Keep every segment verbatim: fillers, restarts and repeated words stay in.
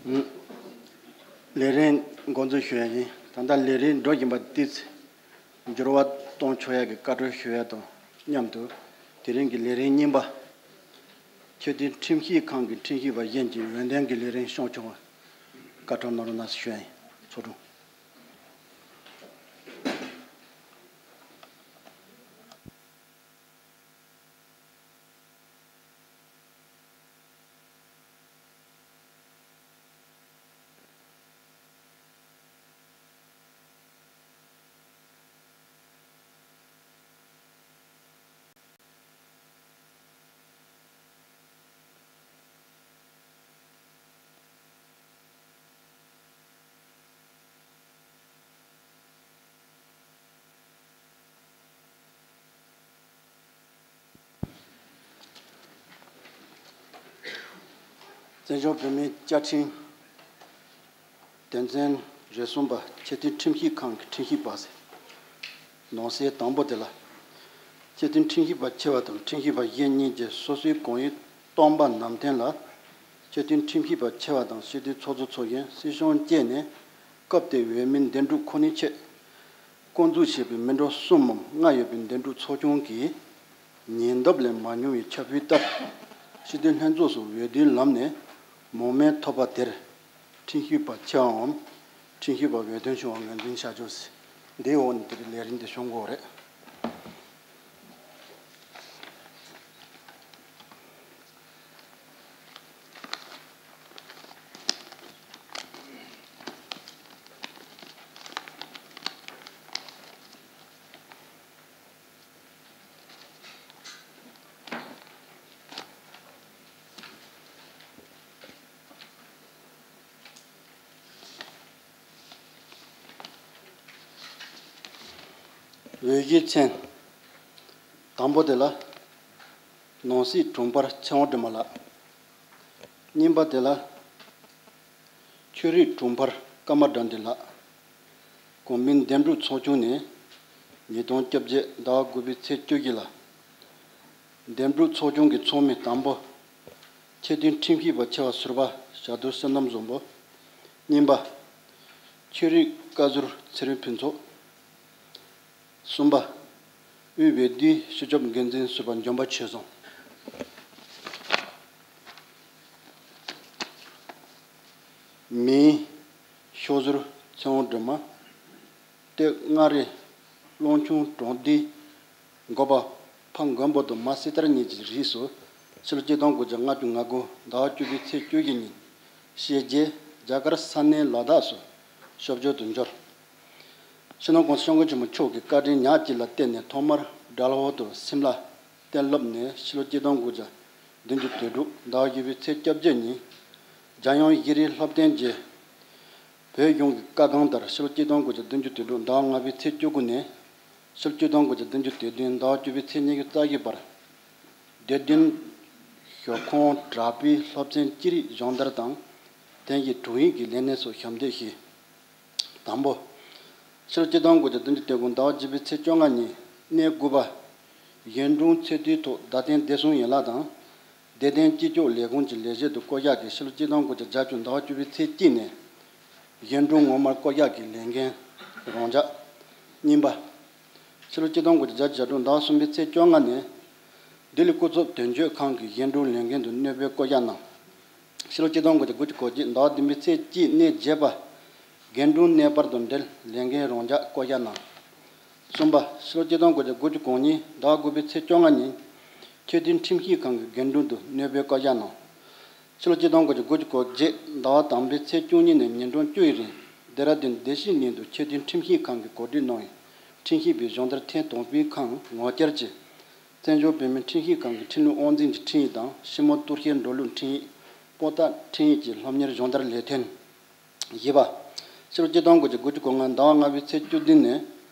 ལས་རིམ་འགོ་འཛུགས་ཞུ་ཡ་ཡིན། ད་ལྟ་ལས་རིམ་འགྲོ་བཞིན་པ་འདི་འགྱུར་བ་གཏོང་ཆོག་ཡ་གི་བཀའ་འཁྲོལ་ཞུ་ཡ་དང་མཉམ་དུ། དེ་རིང་གི་ལས་རིམ་གཉིས་པ། ཆེས་མཐོའི་ཁྲིམས་ཞིབ་ཁང་གི་ཁྲིམས་ཞིབ་པ་གཞན་གྱི་འོས་འདེམས་ཀྱི་ལས་རིམ་སྐྱོང་ཆོག་པ་བཀའ་འཁྲོལ་གནང་རོགས་གནང་ཞུ་ཡ་ཡིན། ཚོགས་དྲུང་། བཙན་བྱོལ་བོད་མིའི་བཅའ་ཁྲིམས་དོན་ཚན་རེ་གསུམ་པ། ཆེས་མཐོའི་ཁྲིམས་ཞིབ་ཁང་གི་ཁྲིམས་ཞིབ་པ་ཟེར། ནང་གསེས་དང་པོ་དེ་ལ། ཆེས་མཐོའི་ཁྲིམས་ཞིབ་པ་ཆེ་བ་དང་ཁྲིམས་ཞིབ་པ་གཞན་གཉིས་ཀྱི་སོ་སོའི་གོང་ཡིག་སྟོང་པ་ནང་བསྟན་ལ། ཆེས་མཐོའི་ཁྲིམས་ཞིབ་པ་ཆེ་བ་དང་སྤྱི་འཐུས་ཚོགས་གཙོ་ཚོགས་གཞོན་སྲིད་སྐྱོང་བཅས་ནས་སྐབས་དེའི་འོས་མི་འདེམས་སྒྲུག་ཁོ་ནའི་ཆེད། བསྐོ་འཛུགས་བྱས་པའི་མི་འགྲོ་གསུམ་མམ་ལྔ་ཡོད་པའི་འདེམས་སྒྲུག་ཚོགས་ཆུང་གིས། ཉེ་འདབས་ལས་མ་ཉུང་བའི་ཁྱབ་སྤེལ་ལྟར། སྤྱི་འཐུས་ལྷན་ཚོགས་སུ་འོས་བསྡུའི་ལམ་ནས་མང་མོས་ཐོབ་པ་དེར། ཁྲིམས་ཞིབ་པ་ཆེ་བའམ། ཁྲིམས་ཞིབ་པ་འོས་ཐོན་བྱུང་བ་ངོས་འཛིན་བྱ་ཆོག་ཟེར། འདིའི་འོག་ནས་དེ་རིང་ལས་རིམ་འདི་སྐྱོང་དགོས་རེད། འོས་གཞི་ཚན། དང་པོ་དེ་ལ། ནང་སྲིད་དྲུང་འཕར་ཚེ་དབང་སྒྲོལ་མ་ལགས། གཉིས་པ་དེ་ལ། ཆོས་རིག་དྲུང་འཕར་ཀརྨ་དགྲ་འདུལ་ལགས། གོང་མའི་འདེམས་སྒྲུག་ཚོགས་ཆུང་ནས། ཉིས་སྟོང་བཅོ་བརྒྱད་ཟླ་བ་དགུ་པའི་ཚེས་བཅུ་བཞི་ལ། འདེམས་སྒྲུག་ཚོགས་ཆུང་གི་ཚོགས་མི་དང་པོ། ཆེས་མཐོའི་ཁྲིམས་ཞིབ་པ་ཆེ་བ་ཟུར་པ་བྱ་དུར་བསོད་ནམས་བཟང་པོ། གཉིས་པ། ཆོས་རིག་བཀའ་ཟུར་ཚེ་རིང་ཕུན་ཚོགས། གསུམ་པ། དབུས་འོས་བསྡུའི་སྤྱི་ཁྱབ་འགན་འཛིན་ཟུར་པ་འཇམ་དཔལ་ཆོས་བཟང་། མིང་། ཤོག་ཟུར་ཚེ་དབང་སྒྲོལ་མ། སྟོད་མངའ་རིས་ཀློང་ཆུང་གྲོང་སྡེའི་འགོ་པ་ཕ་མགོན་པོ་དང་མ་སྲི་ཐར་གཉིས་ཀྱི་རིགས་སུ། ཕྱི་ལོ་ཆིག་སྟོང་དགུ་བརྒྱ་ལྔ་བཅུ་ང་དགུ་ཟླ་བ་བཅུ་པའི་ཚེས་བཅུ་བཞི་ཉིན་ཞེ་རྒྱལ་རྒྱ་གར་ས་གནས་ལ་དྭགས་སུ་ཞབས་ཞུ་དུ་འབྱོར། སྤྱི་ནོར་༸གོང་ས་༸སྐྱབས་མགོན་ཆེན་པོ་མཆོག་གི་བཀའ་དྲིན་ཉག་གཅིག་ལ་བརྟེན་ནས་ཐོག་མར་སྦྲ་ལྷོ་དང་སིམ་ལ་གཏན་སློབ་ནས་ཕྱི་ལོ་ཆིག་སྟོང་དགུ་བརྒྱ་བདུན་ཅུ་དོན་དྲུག་ཟླ་བ་བཞི་པའི་ཚེས་བཅོ་བརྒྱད་ཉིན། འཇམ་དབྱངས་ཤེས་རིག་སློབ་སྟོན་གྱིས་བོད་གཞུང་གི་བཀའ་དགོངས་ལྟར་ཕྱི་ལོ་ཆིག་སྟོང་དགུ་བརྒྱ་བདུན་ཅུ་དོན་དྲུག་ཟླ་བ་ལྔ་པའི་ཚེས་བཅུ་དགུ་ནས་ཕྱི་ལོ་ཆིག་སྟོང་དགུ་བརྒྱ་བདུན་ཅུ་དོན་བདུན་ཟླ་བ་བཅུ་པའི་ཚེས་ཉི་ཤུ་རྩ་བཞི་བར། བདེ་ལྡན་ཞོལ་ཁོངས་དྲག་པོའི་སློབ་ཚན་ཅི་རིགས་སྦྱོང་བརྡར་དང་། དེང་གི་དྲུང་ཡིག་གི་ལས་གནས་སོགས་ཞབས་འདེགས་ཞུས། དང་པོ། ཕྱི་ལོ་ཆིག་སྟོང་དགུ་བརྒྱ་བདུན་ཅུ་དོན་དགུ་ཟླ་བ་བརྒྱད་པའི་ཚེས་བཅོ་ལྔ་ཉིན་གནས་དགུ་པ། གཞན་དྲུང་ཚད་མཐོའི་ཐོག་བརྡ་བསྟན་བདེ་སྲུང་ཡན་ལག་དང་། བདེ་ལྡན་སྤྱི་ཁྱབ་ལས་ཁུངས་ཀྱི་ལས་བྱེད་དུ་བསྐོ་གཞག་གིས་ཕྱི་ལོ་ཆིག་སྟོང་དགུ་བརྒྱ་བརྒྱད་ཅུ་ཟླ་བ་བཅུ་པའི་ཚེས་གཅིག་ནས། གཞན་དྲུང་ངོ་མར་བསྐོ་གཞག་གི་ལས་འགན་རང་འཇགས། གཉིས་པ། ཕྱི་ལོ་ཆིག་སྟོང་དགུ་བརྒྱ་བརྒྱད་ཅུ་གྱ་དྲུག་ཟླ་བ་གསུམ་པའི་ཚེས་བཅོ་ལྔ་ནས། ལྡི་ལི་སྐུ་ཚབ་དོན་གཅོད་ཁང་གི་གཞན་དྲུང་ལས་འགན་དུ་གནས་སྤོས་བསྐོ་གཞག་གནང་། ཕྱི་ལོ་ཆིག་སྟོང་དགུ་བརྒྱ་དགུ་བཅུ་གོ་གཅིག་ཟླ་བ་བདུན་པའི་ཚེས་གཅིག་གནས་བརྒྱད་པ། རྒན་དྲུང་གནས་སྤར་དང་འབྲེལ་ལས་འགན་རང་འཇགས་བསྐོ་གཞག་གནང་། གསུམ་པ། ཕྱི་ལོ་ཆིག་སྟོང་དགུ་བརྒྱ་དགུ་བཅུ་གོ་གཉིས་ཟླ་བ་དགུ་པའི་ཚེས་བཅོ་ལྔ་ཉིན། ཆེས་མཐོའི་ཁྲིམས་ཞིབ་ཁང་གི་རྒན་དྲུང་དུ་གནས་སྤོས་བསྐོ་གཞག་གནང་། ཕྱི་ལོ་ཆིག་སྟོང་དགུ་བརྒྱ་དགུ་བཅུ་གོ་བརྒྱད་ཟླ་བ་དང་པོའི་ཚེས་བཅུ་གཉིས་ནས་ཉིན་གྲངས་བཅུ་ཡི་རིང་ལྡེ་ར་ལྡུན་བདེ་སྐྱིད་གླིང་དུ་ཆེས་མཐོའི་ཁྲིམས་ཞིབ་ཁང་གིས་གོ་སྒྲིག་གནང་བའི་ཁྲིམས་ཞིབ་པའི་སྦྱོང་བརྡར་ཐེངས་དང་པོའི་ཁར་ངོ་བཅར་གྱིས། བཙན་བྱོལ་བོད་མིའི་ཁྲིམས་ཞིབ་ཁང་གི་ཁྲིམས་ལུགས་དབང་འཛིན་གྱི་ཁྲིམས་ཡིག་དང་ཕྱི་མོ་གཏོར་བཤེར་འགྲོ་ལུགས་ཁྲིམས་ཡིག་པོ་ཏཱ་ཁྲིམས་ཡིག་བཅས་སློབ་གཉེར་སྦྱོང་བརྡར་ལས་དོན། བཞི་པ། ཕྱི་ལོ་ཆིག་སྟོང་དགུ་བརྒྱ་དགུ་བཅུ་གོ་ལྔ་ཟླ་བ་ལྔ་པའི་ཚེས་བཅུ་བདུན་ནས་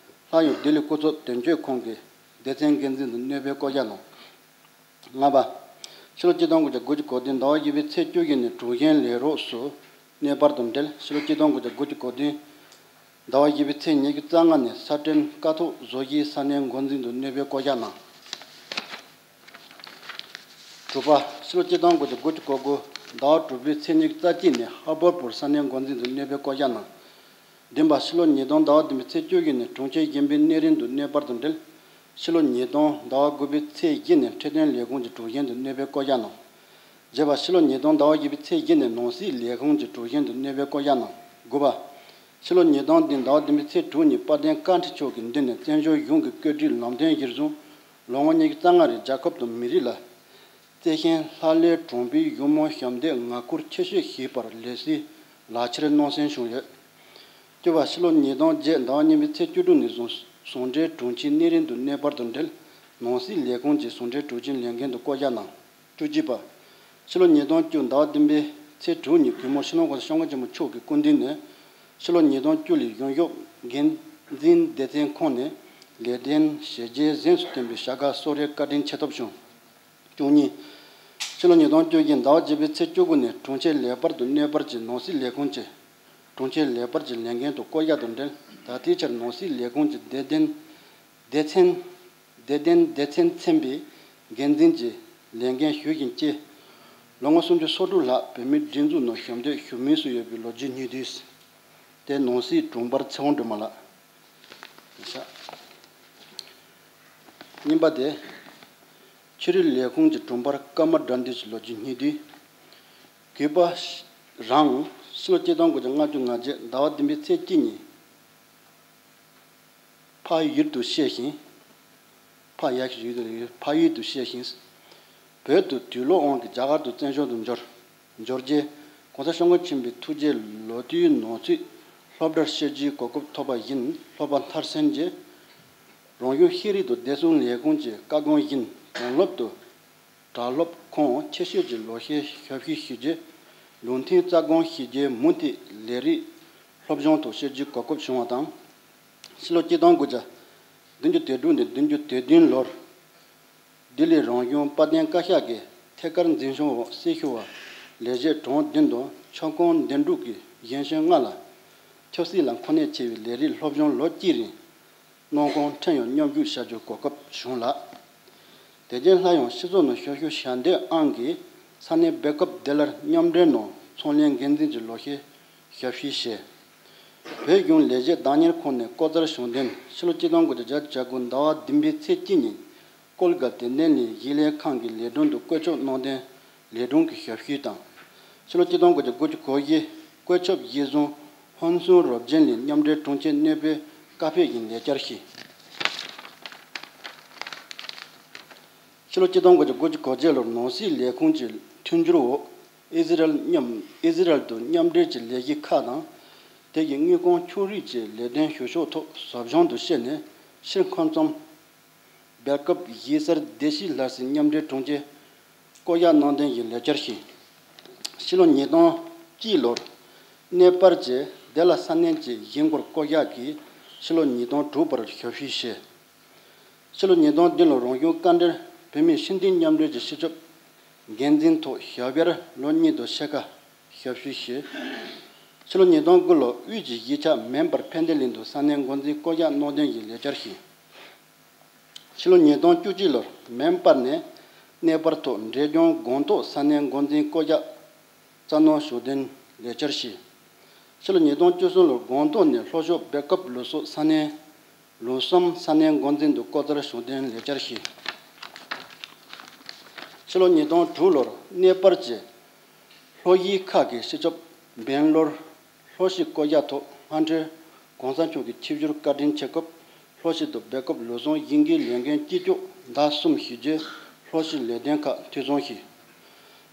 སླར་ཡང་ལྡི་ལི་སྐུ་ཚབ་དོན་གཅོད་ཁང་གི་སྡེ་ཚན་འགན་འཛིན་དུ་གནས་སྤོས་བསྐོ་གཞག་གནང་། ལྔ་པ། ཕྱི་ལོ་ཆིག་སྟོང་དགུ་བརྒྱ་དགུ་བཅུ་གོ་བདུན་ཟླ་བ་བཞི་པའི་ཚེས་བཅུ་བཞི་ནས་དྲུང་གཞོན་ལས་རོགས་སུ་གནས་སྤར་དང་འབྲེལ་ཕྱི་ལོ་ཆིག་སྟོང་དགུ་བརྒྱ་དགུ་བཅུ་གོ་བདུན་ཟླ་བ་བཞི་པའི་ཚེས་ཉི་ཤུ་རྩ་ལྔ་ནས་ས་སྐྲུན་ཀཿཐོག་བཟོ་གཞིའི་ས་གནས་འགོ་འཛིན་དུ་གནས་སྤོས་བསྐོ་གཞག་གནང་། དྲུག་པ། ཕྱི་ལོ་ཆིག་སྟོང་དགུ་བརྒྱ་དགུ་བཅུ་གོ་དགུ་ ཟླ་བ་དྲུག་པའི་ཚེས་ཉི་ཤུ་རྩ་གཅིག་ནས་ཧ་བར་པུར་ས་གནས་འགོ་འཛིན་དུ་གནས་སྤོས་བསྐོ་བཞག་གནང་། བདུན་པ། ཕྱི་ལོ་ཉིས་སྟོང་ཟླ་བ་བདུན་པའི་ཚེས་བཅུ་བཞི་ནས་དྲུང་ཆེ་གཞོན་པའི་གནས་རིམ་དུ་གནས་སྤར་དང་འབྲེལ། ཕྱི་ལོ་ཉིས་སྟོང་ཟླ་བ་དགུ་པའི་ཚེས་བཞི་ནས་འཕྲོད་བསྟེན་ལས་ཁུངས་ཀྱི་དྲུང་གཞོན་དུ་གནས་སྤོས་བསྐོ་བཞག་གནང་། བརྒྱད་པ། ཕྱི་ལོ་ཉིས་སྟོང་ཟླ་བ་བཞི་པའི་ཚེས་བཞི་ནས་ནང་སྲིད་ལས་ཁུངས་ཀྱི་དྲུང་གཞོན་དུ་གནས་སྤོས་བསྐོ་བཞག་གནང་། དགུ་པ། ཕྱི་ལོ་ཉིས་སྟོང་བདུན་ཟླ་བ་བདུན་པའི་ཚེས་དྲུག་ཉིན་དཔལ་ལྡན་བཀའ་ཁྲི་མཆོག་གི་མདུན་ནས་བཙན་བྱོལ་གཞུང་གི་བཀོད་སྒྲིག་ལམ་སྟོན་གཞིར་བཟུང་ལོ་ངོ་ཉི་ཤུ་རྩ་ལྔ་རིང་རྒྱལ་ཁབ་དང་མི་རིགས་ལ་བརྩེ་ཞེན་ལྷག་ལུས་དྲན་པའི་གཞུང་མང་ཞབས་འདེགས་ངར་སྐུལ་ཆེ་ཤོས་ཞུས་པར་ལེགས་སྐྱེས་ལག་ཁྱེར་གནང་གསོལ་བྱུང་ཡོད། བཅུ་པ། ཕྱི་ལོ་ཉིས་སྟོང་བརྒྱད་ཟླ་བ་གཉིས་པའི་ཚེས་བཅུ་དྲུག་ནས་བཟུང་ཟུང་འབྲེལ་དྲུང་ཆེའི་གནས་རིམ་དུ་གནས་སྤར་དང་འབྲེལ་ནང་སྲིད་ལས་ཁུངས་ཀྱི་ཟུང་འབྲེལ་དྲུང་ཆེའི་ལས་འགན་དུ་བསྐོ་བཞག་གནང་། བཅུ་གཅིག་པ། ཕྱི་ལོ་ཉིས་སྟོང་བཅུ་ཟླ་བ་བདུན་པའི་ཚེས་དྲུག་ཉིན་གུས་མོ་སྤྱི་ནོར་༸གོང་ས་༸སྐྱབས་མགོན་ཆེན་པོ་མཆོག་གི་སྐུ་མདུན་ནས་ཕྱི་ལོ་ཉིས་སྟོང་བཅུ་ལོའི་གཞུང་ཞབས་འགན་འཛིན་སྡེ་ཚན་ཁོངས་ནས་ལས་དོན་བྱས་རྗེས་གཟེངས་སུ་ཐོན་པའི་བྱ་དགའ་གསོལ་རས་བཀའ་དྲིན་ཆེ་ཐོབ་བྱུང་། བཅུ་གཉིས། ཕྱི་ལོ་ཉིས་སྟོང་བཅུ་བཞི་ཟླ་བ་བརྒྱད་པའི་ཚེས་བཅུ་དགུ་ནས་དྲུང་ཆེ་ལེགས་པར་དུ་གནས་སྤར་གྱིས་ནང་སྲིད་ལས་ཁུངས་ཀྱི་དྲུང་ཆེ་ལེགས་པར་གྱི་ལས་འགན་དུ་བསྐོ་བཞག་དང་འབྲེལ། ད་ལྟའི་ཆར་ནང་སྲིད་ལས་ཁུངས་ཀྱི་སྡེ་ཚན་སྡེ་ཚན་སྡེ་ཚན་སྡེ་ཚན་ཚན་པའི་འགན་འཛིན་གྱི་ལས་འགན་ཞུ་བཞིན་བཅས། ལོ་ངོ་སུམ་ཅུ་སོ་དྲུག་ལྷག་བོད་མིའི་སྒྲིག་འཛུགས་ནང་ཞབས་འདེགས་ཞུ་མུས་སུ་ཡོད་པའི་ལོ་རྒྱུས་སྙིང་བསྡུས། དེ་ནང་སྲིད་དྲུང་འཕར་ཚེ་དབང་སྒྲོལ་མ་ལགས། གཉིས་པ་དེ། ཆོས་རིག་ལས་ཁུངས་ཀྱི་དྲུང་འཕར་ཀརྨ་དགྲ་འདུལ་གྱི་ལོ་རྒྱུས་སྙིང་བསྡུས། གུས་པ་རང་ཕྱི་ལོ་ཆིག་སྟོང་དགུ་བརྒྱ་ལྔ་བཅུ་ང་བརྒྱད་ཟླ་བ་བདུན་པའི་ཚེས་གཅིག་ཉིན། ཕ་ཡུལ་དུ་གཤེགས་ཤིང་། ཕ་ཡག་ཤོས་ཡུལ་དུ་ཕ་ཡུལ་དུ་གཤེགས་ཤིང་། བོད་དུ་དུས་ལོ་དབང་གིས་རྒྱ་གར་དུ་བཙན་བྱོལ་དུ་འབྱོར། འབྱོར་རྗེས་༸གོང་ས་༸སྐྱབས་མགོན་ཆེན་པོའི་ཐུགས་རྗེ་ལོ་དུས་ནང་ཚུད་སློབ་གྲྭར་བཤད་རྒྱུའི་གོ་སྐབས་ཐོབ་པ་བཞིན་སློབ་པ་མཐར་སོན་རྗེས། རང་གཞུང་ཤེས་རིག་དང་བདེ་སྲུང་ལས་ཁུངས་ཀྱི་བཀའ་དགོངས་བཞིན་དོན་སློབ་ཏུ་གྲྭ་སློབ་ཁོངས་ཆེ་ཤོས་ཀྱི་ལོ་ཤས་ཞབས་ཞུ་ཞུས་རྗེས། ལུང་ཐིང་རྩ་དགོངས་ཞིབ་རྒྱས་མུ་མཐུད་ལས་རིགས་སློབ་སྦྱོང་དང་བཤད་རྒྱུའི་གོ་སྐབས་བྱུང་བ་དང་། ཕྱི་ལོ་ཆིག་སྟོང་དགུ་བརྒྱ་བདུན་ཅུ་དོན་དྲུག་ནས་བདུན་ཅུ་དོན་བདུན་ལོར། ལྡི་ལི་རང་གཞུང་དཔལ་ལྡན་བཀའ་ཤག་གི་ཐད་ཀར་འཛིན་སྐྱོང་འོག་སྲི་ཞུ་བ་ལས་བྱེད་གྲངས་བདུན་དང་ཆབ་ཁང་འདེམས་སྒྲུག་གི་གཞོན་གཞོན་ལྔ་ལ་ཆབ་སྲིད་ལ་མཁོ་གནད་ཆེ་བའི་ལས་རིགས་སློབ་སྦྱོང་ལོ་གཅིག་རིང་གནང་སྐོང་ཁྲིམས་ཡང་མཉམ་ཞུགས་བྱ་རྒྱུའི་གོ་སྐབས་བྱུང་ལ། དེ་རྗེས་སླར་ཡང་སྤྱི་ཚོགས་ནང་ཞབས་ཞུ་ཞལ་འདེབས་ཨང་གི་ས་གནས་སྦེལ་ཀོབ་བདེ་སླར་མཉམ་འབྲེལ་ནང་ཚོང་ལས་འགན་འཛིན་གྱི་ལོ་ཤས་ཞབས་ཞུ་བྱས། བོད་གཞུང་ལས་བྱེད་བདག་གཉེར་ཁང་ནས་ལྐོག་ཟ་ཞུ་འདོན་ཕྱི་ལོ་ཆིག་སྟོང་དགུ་བརྒྱ་བརྒྱད་ཅུ་གྱ་དགུ་ཟླ་བ་བདུན་པའི་ཚེས་གཅིག་ཉིན་ཀོལ་ག་དད་ལྡན་གླིང་གཞིས་ལས་ཁང་གི་ལས་དྲུང་དུ་བཀོད་ཁྱབ་གནང་དོན་ལས་དྲུང་གི་ཞབས་ཞུ་དང་། ཕྱི་ལོ་ཆིག་སྟོང་དགུ་བརྒྱ་དགུ་བཅུ་གོ་བཞི་བཀོད་ཁྱབ་གཞིར་བཟུང་ཧོན་སུན་རོབ་ཅན་གླིང་མཉམ་འབྲེལ་དྲུང་ཆེ་གནས་སྤོས་བཀའ་ཕེབས་ཀྱི་ལས་བཅར་ཞུས། ཕྱི་ལོ་ཆིག་སྟོང་དགུ་བརྒྱ་དགུ་བཅུ་གོ་བརྒྱད་ལོར་ནང་སྲིད་ལས་ཁུངས་ཀྱི་མཐུན་འགྱུར་འོག་ཨི་ཟི་རལ་མཉམ་ཨི་ཟི་རལ་དུ་མཉམ་འབྲེལ་གྱི་ལས་གཞི་ཁག་དང་། དེ་ཡི་དངུལ་ཁང་ཕྱོགས་རིས་ཀྱི་ལས་དོན་ཞུ་ཕྱོགས་ཐོག་ཟབ་སྦྱོང་དུ་བྱས་ནས་ཕྱིར་འཁོར་མཚམས། སྦེལ་ཀོབ་གཞིས་གསར་བདེ་སྐྱིད་ལྷ་སའི་མཉམ་འབྲེལ་དྲུང་ཆེ་བསྐོ་གཞག་གནང་དོན་གྱི་ལས་བཅར་ཞུས། ཕྱི་ལོ་ཉིས་སྟོང་གཅིག་ལོར་གནས་སྤར་གྱིས་བདེ་སླར་ས་གནས་ཀྱི་གཞིས་འགོར་བསྐོ་གཞག་གིས་ཕྱི་ལོ་ཉིས་སྟོང་དྲུག་བར་ཞབས་ཞུ་བྱས། ཕྱི་ལོ་ཉིས་སྟོང་བདུན་ལོར་རང་གཞུང་བཀའ་འབྲེལ་བོད་མིའི་སྤྱི་མཐུན་མཉམ་འབྲེལ་གྱི་སྤྱི་ཁྱབ་འགན་འཛིན་ཐོག་ཞབས་པར་ལོ་གཉིས་དང་ཕྱེད་ཀ་ཞབས་ཞུ་བྱས། ཕྱི་ལོ་ཉིས་སྟོང་དགུ་ལོར་དབུས་ཀྱི་གཞིས་ཆགས་མོན་པར་ཕན་བདེ་གླིང་དུ་ས་གནས་འགོ་འཛིན་བསྐོ་གཞག་གནང་དོན་གྱི་ལས་བཅར་ཞུས། ཕྱི་ལོ་ཉིས་སྟོང་བཅུ་གཅིག་ལོར་མོན་པར་ནས་གནས་སྤར་ཐོག་འབྲས་ལྗོངས་སྒང་ཏོག་ས་གནས་འགོ་འཛིན་བསྐོ་གཞག་རྩ་ནང་ཞུགས་དོན་ལས་བཅར་ཞུས། ཕྱི་ལོ་ཉིས་སྟོང་བཅུ་གསུམ་ལོར་སྒང་ཏོག་ནས་ལྷོ་ཕྱོགས་སྦེལ་ཀོབ་ལུགས་སྲོལ་ས་གནས་ལུགས་བསམ་ས་གནས་འགོ་འཛིན་དུ་ལྐོག་ཟ་ཞུགས་དོན་ལས་བཅར་ཞུས། ཕྱི་ལོ་ཉིས་སྟོང་དྲུག་ལོར་གནས་སྤར་གྱིས་ལྷོ་གཞིས་ཁག་གི་སྤྱི་ཁྱབ་སྦེང་ལོར་ལྷོ་གཞིས་བསྐོ་གཞག་ཐོག་མངའ་འབྲེལ་གོང་ས་མཆོག་གི་ཆིབས་བསྒྱུར་བཀའ་དྲིན་ཆེ་སྐབས་ལྷོ་གཞིས་དང་སྦེལ་ཀོབ་ལུགས་བཟང་གཞིས་འགོའི་ལས་འགན་གཅིག་ལྕོགས་ཟླ་གསུམ་ཞུས་རྗེས་ལྷོ་གཞིས་ལས་དོན་ཁག་འཐུས་ཚང་ཞུས།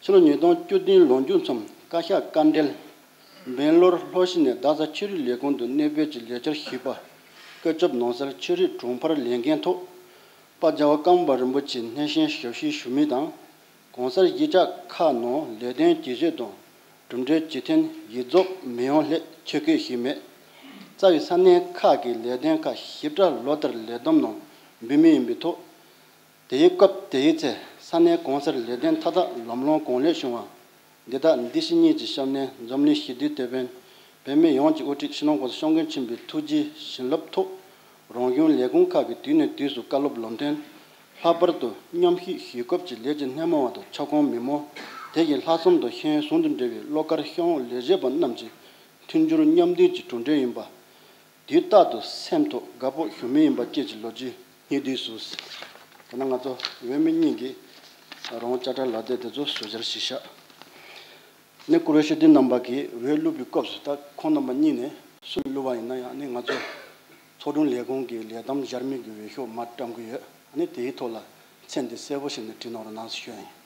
ཕྱི་ལོ་ཉིས་སྟོང་བཅུ་བདུན་ལོ་མཇུག་མཚམས་བཀའ་ཤག་བཀའ་འབྲེལ་སྦེང་ལོར་ལྷོ་གཞིས་ནས་རྡ་ས་ཆོས་རིག་ལས་ཁུངས་དུ་གནས་སྤོས་ཀྱི་ལས་བཅར་ཞུས་པ། བཀོད་ཁྱབ་གནང་སར་ཆོས་རིག་དྲུང་འཕར་ལས་འགན་ཐོག་དཔལ་རྒྱལ་བ་ཀརྨ་པ་རིན་པོ་ཆེའི་སྣེ་ཤན་ཞབས་ཞུ་ཞུ་མུས་དང་། གོང་གསལ་གཞིས་ཆགས་ཁག་ནང་ལས་དོན་ཇི་བྱེད་དང་། གྲུབ་འབྲས་ཇི་ཐོན་ཡིག་རྫོགས་མི་ཡོང་སླད་ཆེད་བསྐོས་ཞུས་མེད། རྩ་བའི་ས་གནས་ཁག་གི་ལས་དོན་ཁག་ཞིབ་ཕྲ་ལོ་ལྟར་ལས་བསྡོམས་ནང་འབུལ་མུས་ཡིན་པའི་ཐོག་དེའི་སྐབས་དེའི་ཚེ་ས་གནས་གོང་གསལ་ལས་དོན་མཐའ་དག་ལམ་ལྷོང་གང་ལེགས་བྱུང་བ། འདི་དག་འདི་ཕྱི་གཉིས་ཀྱི་སྐྱབས་གནས་འཛམ་གླིང་ཞི་བདེའི་དེད་དཔོན་བོད་མི་ཡོངས་ཀྱི་དབུ་ཁྲིད་སྤྱི་ནོར་༸གོང་ས་༸སྐྱབས་མགོན་ཆེན་པོའི་ཐུགས་རྗེའི་བྱིན་རླབས་ཐོག་རང་གཞུང་ལས་ཁུངས་ཁག་གིས་དུས་ནས་དུས་སུ་བཀའ་སློབ་ལམ་སྟོན། ལྷག་པར་དུ་མཉམ་ཞུགས་ཞུ་སྐབས་ཀྱི་ལས་ཀྱི་སྣེ་མོ་བ་དང་ཁྱབ་ཁོངས་མི་སྨོ། དེ་བཞིན་ལྷག་བསམ་དང་ཤེས་ཡོན་ཟུང་དུ་འབྲེལ་བའི་བློ་དཀར་ཤེས་དབང་ལས་བྱེད་པ་རྣམས་ཀྱི་མཐུན་འགྱུར་མཉམ་འདུས་ཀྱི་གྲུབ་འབྲས་ཡིན་པ། དུས་རྟག་ཏུ་སེམས་ཐོག་དགའ་སྤོབས་ཞུམ་མེད་ཡིན་པ་བཅས་ཀྱི་ལོ་རྒྱུས་སྙིང་བསྡུས་སུ། དེ་ན་ང་ཚོ་འོས་མི་གཉིས་ཀྱིས་རང་དབང་དཔྱ་ཁྲལ་ལག་དེབ་དེ་ཚོ་བཟོ་སྦྱོར་བྱས་ཤག་ནི་བཀུར་འོས་ཤོག་ལྡན་རྣམ་པ་གིས་འོས་བླུགས་པའི་སྐབས་སུ། ད་ཁོང་རྣམ་པ་གཉིས་ནས་སུ་བླུགས་པ་ཡིན་ན་ཡང་ནི་ང་ཚོ་ཚོགས་དྲུང་ལས་ཁུངས་ཀྱི་ལས་བསྡོམས་བཞག་མི་གི་འོས་ཤོག་མར་བཀྲམ་གི་ཡོད། ནི་དེའི་ཐོག་ལ་མཚན་དེ་གསལ་པོ་བྱས་ནས་བྲིས་གནང་རོགས་གནང་ཞུ་ཡ་ཡིན།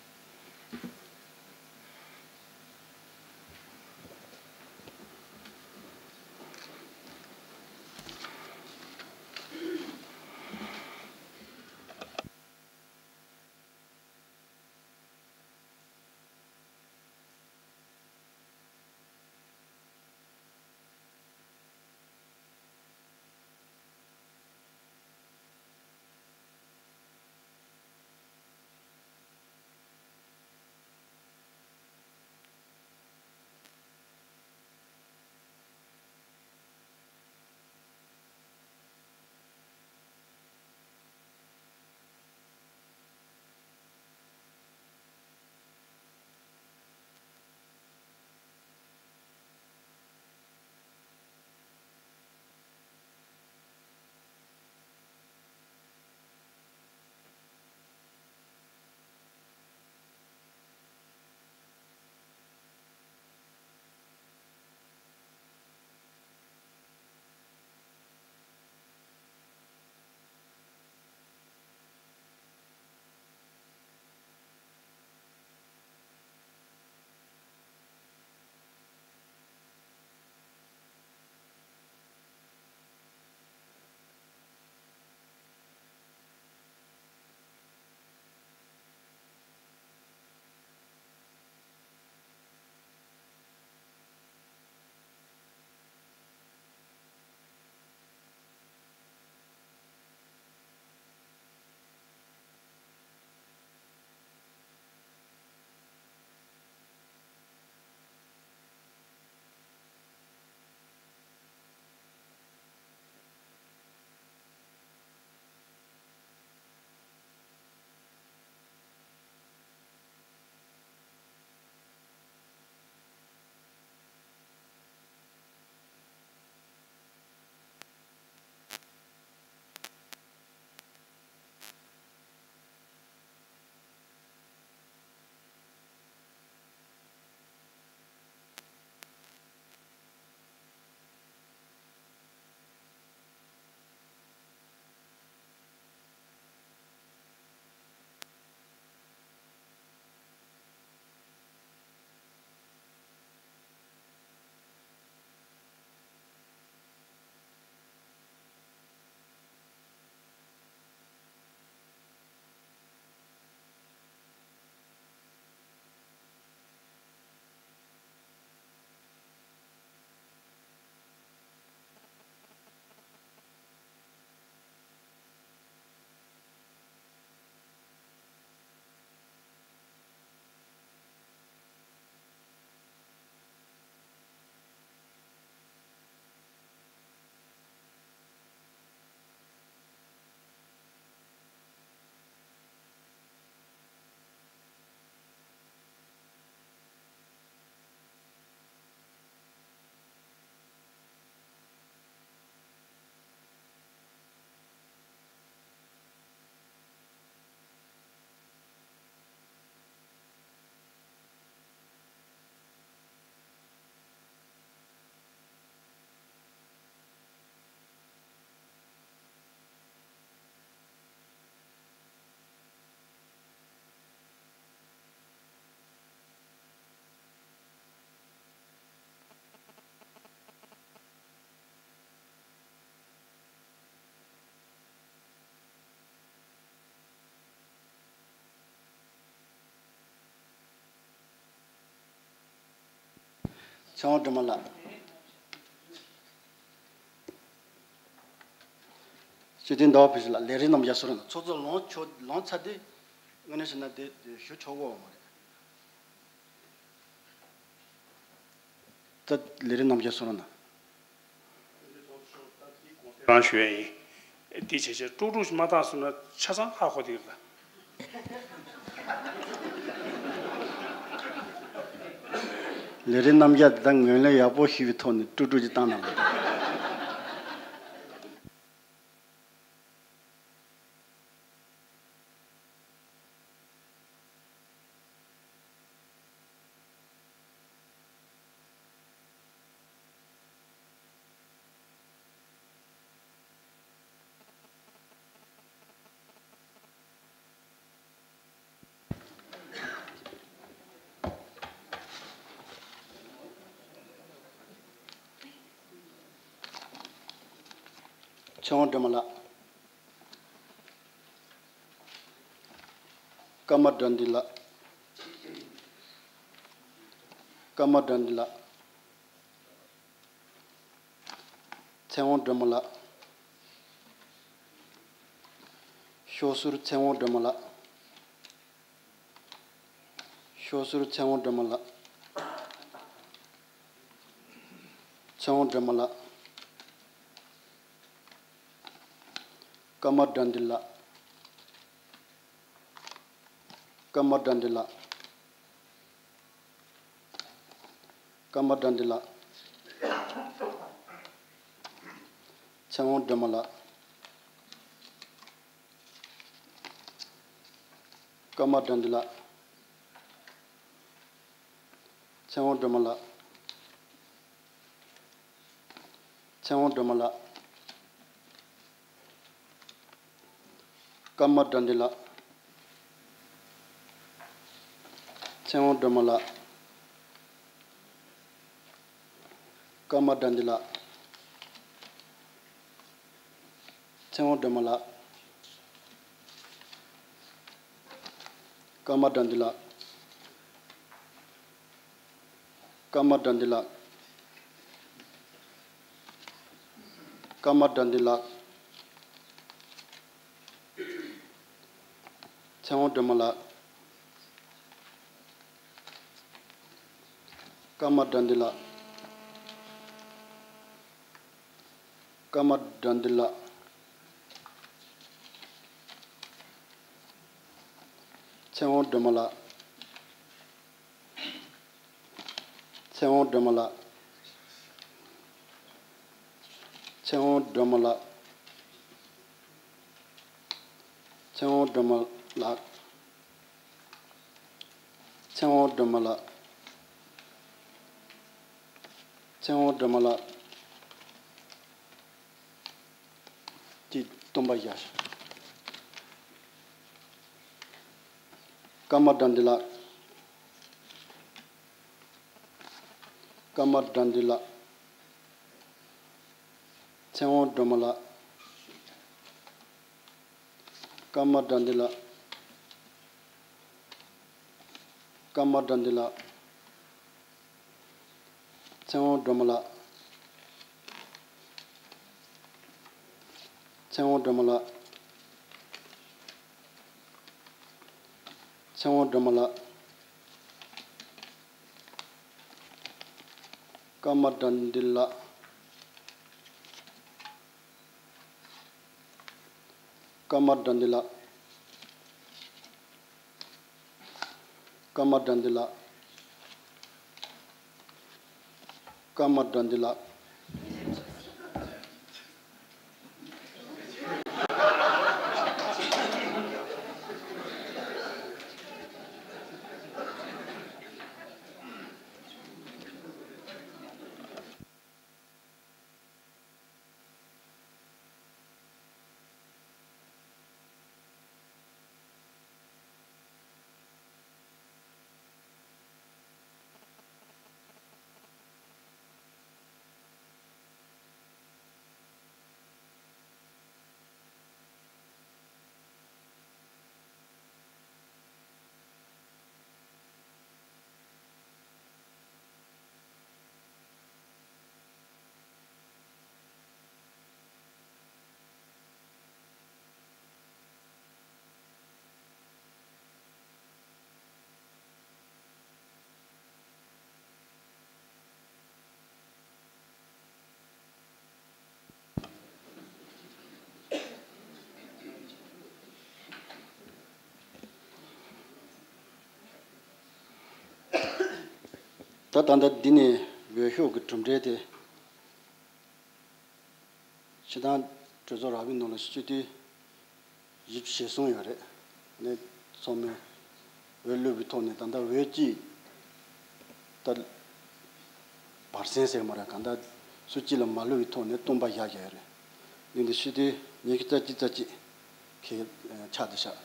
ཚེ་དབང་སྒྲོལ་མ་ལགས། སྤྱི་འཐུས་ཟླ་བ་ཕུན་ཚོགས་ལགས། ལས་རིམ་རྣམས་ཡར་སོང་རོགས་གནང་། ཚོགས་གཙོ་ལངས་ཆོག་ལངས་ཚར་དུས་དངོས་གནས་བྱས་ན་དེ་ཞུ་ཆོག་གོ་མ་རེད། ད་ལས་རིམ་རྣམས་ཡར་སོང་རོགས་གནང་། རང་ཞུ་ཡ་ཡིན། དེ་བྱས་བྱས་དཀྲུག་དཀྲུག་ཞིག་མ་བཏང་སོང་ན་ཆ་ཚང་ཧ་གོ་བསྡད་ཀྱི་རེད། ལས་རིགས་རྣམ་གཞག་འདི་དག་ངོས་ལེན་ཡག་པོ་ཞིག་གི་ཐོག་ནས་དཀྲུག་དཀྲུག་ཅིག་བཏང་གནང་རོགས། ཚེ་དབང་སྒྲོལ་མ་ལགས། ཀརྨ་དགྲ་འདུལ་ལགས། ཀརྨ་དགྲ་འདུལ་ལགས། ཚེ་དབང་སྒྲོལ་མ་ལགས། ཤོག་ཟུར་ཚེ་དབང་སྒྲོལ་མ་ལགས། ཤོག་ཟུར་ཚེ་དབང་སྒྲོལ་མ་ལགས། ཚེ་དབང་སྒྲོལ་མ་ལགས། ཀརྨ་དགྲ་འདུལ་ལགས། ཀརྨ་དགྲ་འདུལ་ལགས། ཀརྨ་དགྲ་འདུལ་ལགས། ཚེ་དབང་སྒྲོལ་མ་ལགས། ཀརྨ་དགྲ་འདུལ་ལགས། ཚེ་དབང་སྒྲོལ་མ་ལགས། ཚེ་དབང་སྒྲོལ་མ་ལགས། ཀརྨ་དགྲ་འདུལ་ལགས། ཚེ་དབང་སྒྲོལ་མ་ལགས། ཀརྨ་དགྲ་འདུལ་ལགས། ཚེ་དབང་སྒྲོལ་མ་ལགས། ཀརྨ་དགྲ་འདུལ་ལགས། ཀརྨ་དགྲ་འདུལ་ལགས། ཀརྨ་དགྲ་འདུལ་ལགས། ཚེ་དབང་སྒྲོལ་མ་ལགས། ཀརྨ་དགྲ་འདུལ་ལགས། ཀརྨ་དགྲ་འདུལ་ལགས། ཚེ་དབང་སྒྲོལ་མ་ལགས། ཚེ་དབང་སྒྲོལ་མ་ལགས། ཚེ་དབང་སྒྲོལ་མ་ལགས། ཚེ་དབང་སྒྲོལ་མ་ལགས། ཚེ་དབང་སྒྲོལ་མ་ལགས། ཚེ་དབང་སྒྲོལ་མ་ལགས། ཀྱི་སྟོན་པ་བཞག་ཀརྨ་དགྲ་འདུལ་ལགས། ཀརྨ་དགྲ་འདུལ་ལགས། ཚེ་དབང་སྒྲོལ་མ་ལགས། ཀརྨ་དགྲ་འདུལ་ལགས། ཀརྨ་དགྲ་འདུལ་ལགས། ཚེ་དབང་སྒྲོལ་མ་ལགས། ཚེ་དབང་སྒྲོལ་མ་ལགས། ཚེ་དབང་སྒྲོལ་མ་ལགས། ཀརྨ་དགྲ་འདུལ་ལགས། ཀརྨ་དགྲ་འདུལ་ལགས། ཀརྨ་དགྲ་འདུལ་ལགས། ཀརྨ་དགྲ་འདུལ་ལགས། ད་ད་ལྟ་འདི་ནས་འོས་ཤོག་གི་གྲུབ་འབྲས་དེ། སྤྱིར་བཏང་གྲོས་ཚོགས་ར་བའི་ནང་ལ་སྤྱི་འཐུས་བཞི་བཅུ་ཞེ་གསུམ་ཡོད་རེད། ནས་ཚང་མས་འོས་བླུགས་པའི་ཐོག་ནས་ད་ལྟ་འོས་གཅིག་ད་བར་གསེང་ཟེར་མ་རེད། གང་ལྟར་སུ་གཅིག་ལ་མ་བླུགས་པའི་ཐོག་ནས་སྟོང་པ་བརྒྱ་བརྒྱ་ཡོད་རེད། འདི་འདི་སྤྱི་འཐུས་ཉི་ཤུ་རྩ་གཅིག་རྩ་གཅིག་གི་ཆགས་བསྡད་ཤག་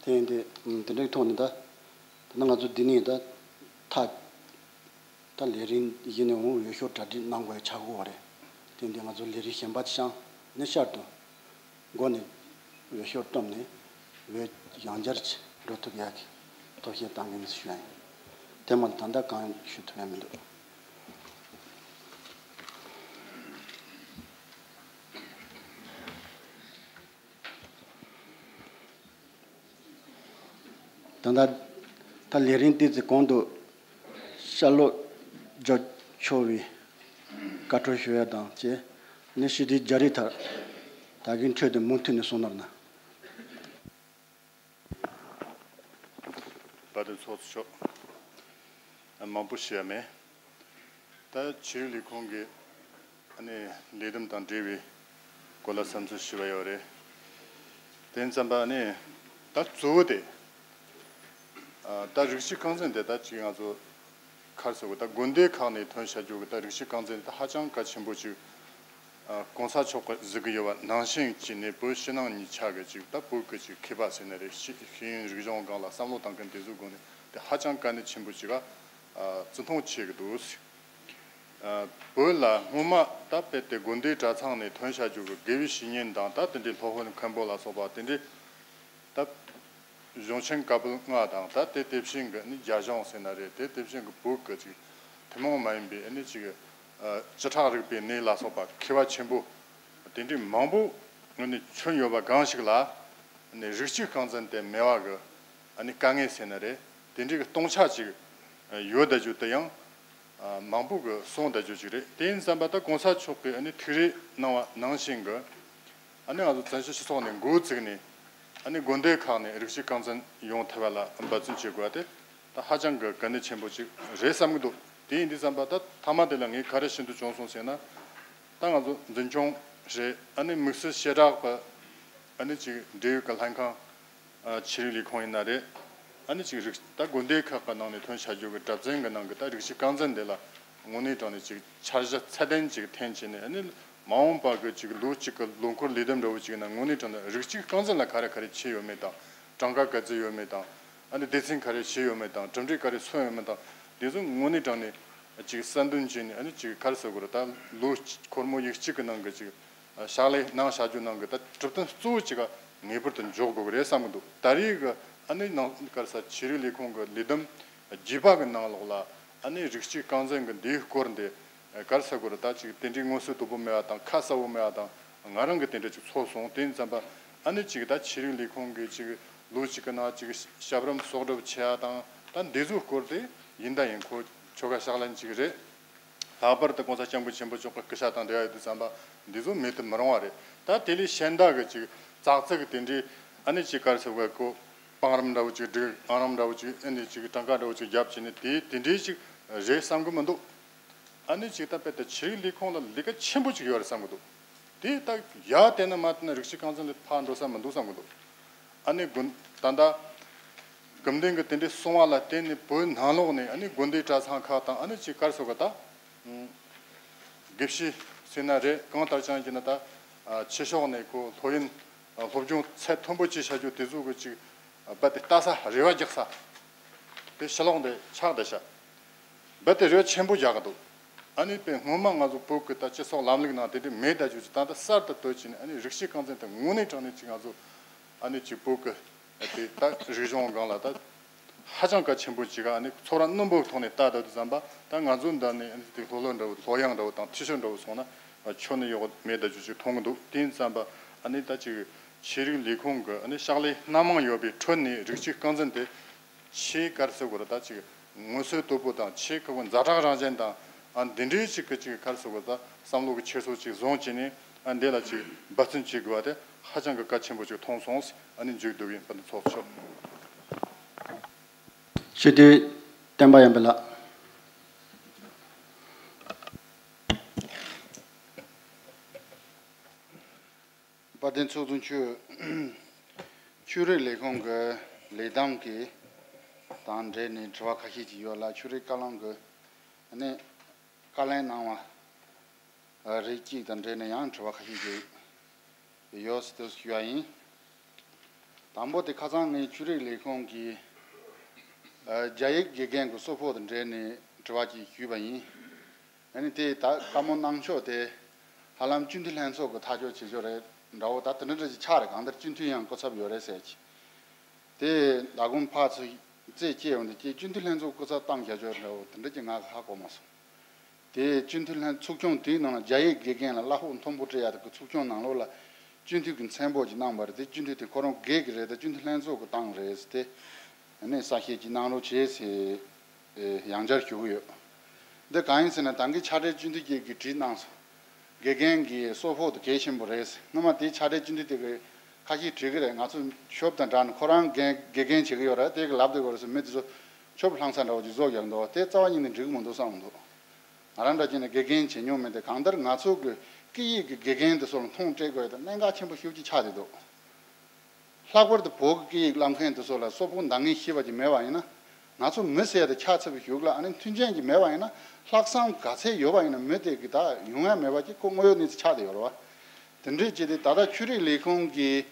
དེ་ཡིན་དུས་དེ་འདྲའི་ཐོག་ནས་ད་ད་ང་ཚོ་འདི་ནས་ད་ཐག་ད་ལས་རིམ་གཞི་ནས་འོང་འོས་ཤོག་གྲ་སྒྲིག་གནང་དགོས་ཆགས་ཀྱི་ཡོད་རེད། དེ་འདི་ང་ཚོ་ལས་རིམ་གཞན་པ་ཅིག་བཤམས་ནས་ཤར་དུ་འགོ་ནས་འོས་ཤོག་བཀྲམ་ནས་འོས་ཡང་བསྐྱར་གྱི་འགྲོ་ཐུབ་ཡག་གི་ཐབས་ཤེས་གཏང་གི་ཡིན་ཞུ་ཡ་ཡིན། དེ་མ་ད་ལྟ་གང་ཞུ་ཐུབ་ཡ་མི་འདུག་ད་ལྟ་ད་ལས་རིམ་ཏོག་ཙམ་གོང་དུ་ཤར་ལྷོ་རྒྱབ་ཕྱོགས་པའི་བཀའ་འཁྲོལ་ཞུ་ཡ་དང་བཅས་ནས་ཞི་བདེའི་རྒྱ་རིགས་ཐར་ད་གིན་འཕྲོས་ཏེ་མུ་མཐུད་ནས་གསུང་གནང་ན། བཀའ་དྲིན་ཚོགས་གཙོ་མཆོག་མང་པོ་ཞུ་ཡ་མེད། ད་ཆོས་རིག་ལས་ཁུངས་ཀྱི་ཨ་ནི་ལས་རིམ་དང་འབྲེལ་བའི་སྐོར་ལ་བསམ་ཚུལ་ཞུ་བ་ཡོད་རེད། དེ་ཙམ་པ་ཨ་ནི་ད་གཙོ་བོ་དེ་ཨ་ད་རིགས་གཅིག་རྐང་འཛིན་དེ་ད་ཅིག་ང་ཚོ་ག་རེ་ཟེར་དགོས། ད་དགོན་སྡེ་ཁག་ནས་ཐོན་བྱ་རྒྱུ་གི་ད་རིགས་གཅིག་རྐང་འཛིན་དེ་ཧ་ཅང་གལ་ཆེན་པོ་ཅིག་ཨ་གོང་ས་མཆོག་གིས་གཟིགས་ཀྱི་ཡོད་པ་ནང་བཞིན་བྱས་ནས་བོད་ཕྱི་ནང་གཉིས་ཆ་གི་ཅིག་ད་བོད་ཀྱི་ཅིག་མཁས་པ་ཟེར་ན་རེད། ཤེས་ཤེས་ཡོན་རིག་གཞུང་སྒང་ལ་བསམ་བློ་བཏང་མཁན་དེ་ཚོའི་སྒོ་ནས་དེ་ཧ་ཅང་དཀའ་གནད་ཆེན་པོ་ཅིག་ཨ་བརྩི་མཐོང་བྱེད་ཀྱི་འདུག་ཨ་བོད་ལ་སྔོན་མ་ད་དཔེ་དེ་དགོན་སྡེའི་གྲྭ་ཚང་ནས་ཐོན་བྱ་རྒྱུ་གི་དགེ་བའི་བཤེས་གཉེན་དང་ད་དེ་འདྲའི་སློབ་དཔོན་མཁན་པོ་ལ་སོགས་པ་དེ་འདྲའི་ད་གཞུང་ཆེན་བཀའ་པོད་ལྔ་དང་ད་དེ་དེ་བཞིན་གྱི་ནི་རྒྱ་གཞུང་ཟེར་ན་རེད། དེ་དེ་བཞིན་གྱི་བོད་ཀྱི་ཅིག་ཐུན་མོང་མ་ཡིན་པའི་ནི་ཅིག་ཨ་བཅུ་ཕྲག་རིག་པའི་གནས་ལ་སོགས་པ་མཁས་པ་ཆེན་པོ་དེ་འདྲའི་མང་པོ་ནི་བྱོན་ཡོད་པ་གང་ཞིག་ལ་ནི་རིགས་གཅིག་རྐང་འཛིན་དེ་མེད་པ་གི་ནི་དཀའ་ངལ་ཟེར་ན་རེད། དེ་འདྲའི་གི་སྟོང་ཆ་ཅིག་ཡོད་བསྡད་རྒྱུ་དེ་ཡང་ཨ་མང་པོ་གི་གསུངས་བསྡད་རྒྱུ་ཅིག་རེད། དེ་ཡིན་ཙམ་པ་ད་གོང་ས་མཆོག་གིས་ཨ་ནི་ཐུགས་རེ་གནང་བ་ནང་བཞིན་གྱི་ཨ་ནི་ང་ཚོ་བཙན་བྱོལ་སྤྱི་ཚོགས་ནས་འགོ་བཙུགས་ནས་ཨ་ནི་དགོན་སྡེ་ཁག་ནས་རིགས་གཅིག་རྐང་འཛིན་ཡོང་ཐུབ་པ་ལ་འབད་བརྩོན་བྱེད་དགོས་པ་དེ་ད་ཧ་ཅང་གི་གལ་གནད་ཆེན་པོ་ཅིག་རེད་བསམ་གྱི་འདུག་དེ་ཡིན་དུས་ཙམ་པ་ད་མཐའ་མ་དེ་ལ་ངས་ག་རེ་ཞུ་འདོད་བྱུང་སོང་ཟེར་ན། ད་ང་ཚོ་འཛིན་སྐྱོང་རེད། ཨ་ནི་དམིགས་བསལ་བྱེ་བྲག་པ་ཨ་ནི་ཅིག་འབྲེལ་ཡོད་ཀྱི་ལྷན་ཁང་ཨ་ཆོས་རིག་ལས་ཁུངས་ཡིན་ན་རེད། ཨ་ནི་ཅིག་རིགས་ད་དགོན་སྡེ་ཁག་གི་ནང་ནས་ཐོན་བྱ་རྒྱུ་གི་གྲྭ་བཙུན་གྱི་ནང་གི་ད་རིགས་གཅིག་རྐང་འཛིན་དེ་ལ་དངོས་གནས་དྲང་ནས་ཅིག་འཆར་གཞི་ཚད་ལྡན་ཅིག་འཐེན་བྱས་ནས། ཨ་ནི་མ་འོངས་པ་གི་ཅིག་ལོ་གཅིག་གི་ལོ་འཁོར་ལས་དོན་འདྲ་བོ་ཅིག་ན་དངོས་གནས་དྲང་ནས་རིགས་གཅིག་རྐང་འཛིན་ལ་ག་རེ་ག་རེ་བྱས་ཡོད་མེད་དང་། གྲངས་ཀ་ག་ཚོད་ཡོད་མེད་དང་། ཨ་ནི་སྡེ་ཚན་ག་རེ་བྱས་ཡོད་མེད་དང་། གྲུབ་འབྲས་ག་རེ་སོན་ཡོད་མེད་དང་། དེ་ཚོ་དངོས་གནས་དྲང་ནས་ཅིག་གསལ་འདོན་བྱས་ནས། ཨ་ནི་ཅིག་ག་རེ་ཟེར་དགོས་རེད། ད་ལོ་གཅིག་འཁོར་མོ་ཡིག་གཅིག་གི་ནང་གི་ཅིག་ཕྱག་ལས་གནང་བྱ་རྒྱུ་ནང་གི་ད་གྲུབ་དོན་གཙོ་བོ་གཅིག་ག་ངེས་པར་དུ་འཇོག་དགོས་ཀྱི་རེད་བསམ་གྱི་འདུག་ད་རེས་ཀྱི་ཨ་ནི་ནང་ག་རེ་ཟེར་ཆོས་རིག་ལས་ཁུངས་ཀྱི་ལས་བསྡོམས་རྒྱས་པ་གི་ནང་ལོགས་ལ་ཨ་ནི་རིགས་གཅིག་རྐང་འཛིན་གྱི་འདིའི་སྐོར་འདི་ག་རེ་ཟེར་དགོས་རེད། ད་ཅིག་དེ་འདྲའི་མངོན་གསལ་དོད་པོ་མེད་པ་དང་ཁ་གསལ་བོ་མེད་པ་དང་། ང་རང་གི་དེ་འདྲ་ཅིག་ཚོར་སོང་། དེ་ཡིན་ཙམ་པ་ཨ་ནི་ཅིག་ད་ཆོས་རིག་ལས་ཁུངས་ཀྱི་ཅིག་ལོ་གཅིག་གི་ནང་ཅིག་ཞབས་རིམ་གསོག་སྒྲུབ་བྱེད་ཡ་དང་། ད་འདི་ཚོའི་སྐོར་དེ་ཡིན་ད་ཡིན། ཁོ་ཆོལ་ཁ་ཕྱག་ལེན་ཅིག་རེད། ལྷག་པར་དུ་༸གོང་ས་༸སྐྱབས་མགོན་ཆེན་པོ་མཆོག་གི་སྐུ་ཕྱྭ་དང་འབྲེལ་བ་ཡོད་དུས་ཙམ་པ་འདི་ཚོ་མེད་དུ་མི་རུང་བ་རེད། ད་དེ་ལས་གཞན་དག་གི་ཅིག་ཙག་ཙིག་གི་དེ་འདྲའི་ཨ་ནི་ཅིག་ག་རེ་ཟེར་དགོས། ཁོ་བང་རིམ་འདྲ་བོ་ཅིག་སྒྲིག་ཨང་རིམ་འདྲ་བོ་ཅིག་ཨ་ནི་ཅིག་གྲངས་ཀ་འདྲ་བོ་ཅིག་བརྒྱབ་བྱས་ནས་དེ་དེ་འདྲའི་ཅིག་རེད་བསམ་གི་མི་འདུག་ཨ་ནི་ཅིག་ད་དཔེ་དེ་ཆོས་རིག་ལས་ཁུངས་ལ་ལས་ཀ་ཆེན་པོ་ཅིག་ཡོད་རེད་བསམ་གི་འདུག་དེ་ད་ཡར་བལྟས་ན་མར་བལྟས་ན་རིགས་གཅིག་རྐང་འཛིན་ལས་ཕར་འགྲོ་ས་མི་འདུག་བསམ་གི་འདུག་ཨ་ནི་དགོན་ད་ལྟ་སྐུ་མདུན་གྱི་དེ་འདྲའི་གསུང་བ་ལ་བརྟེན་ནས་བོད་ནང་ལོགས་ནས་ཨ་ནི་དགོན་སྡེ་གྲྭ་ཚང་ཁག་དང་། ཨ་ནི་ཅིག་ག་རེ་ཟེར་དགོས། ད་དགེ་བཤེས་ཟེར་ན་རེད། གང་ལྟར་ཀྱང་བྱས་ན་ད་ཕྱི་ཕྱོགས་ནས་ཁོ་སློབ་ཡོན་སློབ་སྦྱོང་ཚད་མཐོན་པོ་ཅིག་བྱ་རྒྱུ་དེ་ཚོ་གི་ཅིག་རྦད་དེ་ལྟ་ས་རེ་བ་རྒྱག་ས་དེ་ཕྱི་ལོགས་འདི་ཆགས་བསྡད་ཤག་རྦད་དེ་རེ་བ་ཆེན་པོ་རྒྱག་གི་འདུག་ཨ་ནི་དཔེ་སྔོན་མ་ང་ཚོ་བོད་ཀྱི་ད་སྤྱི་ཚོགས་ལམ་ལུགས་ནང་དེ་འདྲ་མེད་བསྡད་རྒྱུ་ཅིག་ད་ལྟ་གསར་དུ་བཏོད་བྱས་ནས། ཨ་ནི་རིགས་གཅིག་རྐང་འཛིན་དེ་དངོས་གནས་དྲང་གནས་ཅིག་ང་ཚོ་ཨ་ནི་ཅིག་བོད་ཀྱི་དེ་ད་རིག་གཞུང་སྒང་ལ་ད་ཧ་ཅང་གལ་ཆེན་པོ་ཅིག་ཨ་ནི་ཚོར་བ་རྣོན་པོའི་ཐོག་ནས་ལྟ་བསྡད་དུས་ཙམ་པ། ད་ང་ཚོ་འདི་ནས་ཨ་ནི་དེ་སློབ་ལོ་འདྲ་བོ་སློབ་ཡོན་འདྲ་བོ་དང་འཐུས་ཤོར་འདྲ་བོ་སོང་ན་ཆོ་ནི་ཡོག་མེད་བསྡད་རྒྱུ་ཅིག་མཐོང་གི་འདུག་དེ་ཡིན་ཙམ་པ་ཨ་ནི་ད་ཅིག་ཆོས་རིག་ལས་ཁུངས་ཀྱི་ཨ་ནི་ཕྱག་ལས་སྣ་མང་ཡོད་པའི་ཁྲོད་ནས་རིགས་གཅིག་རྐང་འཛིན་དེ་ཆེས་ག་རེ་ཟེར་དགོས་རེད། ད་ཅིག་མངོན་གསལ་དོད་པོ་དང་ཆེས་ཁག་པོ་ཛ་དྲག་རང་བཞིན་དང་། ཨ་འདི་འདྲའི་ཅིག་གི་ཅིག་ག་རེ་ཟེར་དགོས། ད་བསམ་བློ་གི་འཁྱེར་སོ་ཅིག་བཟུང་བྱས་ནས། ཨ་འདི་ལ་ཅིག་འབད་བརྩོན་བྱེད་དགོས་པ་དེ་ཧ་ཅང་གི་གལ་ཆེན་པོ་ཅིག་མཐོང་སོང་། ཨ་ནི་མཇུག་བསྡུ་གི་ཡིན། དཔལ་ལྡན་ཚོགས་གཙོ་མཆོག་སྤྱི་འཐུས་བསྟན་པ་ཡར་འཕེལ་ལགས། དཔལ་ལྡན་ཚོགས་གཙོ་མཆོག་ཆོས་རིག་ལས་ཁུངས་ཀྱི་ལས་བསྡོམས་ཀྱི་དང་འབྲེལ་ནས་དྲི་བ་ཁ་ཤས་ཅིག་ཡོད་ལ། ཆོས་རིག་བཀའ་བློན་གྱི་ནས་བཀའ་ལན་གནང་བ་རིགས་གཅིག་དང་འབྲེལ་ནས་ཡང་དྲི་བ་ཁ་ཤས་ཅིག་ཡོད་སྲིད་དུ་ཞུ་བ་ཡིན། དང་པོ་དེ་ཁ་སང་ངས་ཆོས་རིག་ལས་ཁུངས་ཀྱི་རྒྱ་ཡིག་དགེ་རྒན་གྱི་གསོལ་ཕོགས་དང་འབྲེལ་ནས་དྲི་བ་ཅིག་ཞུས་པ་ཡིན། ཨ་ནི་དེ་ད་བཀའ་མོལ་གནང་ཕྱོགས་དེ་ཧ་ལམ་སྤྱི་འཐུས་ལྷན་ཚོགས་ཀྱི་ཐག་གཅོད་བྱེད་ཕྱོགས་རེད་འདྲ་བོ། ད་དེ་འདྲ་འདྲ་ཅིག་ཆགས་རེད། གང་ལྟར་སྤྱི་འཐུས་ཡང་སྐུ་ཚབ་ཡོད་རེད་ཟེར་གྱི། དེ་ད་གུང་ཕར་ཚུར་རྩད་བཅད་ཡོང་དུས་ཀྱི་སྤྱི་འཐུས་ལྷན་ཚོགས་སྐུ་ཚབ་བཏང་བཞག་ཕྱོགས་འདྲ་བོ་དེ་འདྲ་ཅིག་ང་གིས་ཧ་གོ་མ་སོང་། དེ་སྤྱི་འཐུས་ལྷན་ཚོགས་ཆུང་དེའི་ནང་ལ་རྒྱ་ཡིག་དགེ་རྒན་ལ་གླ་ཕོགས་མཐོན་པོ་སྤྲད་ཡག་དེ་གི་ཚོགས་ཆུང་ནང་ལོགས་ལ་སྤྱི་འཐུས་ཀྱི་མཚན་འབོད་ཅིག་གནང་བ་རེད། དེ་སྤྱི་འཐུས་དེ་ཁོ་རང་སྒེར་གྱི་རེད། ད་སྤྱི་འཐུས་ལྷན་ཚོགས་ཀྱིས་བཏང་རེད་ཟེར་ཏེ། ཨ་ནི་གསལ་བཤད་ཅིག་གནང་རོགས་བྱེད་ཟེར་ཡང་བསྐྱར་ཞུ་གི་ཡོད། འདི་གང་ཡིན་ཟེར་ན་ད་གིན་ཕྱག་སྦྲེལ་སྤྱི་འཐུས་ཀྱིས་ཀྱི་བྲིས་གནང་སོང་། དགེ་རྒན་གྱི་གསོལ་ཕོགས་དེ་གལ་ཆེན་པོ་རེད། སྔོན་མ་དེའི་ཕྱག་སྦྲེལ་སྤྱི་འཐུས་དེ་གི་ཁ་ཤས་བྲིས་གི་རེད། ང་ཚོ་ཆོབ་དང་འདྲ་ནས་ཁོ་རང་རྒན་དགེ་རྒན་བྱེད་གི་ཡོད་རེད། དེ་གི་ལབ་བསྡད་ཡོད་རེད་ཟེར། མི་དེ་ཚོ་ཆོབ་ལྷང་ས་འདྲ་བོ་ཅིག་བཟོ་རྒྱག་འདུག་དེ་རྩ་བ་ཉིད་ནས་འགྲིག་གི་མི་འདུག་བསམ་འདུག་ང་རང་འདྲ་བྱས་ནས་དགེ་རྒན་བྱེད་མྱོང་མེད་དེ། གང་ལྟར་ང་ཚོ་གི་སྐད་ཡིག་གི་དགེ་རྒན་དེ་ཚོ་ལ་མཐོང་སྤྲད་དགོས་ཡ་དེ་གནད་འགག་ཆེན་པོ་ཞེ་པོ་ཅིག་ཆགས་བསྡད་འདུག་ལྷག་པར་དུ་བོད་ཀྱི་སྐད་ཡིག་བསླབ་མཁན་དེ་ཚོ་ལ་གསོལ་ཕོགས་འདང་ངེས་ཤེས་པ་ཅིག་མེད་པ་ཡིན་ན། ང་ཚོ་མི་ཟེར་ཡ་དེ་ཆགས་ཚར་བའི་གཞུག་ལ་ཨ་ནི་མཐུན་རྐྱེན་ཅིག་མེད་པ་ཡིན་ན། ལྷག་བསམ་ག་ཚད་ཡོད་པ་ཡིན་ན་མི་དེ་གི་ད་ཡོང་ཡ་མེད་པ་ཅིག་ཁོ་དངོས་ཡོད་གནས་ཚུལ་ཆགས་བསྡད་ཡོད་རེད་བ། དེ་འདྲས་བྱས་ཏེ་ད་ལྟ་ཆོས་རིག་ལས་ཁུངས་ཀྱིས་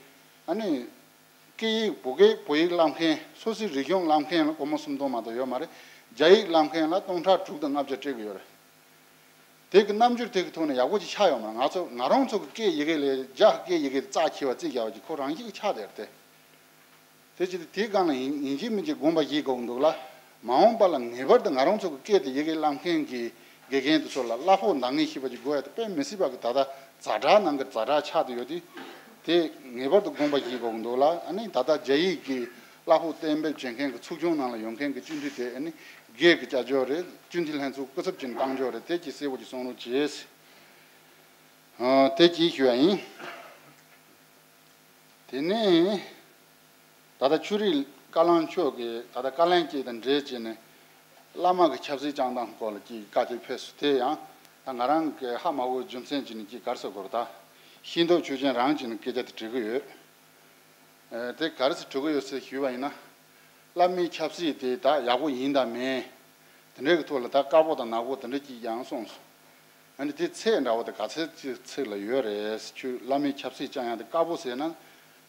ཨ་ནི་སྐད་ཡིག་བོད་སྐད་བོད་ཡིག་བསླབ་མཁན། སོ་སོའི་རིག་གཞུང་བསླབ་མཁན་ལ་སྒོར་མོ་སུམ་སྟོང་མ་གཏོགས་ཡོད་མ་རེད། རྒྱ་ཡིག་བསླབ་མཁན་ལ་སྟོང་ཕྲག་དྲུག་དང་ལྔ་བརྒྱ་སྤྲད་གི་ཡོད་རེད། དེ་གི་རྣམ་འགྱུར་དེ་གི་ཐོག་ནས་ཡག་པོ་ཅིག་ཆགས་ཡོད་མ་རེད། ང་ཚོ་ང་རང་ཚོ་གི་སྐད་ཡི་གེ་ལས་རྒྱ་སྐད་ཡི་གེ་རྩ་ཆེ་བ་རྩིས་རྒྱག་པ་ཅིག་ཁོ་རང་ཞིག་ཆགས་བསྡད་རེད་དེ། དེ་ཅི་སྟེ་དེའི་སྒང་ལ་ཡིན་ཡིན་གཅིག་མིན་གཅིག་དགོངས་པ་བཞེས་དགོས་ཀྱི་འདུག་ལ། མ་འོངས་པ་ལ་ངེས་པར་དུ་ང་རང་ཚོ་གི་སྐད་དེ་ཡི་གེ་བསླབ་མཁན་གྱི་དགེ་རྒན་དེ་ཚོ་ལ་གླ་ཕོགས་འདང་ངེས་ཤེས་པ་ཅིག་དགོས་ཡ་དེ་དཔེ་མི་སྲིད་པ་གི་ད་ལྟ་ཛ་དྲག་ནང་གི་ཛ་དྲག་ཆགས་བསྡད་ཡོད་དེ། དེ་ངེས་པར་དུ་དགོངས་པ་བཞེས་དགོས་ཀྱི་འདུག་ལ། ཨ་ནི་ད་ལྟ་རྒྱ་ཡིག་གི་གླ་ཕོགས་གཏན་འབེབས་བྱེད་མཁན་གྱི་ཚོགས་ཆུང་ནང་ལ་ཡོང་མཁན་གྱི་སྤྱི་འཐུས་དེ་ཨ་ནི་སྒེར་གྱི་བྱ་སྤྱོད་རེད། སྤྱི་འཐུས་ལྷན་ཚོགས་སྐུ་ཚབ་ཅིག་བཏང་ཕྱོགས་རེད། དེ་ཅིག་གསལ་པོ་ཅིག་གསུང་རོགས་བྱེད། ཨ། དེ་ཅིག་ཞུ་ཡ་ཡིན། དེ་ནས་ད་ལྟ་ཆོས་རིག་བཀའ་བློན་མཆོག་གིས་ད་ལྟ་བཀའ་ལན་ཅིག་དང་འབྲེལ་བྱས་ནས་བླ་མ་གི་ཆབ་སྲིད་བསྐྱངས་སྟངས་སྐོར་ལ་ཅིག་བཀའ་ཅིག་ཕེབས་སོང་། དེ་ཡང་ད་ང་རང་གི་ཧ་མ་གོ་རྒྱུ་མཚན་ཅིག་ནས་ཅིག་ག་རེ་ཟེར་དགོས་རེད། ད་ཤེས་མདོག་ཆོས་ཅན་རང་ཅིག་ནས་སྐད་ཆ་དེ་དྲི་གི་ཡོད། ཨ། དེ་ག་རེ་ཟེར་དྲི་གི་ཡོད་ཟེར་ཞུས་པ་ཡིན་ན། བླ་མའི་ཆབ་སྲིད་དེ་ད་ཡག་པོ་ཡིན་དང་མིན། དེ་འདྲའི་གི་ཐོག་ལ་ད་དཀར་པོ་དང་ནག་པོ་དེ་འདྲ་ཅིག་ཡང་གསུངས་སོང་། ཨ་ནི་དེ་ཚད་འདྲ་བོ་དེ་ག་ཚད་ཅིག་ཚིག་ལ་ཡོད་རེད། ཁྱོད་བླ་མའི་ཆབ་སྲིད་བསྐྱང་ཡག་དེ་དཀར་པོ་ཟེར་ན་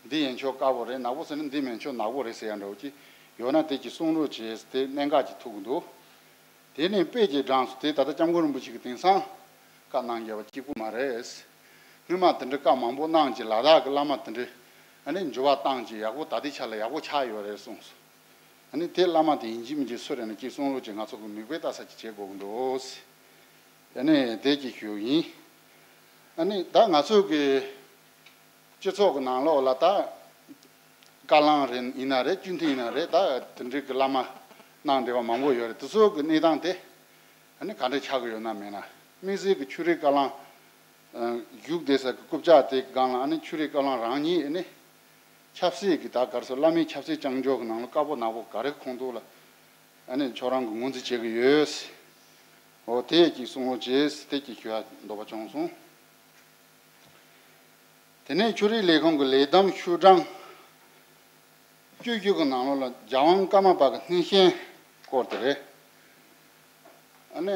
འདི་ཡན་ཆོད་དཀར་པོ་རེད། ནག་པོ་ཟེར་ན་འདི་མན་ཆོད་ནག་པོ་རེད་ཟེར་ཡག་འདྲ་བོ་ཅིག་ཡོད་ན་དེ་ཅིག་གསུང་རོགས་བྱེད་ཟེར་དེ་གནད་འགག་ཅིག་ཐུག་གི་འདུག་དེ་ནས་དཔེ་ཅིག་དྲངས་སོང་། དེ་ད་ལྟ་སྐྱབས་མགོན་རིན་པོ་ཆེ་གིས་དེང་སང་བཀའ་གནང་བཞག་པ་གཅིག་པུ་མ་རེད། སྔོན་མ་དེ་འདྲའི་བཀའ་མང་པོ་གནང་བྱས་ལ་དྭགས་ཀྱི་བླ་མ་དེ་འདྲའི་ཨ་ནི་འགྱུར་བ་བཏང་བྱས་ཡག་པོ་ད་ལྟའི་ཆ་ལ་ཡག་པོ་ཆགས་ཡོད་རེད་གསུངས་སོང་། ཨ་ནི་དེ་བླ་མ་དེ་ཡིན་གཅིག་མིན་གཅིག་སུ་རེད་ན་ཅིག་གསུང་རོགས་བྱེད། ང་ཚོ་གི་མིག་དཔེ་ལྟ་ས་ཅིག་བྱེད་དགོས་ཀྱི་འདུག་ཨ་ནི་དེ་ཅིག་ཞུ་ཡིན། ཨ་ནི་ད་ང་ཚོ་གི་སྤྱི་ཚོགས་ཀྱི་ནང་ལོགས་ལ་ད་བཀའ་བློན་རེད་ཡིན་ན་རེད། སྤྱི་འཐུས་ཡིན་ན་རེད། ད་དེ་འདྲའི་གི་བླ་མ་གནང་བསྡད་པ་མང་པོ་ཡོད་རེད། དེ་ཚོ་གི་གནས་སྟངས་དེ་ཨ་ནི་ག་འདྲ་ཆགས་ཀྱི་ཡོད་ན་མེད་ན། དམིགས་བསལ་གྱི་ཆོས་རིག་བཀའ་བློན་བཞུགས་བསྡད་ས་གི་རྐུབ་བཀྱག་དེ་སྒང་ལ་ཨ་ནི་ཆོས་རིག་བཀའ་བློན་རང་ཉིད་ཨ་ནི་ཆབ་སྲིད་ཀྱི་ད་ག་རེ་ཟེར། བླ་མའི་ཆབ་སྲིད་བསྐྱང་ཕྱོགས་ཀྱི་ནང་ལ་དཀར་པོ་ནག་པོ་ག་རེ་ཁོངས་གཏོགས་ལ་ཨ་ནི་ཁྱོད་རང་གི་ངོས་འཛིན་བྱེད་ཀྱི་ཡོད། འོ་དེ་ཅིག་གསུང་རོགས་བྱེད་ཟེར་དེ་ཅིག་ཞུ་ཡ་འདོད་པ་བྱུང་སོང་། དེ་ནས་ཆོས་རིག་ལས་ཁུངས་ཀྱི་ལས་བསྡོམས་ཤོག་གྲངས་བཅུ་བཅུ་གི་ནང་ལོགས་ལ་རྒྱལ་དབང་ཀརྨ་པ་གི་གནས་ཆེན་སྐོར་དེ་རེད། ཨ་ནི་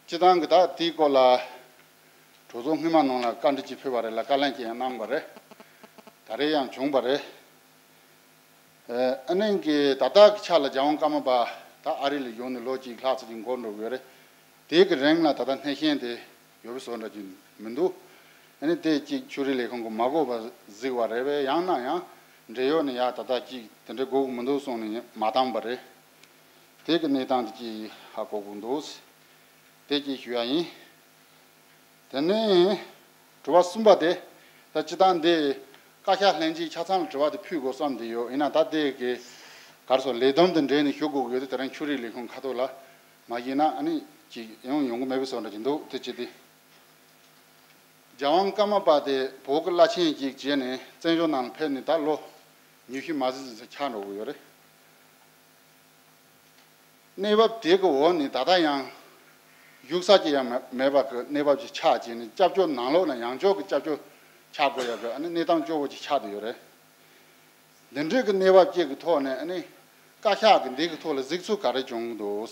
སྤྱི་བཏང་གི་ད་དེའི་སྐོར་ལ་གྲོས་ཚོགས་སྔོན་མ་ནང་ལ་བཀའ་འདྲི་ཅིག་ཕུལ་བ་རེད་ལ། བཀའ་ལན་ཅིག་ཡང་གནང་བ་རེད། ད་རེས་ཡང་བྱུང་བ་རེད། ཨ་ནི་གི་ད་ལྟ་གི་ཆ་ལ་རྒྱལ་དབང་ཀརྨ་པ་ད་ཨ་རི་ལ་ཡོང་ནས་ལོ་གཅིག་ལྷག་ཙམ་ཅིག་འགོར་འགྲོ་གི་ཡོད་རེད། དེའི་གི་རིང་ལ་ད་ལྟ་གནས་ཆེན་དེ་ཡོད་པའི་བཟོ་འདྲ་ཅིག་མི་འདུག་ཨ་ནི་དེ་གཅིག་ཆོས་རིག་ལས་ཁུངས་ཀྱིས་མ་དགོས་པ་གཟིགས་པ་རེད་པས། ཡང་ན་ཡང་འབྲེལ་ཡོད་ནས་ཡ་ད་ལྟ་གཅིག་དེ་འདྲའི་དགོས་ཀྱི་མི་འདུག་གསུངས་ནས་མ་བཏང་པ་རེད། དེ་གི་གནས་སྟངས་དེ་གཅིག་ཧ་གོ་དགོས་འདུག་དེ་གཅིག་ཞུ་ཡ་ཡིན། དེ་ནས་དྲི་བ་གསུམ་པ་དེ། ད་སྤྱིར་བཏང་འདི་བཀའ་ཤག་ལྷན་རྒྱས་ཆ་ཚང་ལ་དྲི་བ་དེ་ཕུལ་དགོས་བསམ་བསྡད་ཡོད། ཡིན་ན་ད་དེ་གི་ག་རེ་ཟེར། ལས་བསྡོམས་དང་འབྲེལ་ནས་ཞུ་དགོས་ཀྱི་ཡོད་དུས། དེ་རིང་ཆོས་རིག་ལས་ཁུངས་ཁ་ཐུག་ལ་མ་ཞུས་ན་ཨ་ནི་ཅིག་ཡོང་ཡོང་གི་མེད་པའི་བཟོ་འདྲ་ཅིག་འདུག་དེ་ཅི་སྟེ། རྒྱལ་དབང་ཀརྨ་པ་དེ་བོད་ཀྱི་བླ་ཆེན་ཅིག་བྱས་ནས་བཙན་བྱོལ་ནང་ལ་ཕེབས་ནས་ད་ལོ་ཉི་ཤུ་མ་ཟིན་ཙམ་ཆགས་འགྲོ་གི་ཡོད་རེད། གནས་བབ་དེ་གི་འོག་ནས་ད་ལྟ་ཡང་བཞུགས་ས་ཅིག་ཡང་མེད་པ་གི་གནས་བབ་ཅིག་ཆགས་བྱས་ནས། སྐྱབས་བཅོལ་ནང་ལོགས་ན་ཡང་བསྐྱར་གྱི་སྐྱབས་བཅོལ་ ཆགས་དགོས་ཡག་གི་ཨ་ནི་གནས་སྟངས་སྐྱོ་བོ་ཅིག་ཆགས་བསྡད་ཡོད་རེད། འདི་འདྲའི་གི་གནས་བབ་ཅིག་གི་ཐོག་ནས་ཨ་ནི་བཀའ་ཤག་གི་འདི་གི་ཐོག་ལ་གཟིགས་ཚུལ་ག་རེ་བྱུང་གི་འདུག་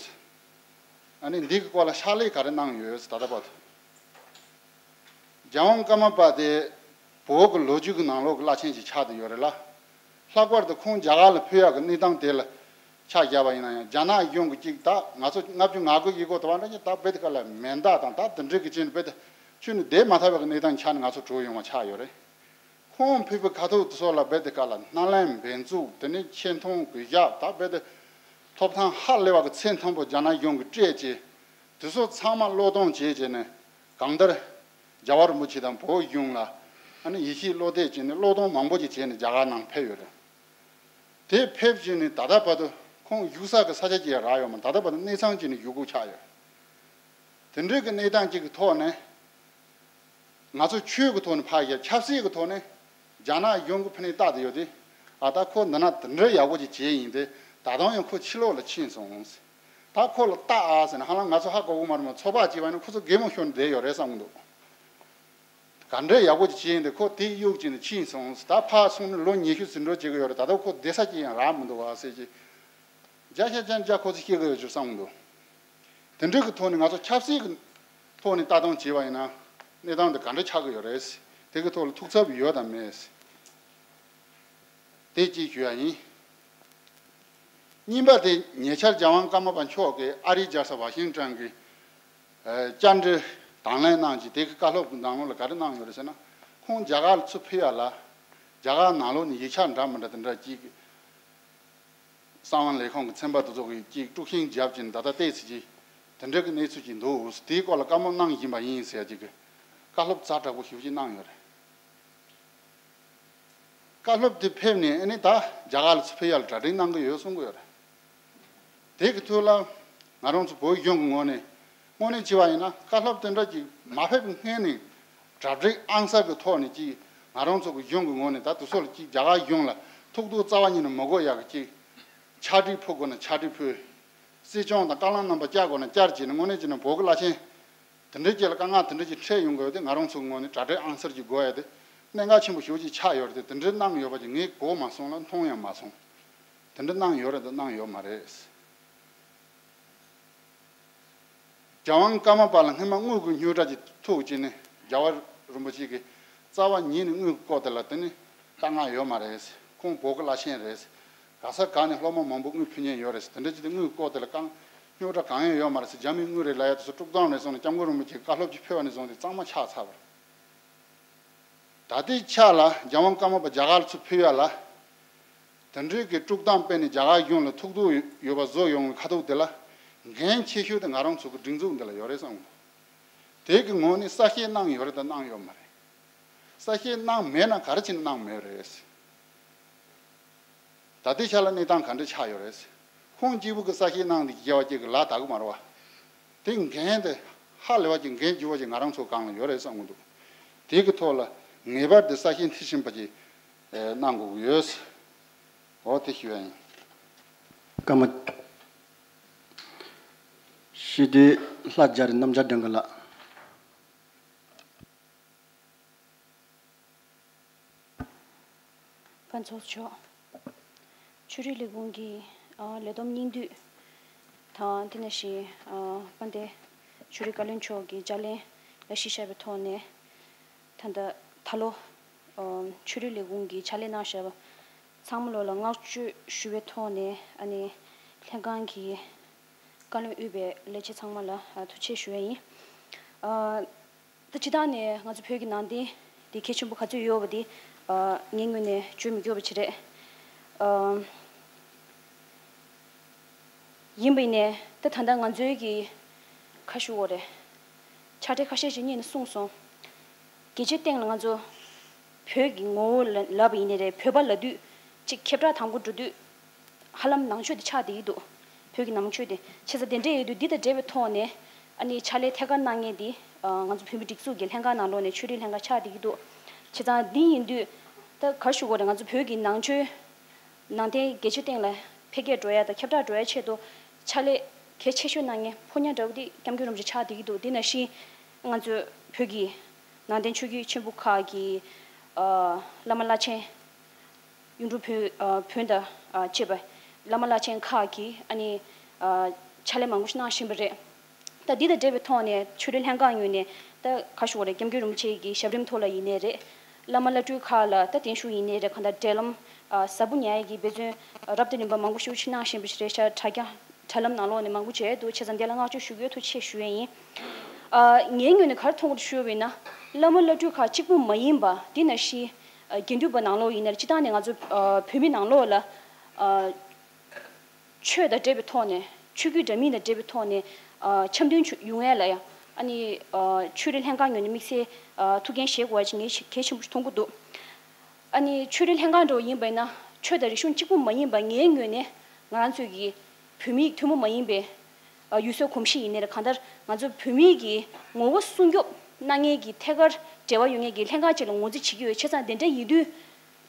ཨ་ནི་འདི་གི་སྐོར་ལ་ཕྱག་ལས་ག་རེ་གནང་ཡོད་ད་ལྟ་བར་དུ། རྒྱལ་དབང་ཀརྨ་པ་དེ་བོད་ཀྱི་ལོ་རྒྱུས་ཀྱི་ནང་ལོགས་ཀྱི་བླ་ཆེན་ཞིག་ཆགས་བསྡད་ཡོད་རེད་ལ། ལྷག་པར་དུ་ཁོང་རྒྱ་གར་ལ་ཕེབས་ཡག་གི་གནས་སྟངས་དེ་ལ་ཆ་བཞག་པ་ཡིན་ན་ཡང་རྒྱ་ནག་གཞུང་གི་ཅིག་ད་ང་ཚོ་ལྔ་བཅུ་ང་དགུ་ཡི་གོ་དེ་བ་འདྲ་ཅིག་ད་རྦད་དེ་ག་ལ་མེ་མདའ་དང་ད་དེ་འདྲའི་གི་ཅན་རྦད་དེ་ཁྱོན་ནས་བསྡད་མ་ཐུབ་པའི་གནས་སྟངས་ཆགས་ནས་ང་ཚོ་བྲོས་ཡོང་བ་ཆགས་ཡོད་རེད། ཁོང་ཕེབས་པའི་ཁ་ཐུག་དེ་ཚོ་ལ་རྦད་དེ་ག་ལ་སྣ་ལན་འབེན་འཛུགས་དེ་ནས་ཆེ་མཐོང་གི་བཞག་ད་རྦད་དེ་ཐོབ་ཐང་ཧ་ལས་པ་གི་ཚད་མཐོན་པོ་རྒྱ་ནག་གཞུང་གིས་སྤྲད་ཅེས་དེ་ཚོ་ཚང་མ་བློས་གཏོང་བྱས་བྱས་ནས་གང་ལྟར་རྒྱལ་བ་རིན་པོ་ཆེ་དང་བོད་གཞུང་ལ་ཨ་ནི་ཡིད་ཆེས་བློ་གཏད་བྱས་ནས་བློས་གཏོང་མང་པོ་ཅིག་བྱས་ནས་རྒྱ་གར་ནང་ཕེབས་ཡོད་རེད། དེ་ཕེབས་བྱས་ནས་ད་ལྟ་བར་དུ་ཁོང་བཞུགས་ས་གི་ས་ཆ་ཅིག་རག་ཡོད་མ་ད་ལྟ་བར་དུ་གནས་ཚང་བྱས་ནས་བཞུགས་དགོས་ཆགས་ཡོད། དེ་འདྲའི་གི་གནས་སྟངས་ཅིག་གི་ཐོག་ནས། ང་ཚོ་ཆོས་ཀྱི་ཐོག་ནས་ཕར་བཞག་ཆབ་སྲིད་ཀྱི་ཐོག་ནས་རྒྱ་ནག་གཞུང་གི་ཕུ་ནས་བལྟ་དུ་ཡོད་དེ། ཨ་ད་ཁོ་འདི་ན་དེ་འདྲའི་ཡག་པོ་ཅིག་བྱས་ཡིན་ཏེ་ད་དུང་ཡང་ཁོ་ཕྱི་ལོགས་ལ་ཕྱིན་སོང་། ད་ཁོ་ལ་བལྟ་ཨ་ཟེར་ན་ཧ་ལམ་ང་ཚོ་ཧ་གོ་གི་མ་རེད་མ་ཚོགས་པ་བྱས་པ་ནི་ཁོ་ཚོ་གད་མོ་ཤོར་ནས་བསྡད་ཡོད་རེད་བསམ་གི་འདུག་ག་འདྲའི་ཡག་པོ་ཅིག་བྱས་ཡིན་ཏེ་ཁོ་དེ་གཡུག་ཅིག་ནས་ཕྱིན་སོང་ད་ཕར་སོང་ནས་ལོ་ཉི་ཤུ་ཟིན་འགྲོ་བྱེད་གི་ཡོད་རེད་ད་ལྟ་ཁོ་བསྡད་ས་ཅིག་ཡང་རག་མི་འདུག་བ་ཟེར་གྱི། རྒྱ་ཤ་ཅན་རྒྱ་ཁོ་ཚོ་སྐྱེ་གི་ཡོད་ཅེས་བསམ་གི་འདུག་དེ་འདྲ་གི་ཐོག་ནས་ང་ཚོ་ཆབ་སྲིད་ཀྱི་ཐོག་ནས་ལྟ་སྟངས་བྱས་པ་ཡིན་ན་གནས་སྟངས་དེ་ག་འདྲ་ཆགས་ཀྱི་ཡོད་རེད། དེ་གི་ཐོག་ལ་ཐུགས་འཚབ་ཡོད་དམ་མེད། དེ་གཅིག་ཞུ་ཡ་ཡིན། གཉིས་པ་དེ་ཉེ་ཆར་རྒྱལ་དབང་ཀརྨ་པ་མཆོག་གིས་ཨ་རིའི་རྒྱལ་ས་ཝ་ཤིང་ཊོན་གྱི་བཅར་འདྲི་དང་ལེན་གནང་རྗེས་དེ་གི་བཀའ་སློབ་ཀྱི་ནང་ལོགས་ལ་ག་རེ་གནང་ཡོད་རེད་ཟེར་ན། ཁོང་རྒྱ་གར་ལ་ཚུར་ཕེབས་ཡ་ལ་རྒྱ་གར་ནང་ལོགས་ནས་ཡིག་ཆ་འདྲ་མི་འདྲ་དེ་འདྲ་ཅིག་གསང་བ་ལས་ཁུངས་ཀྱི་ཚན་པ་དེ་ཚོ་གིས་ཅིག་དཀྲུག་ཤིང་བརྒྱབ་ཅིང་ད་ལྟ་བལྟས་ཚེ་ཅིག་དེ་འདྲ་གི་གནས་ཚུལ་ཅིག་འདུག་དེའི་སྐོར་ལ་བཀའ་མོལ་གནང་བཞིན་པ་ཡིན་ཟེར་ཅིག་གི་བཀའ་སློབ་ཛ་དྲག་པོ་ཞེ་པོ་ཅིག་གནང་ཡོད་རེད། བཀའ་སློབ་དེ་ཕེབས་ནས་ཨ་ནི་ད་རྒྱ་གར་ལ་ཚུར་ཕེབས་ཡ་ལ་གྲ་སྒྲིག་གནང་གི་ཡོད་གསུང་གི་ཡོད་རེད། དེ་གི་ཐོག་ལ་ང་རང་ཚོ་བོད་གཞུང་གི་ངོས་ནས་དངོས་གནས་བྱས་པ་ཡིན་ན་བཀའ་སློབ་དེ་འདྲ་ཅིག་མ་ཕེབས་སྔོན་ནས་གྲ་སྒྲིག་ཨང་གསར་གྱི་ཐོག་ནས་ཅིག་ང་རང་ཚོ་གི་གཞུང་གི་ངོས་ནས་ད་དེ་ཚོ་ལ་ཅིག་རྒྱ་གར་གཞུང་ལ་ཐུགས་སྡུག་རྩ་བ་ཉིད་ནས་མི་དགོས་ཡག་གི་ཅིག་ཕྱག་བྲིས་ཕུལ་དགོས་ན་ཕྱག་བྲིས་ཕུལ། སྲིད་སྐྱོང་དང་བཀའ་བློན་རྣམ་པ་བསྐྱར་དགོས་ན་བསྐྱར་བྱས་ནས་དངོས་གནས་བྱས་ན་བོད་ཀྱི་བླ་ཆེན་དེ་འདྲའི་ཅིག་ལ་དཀའ་ངལ་དེ་འདྲ་ཅིག་འཕྲད་ཡོང་དགོས་ཏེ་ང་རང་ཚོ་གི་ངོས་ནས་གྲ་སྒྲིག་ཨང་གསར་ཅིག་དགོས་ཡ་དེ་གནད་འགག་ཆེན་པོ་ཞེ་པོ་ཅིག་ཆགས་ཡོད་རེད་དེ་དེ་འདྲའི་གནང་ཡོད་པ་ཅིག་ངས་གོ་མ་སོང་ལ་མཐོང་ཡང་མ་སོང་། དེ་འདྲ་གནང་ཡོད་རེད་དང་གནང་ཡོད་མ་རེད། རྒྱལ་དབང་ཀརྨ་པ་ལ་སྔོན་མ་དངུལ་གྱི་རྙོག་དྲ་ཅིག་ཐུག་ཅིག་ནས་རྒྱལ་བ་རིན་པོ་ཆེ་གིས་རྩ་བ་ཉིད་ནས་དངུལ་གྱི་སྐོར་དེ་ལ་དེ་ནི་དཀའ་ངལ་ཡོད་མ་རེད། ཁོང་བོད་ཀྱི་བླ་ཆེན་རེད། ག་ས་ག་ནས་སློབ་མ་མང་པོ་དངུལ་ཕུལ་མཁན་ཡོད་རེད། དེ་འདྲ་ཅིག་དེ་དངུལ་གྱི་སྐོར་དེ་ལ་དཀའ་རྙོག་དྲ་གང་ཡང་ཡོད་མ་རེད་ཟེར། རྒྱ་མིའི་དངུལ་རེད་ལབ་ཡ་དེ་ཚོ་དཀྲུག་གཏམ་རེད་སོང་ནས་སྐྱབས་མགོན་རིན་པོ་ཆེ་གི་བཀའ་སློབ་ཅིག་ཕུལ་བ་ནས་བཟུང་སྟེ་གཙང་མ་ཆགས་ཚར་བ་རེད། ད་ལྟའི་ཆ་ལ་རྒྱལ་དབང་ཀརྨ་པ་རྒྱ་གར་ལ་ཚུར་ཕེབས་ཡ་ལ། དེ་འདྲའི་གི་དཀྲུག་གཏམ་སྤེལ་ནས་རྒྱ་གར་གཞུང་ལ་ཐུགས་སྡུག་ཡོད་པ་བཟོ་ཡོང་བའི་ཁ་ཐུག་དེ་ལ། འགན་ཆེ་ཤོས་དེ་ང་རང་ཚོ་གི་སྒྲིག་འཛུགས་འདི་ལ་ཡོད་རེད་བསམ་གི་འདུག་དེ་གི་ངོས་ནས་གསལ་བཤད་གནང་ཡོད་རེད་དང་གནང་ཡོད་མ་རེད། གསལ་བཤད་གནང་མེད་ན་ག་རེ་བྱས་ནས་གནང་མེད་རེད། ད་ལྟའི་ཆ་ལ་གནས་སྟངས་ག་འདྲ་ཆགས་ཡོད་རེད། ཁོང་གཅིག་པུ་གི་གསལ་བཤད་གནང་འདི་རྒྱལ་བ་སྐྱེ་གི་ལ་དྭགས་མ་རེད་བ། དེ་འགན་དེ་ཧ་ལས་པ་ཅིག་འགན་རྒྱུ་བ་ཅིག་ང་རང་ཚོ་སྒང་ལ་ཡོད་རེད་བསམ་གི་འདུག་དེ་གི་ཐོག་ལ་ངེས་པར་དུ་གསལ་བཤད་མཐིལ་ཕྱིན་པ་ཅིག་གནང་དགོས་ཀྱི་ཡོད། འོ་དེ་ཞུ་ཡ་ཡིན། ཀརྨ་ཞི་བདེ་ལྷ་རྒྱ་རི་རྣམ་རྒྱལ་སྒྲོན་ག་ལགས། ཕན་ཚོགས་མཆོག་ཆོས་རིག་ལས་ཁུངས་ཀྱི་ཨ་ལས་བསྡོམས་སྙིང་བསྡུས་དང་དེ་ནང་བཞིན་ཨ་དཔལ་ལྡན་ཆོས་རིག་བཀའ་བློན་མཆོག་གི་བཅར་ལན་ལ་གཞི་བཞག་པའི་ཐོག་ནས་ད་ལྟ་ད་ལོ་ཨ་ཆོས་རིག་ལས་ཁུངས་ཀྱི་ཕྱག་ལས་གནང་བཞག་པ་ཚང་མ་ལོ་ལ་བསྔགས་བརྗོད་ཞུ་བའི་ཐོག་ནས་ཨ་ནི་ལྷན་ཁང་གི་བཀའ་བློན་དབུས་པའི་ལས་བྱེད་ཚང་མ་ལ་ཨ་ཐུགས་རྗེ་ཆེ་ཞུ་བ་ཡིན། ཨ་ད་སྤྱིར་བཏང་ནས་ང་ཚོ་བོད་ཀྱི་ནང་བསྟན་དེ་གལ་ཆེན་པོ་ག་ཚོད་ཡོད་པ་དེ་ཨ་ངའི་ངོས་ནས་བརྗོད་མི་དགོས་པ་ཅིག་རེད། ཨ་ཡིན་པ་ཡིན་ནའི་ད་ད་ལྟ་ང་ཚོའི་གི་ཁ་ཞུ་བོ་རེད། ཕྱག་སྦྲེལ་ཁ་ཤས་ཤིག་གཉིས་ནས་གསུངས་སོང་། རྒྱལ་སྤྱིའི་སྟེང་ལ་ང་ཚོ་བོད་ཀྱི་ངོ་བོ་ལ་ལབ་པ་ཡིན་ནའི་རེད། བོད་པ་ལབ་དུས་གཅིག་ཁྱབ་བསྒྲགས་དང་པོ་འགྲོ་དུས་ཧ་ལམ་ནང་ཆོས་དེ་ཆགས་བསྡད་ཀྱི་འདུག་བོད་ཀྱི་ནང་ཆོས་དེ་བྱས་ཙང་དེ་འདྲ་ཡོད་དུས་འདི་དང་འབྲེལ་བའི་ཐོག་ནས་ཨ་ནི་ཕྱག་ལས་ཐད་ཀར་གནང་མཁན་འདི་ང་ཚོ་བོད་མི་སྒྲིག་འཛུགས་ཀྱི་ལྷན་ཁང་ནང་ལོགས་ནས་ཆོས་རིག་ལྷན་ཁང་ཆགས་བསྡད་ཀྱི་འདུག་བྱས་ཙང་འདི་ཡིན་དུས་ད་ག་རེ་ཞུ་དགོས་རེད། ང་ཚོ་བོད་ཀྱི་ནང་ཆོས་ནང་བསྟན་རྒྱལ་སྤྱིའི་སྟེང་ལ་འཕེལ་རྒྱས་འགྲོ་ཡ་དང་ཁྱབ་བསྒྲགས་འགྲོ་ཡ་ཆེད་དུ་ཕྱག་ལས་གལ་ཆེ་ཤོས་གནང་མཁན་ཕོ་ཉ་འདྲ་བོ་འདི་སྐྱབས་མགོན་རིན་པོ་ཆེ་ཆགས་བསྡད་ཀྱི་འདུག་འདི་ནང་བཞིན་ང་ཚོ་བོད་ཀྱི་ནང་བསྟན་ཆོས་བརྒྱུད་ཆེན་པོ་ཁག་གི་ བླ་མ་བླ་ཆེན་གཡུང་དྲུང་བོན་བོན་དང་བཅས་པ་བླ་མ་བླ་ཆེན་ཁག་གིས་ཨ་ནི་ཕྱག་ལས་མང་པོ་ཞིག་གནང་བཞིན་པ་རེད། ད་འདི་དང་འབྲེལ་བའི་ཐོག་ནས་ཆོས་རའི་ལྷན་ཁང་ངོས་ནས་ད་ག་ཞུ་བ་རེད། སྐྱབས་མགོན་རིན་པོ་ཆེ་གི་ཞབས་རིམ་ཐོག་ལ་ཡིན་ནའི་རེད། བླ་མ་བླ་སྤྲུལ་ཁག་ལ་ད་བརྟན་བཞུགས་ཡིན་ནའི་རེད། གང་ལྟར་འབྲེལ་ལམ་ཟབ་པོ་ཉར་ཡས་ཀྱི་འབད་བརྩོན་རབ་དང་རིམ་པ་མང་པོ་ཞིག་གནང་བཞིན་པ་ཞིག་རེད་ཤག་དྲ་རྒྱ་དྲ་ལམ་ནང་ལོགས་ནས་མང་པོ་བྱས་འདུག་བྱས་ཙང་འདི་ལ་བསྔགས་བརྗོད་ཞུ་གི་ཡོད། ཐུགས་རྗེ་ཆེ་ཞུ་ཡས་ཡིན། ངའི་ངོས་ནས་ག་རེ་མཐོང་གི་འདུག་ཞུ་བ་ཡིན་ན། བླ་མ་བླ་སྤྲུལ་ཁག་གཅིག་པུ་མ་ཡིན་པ་འདི་ནང་བཞིན་དགེ་འདུན་པ་ནང་ལོགས་ཡིན་ན་རེད། སྤྱིར་བཏང་ནས་ང་ཚོ་བོད་མི་ནང་ལོགས་ལ། ཆོས་དང་འབྲེལ་བའི་ཐོག་ནས། ཆོས་བརྒྱུད་འདྲ་མིན་དང་འབྲེལ་བའི་ཐོག་ནས་འཆམ་མཐུན་ཡོང་ཡས་ལ་ཡང་ཨ་ནི་ཆོས་རའི་ལྷན་ཁང་ངོས་ནས་དམིགས་བསལ་ཐུགས་འགན་བཞེས་དགོས་ཡ་ཅིག་ངས་གལ་ཆེན་པོ་ཞིག་མཐོང་གི་འདུག་ཨ་ནི་ཆོས་རའི་ལྷན་ཁང་འདྲ་བོ་ཡིན་པ་ཡིན་ན་ཆོས་དང་རིག་གཞུང་གཅིག་པུ་མ་ཡིན་པ་ངའི་ངོས་ནས་ང་རང་ཚོའི་གི་བོད་མིའི་ཐུན་མོང་མ་ཡིན་པའི་ཡུལ་སྲོལ་གོམས་གཤིས་ཡིན་ནའི་རེད། གང་ལྟར་ང་ཚོ་བོད་མིའི་གི་ངོ་བོ་སྲུང་སྐྱོབ་གནང་མཁན་གྱི་ཐད་ཀར་འབྲེལ་བ་ཡོད་མཁན་གྱི་ལྷན་ཁང་ཅིག་ལ་ངོས་འཛིན་བྱེད་ཀྱི་ཡོད། བྱས་ཙང་དེ་འདྲ་ཡིན་དུས།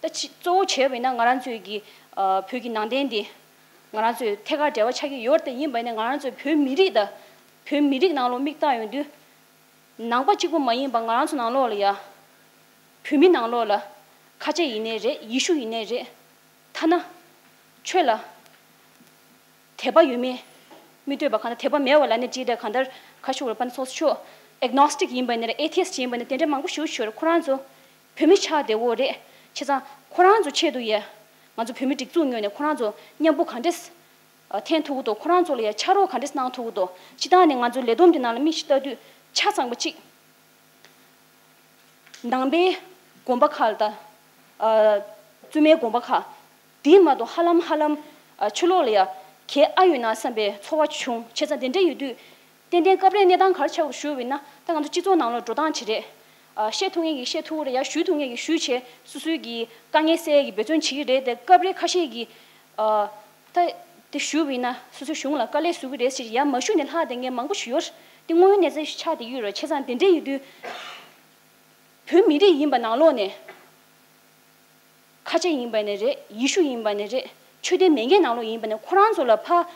ད་ཅི་གཙོ་བོ་བྱས་པ་ཡིན་ན་ང་རང་ཚོའི་གི་བོད་ཀྱི་ནང་བསྟན་འདི་ང་རང་ཚོའི་ཐད་ཀར་འབྲེལ་བ་ཆགས་ཀྱི་ཡོད་རེད། དེ་ཡིན་པ་ཡིན་ན་ང་རང་ཚོའི་བོད་མི་རིགས་དང་བོད་མི་རིགས་ནང་ལོགས་དམིགས་བཏང་ཡོང་དུས། ནང་པ་གཅིག་པུ་མ་ཡིན་པ་ང་རང་ཚོ་ནང་ལོགས་ལ་ཡ། བོད་མི་ནང་ལོགས་ལ་ཁ་ཆེ་ཡིན་ནའི་རེད། ཡེ་ཤུ་ཡིན་ནའི་རེད། ཐ་ན་ཆོས་ལ། དད་པ་ཡོད་མེད། མི་ལྟོས་པ་གང་ལྟར་དད་པ་མེད་པ་ལབ་ནས་བྲིས་ཏེ་གང་ལྟར་ཁ་ཤོར་བ་ཕན་ཚོགས་ཆོག་ཨེག་ནོ་སི་ཊིག་ཡིན་པ་ནི་རེད། ཨེ་ཐི་ཡི་སི་ཊི་ཡིན་པ་ནི་དེ་འདྲ་མང་པོ་ཞིག་ཤོར། ཁོ་རང་ཚོ་བོད་མི་ཆགས་བསྡད་ཡོད་རེད། བྱས་ཙང་ཁོ་རང་ཚོ་ཆེད་དུ་ཡ་ང་ཚོ་བོད་མི་སྒྲིག་འཛུགས་ངོས་ནས་ཁོ་རང་ཚོ་མཉམ་པོ་ག་འདྲས་འཐེན་ཐུབ་ཀྱི་འདུག་ཁོ་རང་ཚོ་ལ་ཡ་ཕྱག་རོགས་ག་འདྲས་གནང་ཐུབ་ཀྱི་འདུག་སྤྱིར་བཏང་ནས་ང་ཚོ་ལས་བསྡོམས་ཀྱི་ནང་ལ་མིག་ཞིག་ལྟ་དུས་ཆ་ཚང་པ་གཅིག་ནང་པའི་དགོན་པ་ཁག་ལ་ད། ཨ། བཙུན་མའི་དགོན་པ་ཁག་འདི་མ་གཏོགས་ཧ་ལམ་ཧ་ལམ། ཨ། ཕྱི་ལོགས་ལ་ཡ་གལ་ཨ་ཡོད་ན་བསམ་པའི་ཚོར་བ་བྱུང་། བྱས་ཙང་དེ་འདྲ་ཡོད་དུས། ཏན་ཏན་སྐབས་རེ་གནས་སྟངས་ག་རེ་ཆགས་ཀྱི་ཞུ་བ་ཡིན་ན། ད་ང་ཚོ་སྤྱི་ཚོགས་ནང་ལོགས་འགྲོ་སྟངས་ཅིག་རེད། ཨ། བཤད་ཐུབ་མཁན་གྱིས་བཤད་ཐུབ་ཀྱི་རེད། ཡ་ཞུ་ཐུབ་མཁན་གྱིས་ཞུས་བྱས་སོ་སོའི་གི་དཀའ་ངལ་སེལ་ཡས་ཀྱི་འབད་བརྩོན་བྱེད་ཀྱི་རེད། དེ་སྐབས་རེ་ཁ་ཤས་ཀྱིས། ཨ། ད་དེ་ཞུ་བ་ཡིན་ན་སོ་སོའི་གཞུང་ལ་དཀའ་ལས་བཟོ་གི་རེད་ཟེར། ཡ་མ་ཞུས་ནས་ལྷག་བསྡད་མཁན་མང་པོ་ཞིག་ཡོད། དེ་དངོས་ཡོད་གནས་ཚུལ་ཞིག་ཆགས་བསྡད་ཀྱི་ཡོད་རེད། བྱས་ཙང་དེ་འདྲ་ཡོད་དུས། བོད་མི་རིགས་ཡིན་པ་ནང་ལོགས་ནས། ཁ་ཆེ་ཡིན་པ་ནི་རེད། ཡེ་ཤུ་ཡིན་པ་ནི་རེད། ཆོས་དད་མེད་མཁན་ནང་ལོགས་ཡིན་པ་ནི་ཁོ་རང་ཚོ་ལ་ཕ།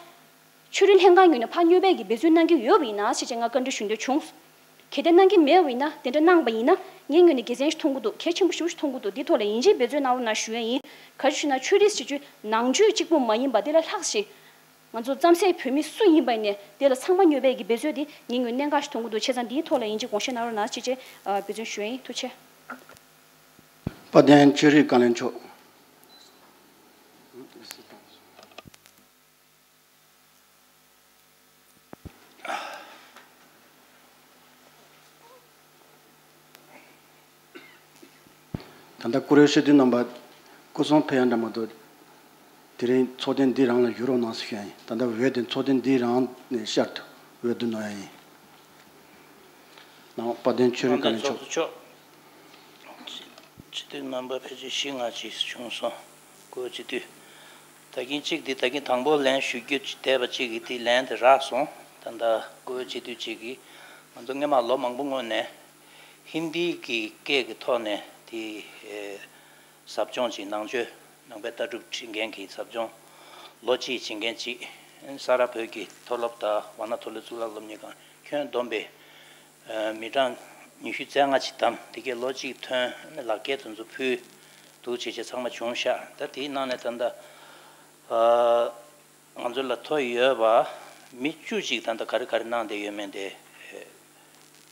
ཆོས་རའི་ལྷན་ཁང་ངོས་ནས་ཕ་སྙོབ་པའི་གི་འབད་བརྩོན་གནང་གི་ཡོད་པ་ཡིན་ན་ཞེས་བྱས་ང་བཀའ་འདྲི་ཞུ་འདོད་བྱུང་། གལ་ཏེ་གནང་གི་མེད་པ་ཡིན་ན། དེ་འདྲ་གནང་པ་ཡིན་ན་ངའི་ངོས་ནས་དགེ་མཚན་ཞིག་མཐོང་གི་འདུག་གལ་ཆེན་པོ་ཞིག་མཐོང་གི་འདུག་འདི་ཐོག་ལ་ཡིན་གཅིག་འབད་བརྩོན་གནང་རོགས་གནང་ཞུ་ཡས་ཡིན། ག་རེ་ཞུ་ན་ཆོས་རིག་ཟེར་རྒྱུ་ནང་ཆོས་གཅིག་པུ་མ་ཡིན་པ་དེ་ལས་ལྷག་ཞིག་ང་ཚོ་རྩམ་ཟན་བོད་མི་སུ་ཡིན་པ་ནས་དེ་ལ་ཚང་མ་སྙོབ་པའི་གི་འབད་རྩོལ་དེ་ངའི་ངོས་གནད་འགག་ཞིག་མཐོང་གི་འདུག་བྱས་ཙང་འདིའི་ཐོག་ལ་ཡིན་གཅིག་དགོངས་བཞེས་གནང་རོགས་གནང་ཞེས་བྱས་འབད་བརྩོན་ཞུ་ཡ་ཡིན། ཐུགས་རྗེ་ཆེ། དཔལ་ལྡན་ཆོས་རིག་བཀའ་བློན་མཆོག་ད་ལྟ་བཀུར་འོས་སྤྱི་འཐུས་རྣམ་པ་སྐུ་སྲུང་ཕེབས་ཡ་འདྲ་མ་གཏོགས། དེ་རིང་ཚོགས་ཐེངས་འདི་རང་ལ་ཞུ་རོགས་གནང་ཟེར་ཞུ་ཡ་ཡིན། ད་ལྟ་འོས་དེ་ཚོགས་ཐེངས་འདི་རང་ནས་ཤར་དུ་འོས་བསྡུ་གནང་ཡ་ཡིན། ནང་དཔལ་ལྡན་ཆོས་རིག་བཀའ་བློན་མཆོག་ཚོགས་གཙོ་མཆོག་སྤྱི་འཐུས་རྣམ་པ་ཕལ་ཆེར་བཞི་ལྔ་ཅིག་བྱུང་སོང་། བཀུར་འོས་སྤྱི་འཐུས། ད་གིན་གཅིག་འདི་ད་གིན་དང་པོ་ལན་ཞུ་རྒྱུ་བསྡད་པ་གཅིག་གིས་དེ་ལན་དེ་རག་སོང་། ད་ལྟ་བཀུར་འོས་སྤྱི་འཐུས་གཅིག་གིས་ང་ཚོ་སྔོན་མ་ལོ་མང་པོ་སྔོན་ནས་ཧིན་དིའི་གི་སྐད་ཀྱི་ཐོག་ནས་དེ་ཟབ་སྦྱོང་ཅིག་ནང་ཆོས་ནང་པའི་ལྟ་གྲུབ་ཁྲིད་མཁན་གྱི་ཟབ་སྦྱོང་ལོ་གཅིག་བྱེད་མཁན་གཅིག་ས་རཱ་བོད་ཀྱི་མཐོ་སློབ་དང་ཝཱ་ཎ་མཐོ་སློབ་གཙུག་ལག་སློབ་གཉེར་ཁང་ཁྱོན་བསྡོམས་པས། མི་གྲངས་ཉི་ཤུ་རྩ་ལྔ་ཅིག་བདམས། དེ་གའི་ལོ་གཅིག་ཐོན་ལག་འཁྱེར་དེ་ཚོ་ཕུལ་འདུག་བྱས་བྱས་ཚང་མ་བྱུང་ཤག་ད་དེའི་ནང་ནས་ད་ལྟ་ང་ཚོ་ལ་ཐོ་ཡོད་པ་མི་བཅུ་ཅིག་ད་ལྟ་ག་རེ་ག་རེ་གནང་བསྡད་ཡོད་མེད་དེ་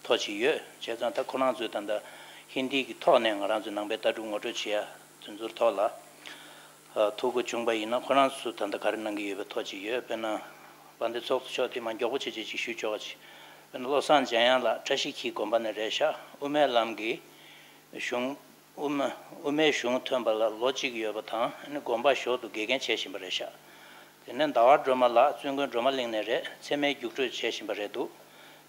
ཐོ་ཅིག་ཡོད། བྱས་ཙང་ད་ཁོ་རང་ཚོས་ད་ལྟ་ཧིན་དི་གི་ཐོག་ནས་ང་རང་ཚོའི་ནང་པའི་ལྟ་གྲུབ་ངོ་སྤྲོད་བྱེད་ཡ་དེ་ཚོའི་ཐོག་ལ། ཐུགས་ཁུར་བྱུང་པ་ཡིན་ན་ཁོ་རང་ཚོ་ད་ལྟ་ག་རེ་གནང་གི་ཡོད་པའི་ཐོ་ཅིག་ཡོད། དཔེར་ན། དཔལ་ལྡན་ཚོགས་གཙོ་མཆོག་དེ་མ་མགྱོགས་པོ་བྱས་བྱས་ཅིག་ཞུ་ཆོག་ག་ཅིག་དཔེར་ན་བློ་བཟང་འཇམ་དབྱངས་ལགས་བཀྲ་ཤིས་འཁྱིལ་དགོན་པ་ནས་རེད་ཤག་དབུ་མའི་ལམ་གྱི་གཞུང་དབུ་མ་དབུ་མའི་གཞུང་ཐོན་པ་ལ་ལོ་གཅིག་ཡོད་པ་དང་ཨ་ནི་དགོན་པ་ཞོར་དུ་དགེ་རྒན་བྱེད་བཞིན་པ་རེད་ཤག་དེ་ནས་ཟླ་བ་སྒྲོལ་མ་ལགས་བཙུན་དགོན་སྒྲོལ་མ་གླིང་ནས་རེད། ཚད་མའི་རྒྱུགས་སྤྲོད་བྱེད་བཞིན་པ་རེད་འདུག་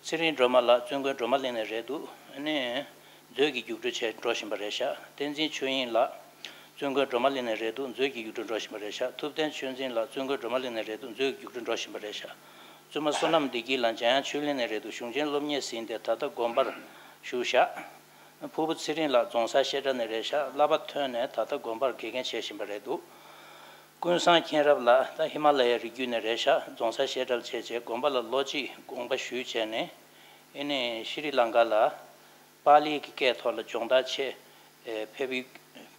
ཚེ་རིང་སྒྲོལ་མ་ལགས་བཙུན་དགོན་སྒྲོལ་མ་གླིང་ནས་རེད་འདུག་ཨ་ནི། མཛོད་ཀྱི་རྒྱུགས་སྤྲོད་བྱས་འགྲོ་བཞིན་པ་རེད་ཤག་བསྟན་འཛིན་ཆོས་དབྱིངས་ལགས་བཙུན་དགོན་སྒྲོལ་མ་གླིང་ནས་རེད་འདུག་མཛོད་ཀྱི་རྒྱུགས་སྤྲོད་འགྲོ་བཞིན་པ་རེད་ཤག་ཐུབ་བསྟན་ཆོས་འཛིན་ལགས་བཙུན་དགོན་སྒྲོལ་མ་གླིང་ནས་རེད་འདུག་མཛོད་ཀྱི་རྒྱུགས་སྤྲོད་འགྲོ་བཞིན་པ་རེད་ཤག་བཙུན་མ་བསོད་ནམས་བདེ་སྐྱིད་ལགས་འཇམ་དབྱངས་ཆོས་གླིང་ནས་རེད་འདུག་གཞུང་ཆེན་སློབ་གཉེར་ཟིན་ཏེ་ད་ལྟ་དགོན་པར་བཞུགས་ཤག་ཕུར་བུ་ཚེ་རིང་ལགས་རྫོང་སར་བཤད་གྲྭ་ནས་རེད་ཤག་བསླབ་པ་ཐོན་ནས་ད་ལྟ་དགོན་པར་དགེ་རྒན་བྱེད་བཞིན་པ་རེད་འདུག་ཀུན་བཟང་མཁྱེན་རབ་ལགས་ད་ཧི་མ་ལ་ཡའི་རི་རྒྱུད་ནས་རེད་ཤག་རྫོང་སར་བཤད་གྲྭ་བྱས་རྗེས་དགོན་པ་ལ་ལོ་གཅིག་དགོངས་པ་ཞུས་བྱས་ནས་ཨེ་ནས་ཤྲི་ལང་ཀ་ལ། པཱ་ལིའི་གི་སྐད་ཐོག་ལ་སྦྱོང་བརྡར་ཆེད་ ཕེབས་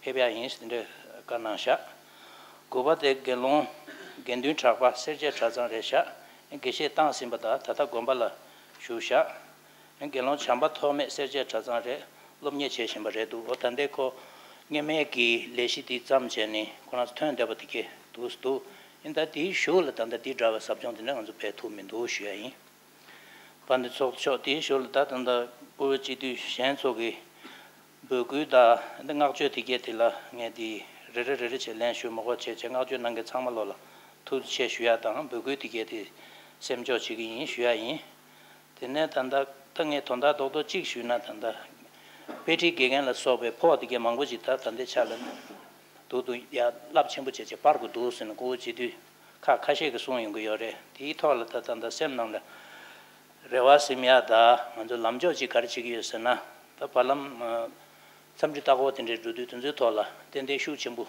ཕེབས་ཡག་ཡིན་ཟེར་དེ་འདྲའི་བཀའ་གནང་བཞག་དགུ་པ་དེ་དགེ་སློང་དགེ་འདུན་གྲགས་པ་སེར་བྱེས་གྲྭ་ཚང་རེད་བཞག་དགེ་བཤེས་བཏང་ཟིན་པ་དང་ད་ལྟ་དགོན་པ་ལ་བཞུགས་བཞག་དགེ་སློང་བྱམས་པ་ཐོགས་མེད་སེར་བྱེས་གྲྭ་ཚང་རེད། སློབ་གཉེར་བྱེད་བཞིན་པ་རེད་འདུག་འོ་ད་ལྟའི་ཁོ་སྔོན་མའི་གི་ལས་གཞི་དེ་བརྩམས་བྱས་ནས་ཁོ་རང་ཚོ་ཐོན་བསྡད་པ་དེ་གས་འདུག་འདུག་ཡིན་ད་དེའི་གཞུག་ལ་ད་ལྟ་དེ་འདྲ་བའི་ཟབ་སྦྱོང་དེ་འདྲ་ང་ཚོ་སྤེལ་ཐུབ་མི་འདུག་ཞུ་ཡ་ཡིན། དཔལ་ལྡན་ཚོགས་གཙོ་མཆོག་དེའི་གཞུག་ལ་ད་ད་ལྟ་བཀུར་འོས་སྤྱི་འཐུས་གཞན་ཚོ་གི་འབོད་སྐུལ་དང་འདི་བསྔགས་བརྗོད་དེ་གས་དེ་ལ་ངས་དེ་རེ་རེ་རེ་རེ་བྱས་ལན་ཞུ་མ་དགོས་བྱས་བྱས་བསྔགས་བརྗོད་གནང་མཁན་ཚང་མ་ལོ་ལ་ཐུགས་རྗེ་ཆེ་ཞུ་ཡ་དང་འབོད་སྐུལ་དེ་གས་དེ་སེམས་འཇོག་བྱེད་ཀྱི་ཡིན་ཞུ་ཡ་ཡིན། དེ་ནས་ད་ལྟ་ད་ངས་དོན་དག་རྡོག་རྡོག་གཅིག་ཞུས་ན་ད་ལྟ་དཔེ་ཁྲིད་དགེ་རྒན་ལ་སོགས་པའི་ཕོགས་དེ་གས་མང་པོ་ཅིག་ད་ད་ལྟའི་ཆ་ལ་འདུག་འདུག་ཡ་རླབས་ཆེན་པོ་བྱས་བྱས་སྤར་དགོས་འདུག་ཟེར་ནས་ཀོ་བོ་སྤྱི་འཐུས་ཁག་ཁ་ཤས་ཀྱིས་གསུངས་ཡོང་གི་ཡོད་རེད། དེའི་ཐོག་ལ་ད་ད་ལྟ་སེམས་ནང་ལ་རེ་བ་སེམས་ཡག་ད་ང་ཚོ་ལམ་ཕྱོགས་ཅིག་ག་རེ་བྱེད་ཀྱི་ཡོད་ཟེར་ན་ད་བར་ལམ་འཚམས་འདྲི་ལྟ་སྐོར་དེ་འདྲའི་འགྲོ་དུས་དེ་ཚོའི་ཐོག་ལ་ཏན་ཏན་ཤུགས་ཆེན་པོ་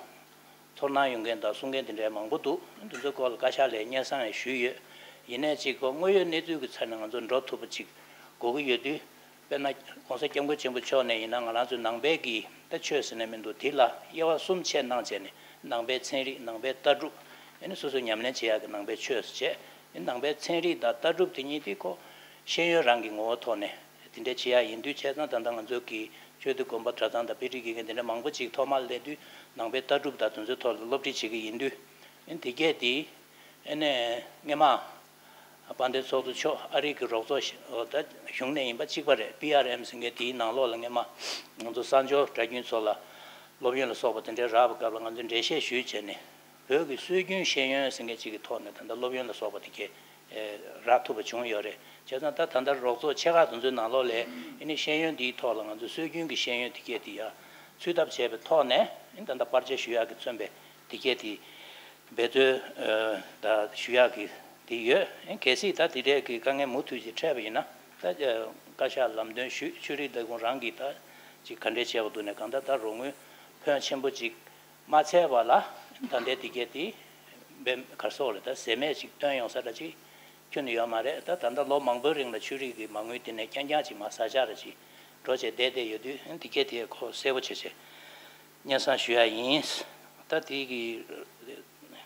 ཚོར་སྣང་ཡོང་མཁན་དང་གསུང་མཁན་དེ་འདྲའི་མང་པོ་འདུག་དེ་ཚོའི་སྐོར་ལ་བཀའ་ཤག་ལ་སྙན་སེང་ཡང་ཞུས་ཡོད། ཡིན་ནའི་ཅིག་ཁོ་དངོས་ཡོད་གནས་ཚུལ་གྱི་ཆ་ནས་ང་ཚོ་འགྲོ་ཐུབ་པ་ཅིག་དགོས་ཀྱི་ཡོད་དུས། དཔེར་ན་༸གོང་ས་༸སྐྱབས་མགོན་ཆེན་པོ་མཆོག་ནས་ཡིན་ན་ང་རང་ཚོའི་ནང་པའི་གི་ད་ཆོས་ཟེར་ནས་མི་འདུག་དེ་ལ་དབྱེ་བ་གསུམ་ཕྱེ་གནང་བྱས་ནས་ནང་པའི་ཚན་རིག་ནང་པའི་ལྟ་གྲུབ་ཨ་ནི་སོ་སོའི་ཉམས་ལེན་བྱེད་ཡག་གི་ནང་པའི་ཆོས་བྱས་ནང་པའི་ཚན་རིག་དང་ལྟ་གྲུབ་དེ་གཉིས་དེ་ཁོ་ཤེས་ཡོན་རང་གི་ངོ་བོ་ཐོག་ནས་དེ་འདྲ་བྱེད་ཡག་ཡིན་དུས་བྱས་ཙང་ད་ལྟ་ང་ཚོ་གི་ཆོས་སྡེ་དགོན་པ་གྲྭ་ཚང་དང་དཔེ་ཁྲིད་དགེ་རྒན་དེ་འདྲ་མང་པོ་ཅིག་ཐོག་མར་སླེབས་དུས་ནང་པའི་ལྟ་གྲུབ་དང་དེ་ཚོའི་ཐོག་ལ་སློབ་ཁྲིད་བྱེད་ཀྱི་ཡིན་དུས་ཨ་ནི་དེ་གས་དེ་ཨ་ནི་སྔས་མ། དཔལ་ལྡན་ཚོགས་གཙོ་མཆོག་ཨ་རི་གི་རོགས་ཚོགས་ཤིག་ད་གཞུང་ནས་ཡིན་པ་གཅིག་པ་རེད། པི་ཨར་ཨེམ་ཟེར་མཁན་དེའི་ནང་ལོགས་ལ་སྔས་མ་ང་ཚོ་གསར་འབྱོར་གྲྭ་རྒྱུན་ཚོ་ལ་སློབ་ཡོན་ལ་སོགས་པ་དེ་འདྲའི་རག་པའི་སྐབས་ལ་ང་ཚོས་འགྲེལ་བཤད་ཞུས་བྱས་ནས་བོད་ཀྱི་སྲོལ་རྒྱུན་ཤེས་ཡོན་ཟེར་མཁན་གཅིག་གི་ཐོག་ནས་ད་ལྟ་སློབ་ཡོན་ལ་སོགས་པ་དེ་གས་རག་ཐུབ་པ་བྱུང་ཡོད་རེད། བྱས་ཙང་ད་ད་ལྟ་རོགས་ཚོགས་ཆེ་ཁག་དེ་ཚོའི་ནང་ལོགས་ལ་ཨ་ནི་ཤེས་ཡོན་དེའི་ཐོག་ལ་ང་ཚོ་སྲོལ་རྒྱུན་གྱི་ཤེས་ཡོན་དེ་གས་དེ་ཡར་ཚུད་ཐབས་བྱས་པའི་ཐོག་ནས་ཨ་ནི་ད་ལྟ་པར་ཆས་ཞུ་ཡག་གི་མཚོན་པའི་དེ་གས་དེ། འབད་རྩོལ་ད་ཞུ་ཡག་གི་དེ་ཡོད། གལ་སྲིད་ད་དེ་འདྲའི་གི་དཀའ་ངལ་མུ་མཐུད་ཅིག་འཕྲད་པ་ཡིན་ན་ད་བཀའ་ཤག་ལམ་སྟོན་ཞུས། ཆོས་རིག་ལས་ཁུངས་རང་གིས་ད་ཅིག་ག་འདྲས་བྱས་པ་འདུག་ནས་གང་ལྟར་ད་རོགས་དངུལ་ཕོན་ཆེན་པོ་ཅིག་མ་འཚལ་བ་ལ་ད་ལྟའི་དེ་གས་དེ་འབད་གར་སོགས་ལ་ད་ཟད་མེད་ཅིག་བཏོན་ཡོང་ས་འདྲ་ཅིག་ཁྱོན་ནས་ཡོད་མ་རེད། ད་ད་ལྟ་ལོ་མང་པོའི་རིང་ལ་ཆོས་རིག་གི་མ་དངུལ་དེ་ནས་རྐྱང་རྐྱང་ཅིག་མ་ཟ་ཆག་ར་ཅིག་འགྲོ་བྱས་བསྡད་བསྡད་ཡོད་དུས་དེ་གས་དེ་ཁོ་གསལ་པོ་བྱས་བྱས། སྙན་སེང་ཞུ་ཡ་ཡིན། ད་དེ་གི་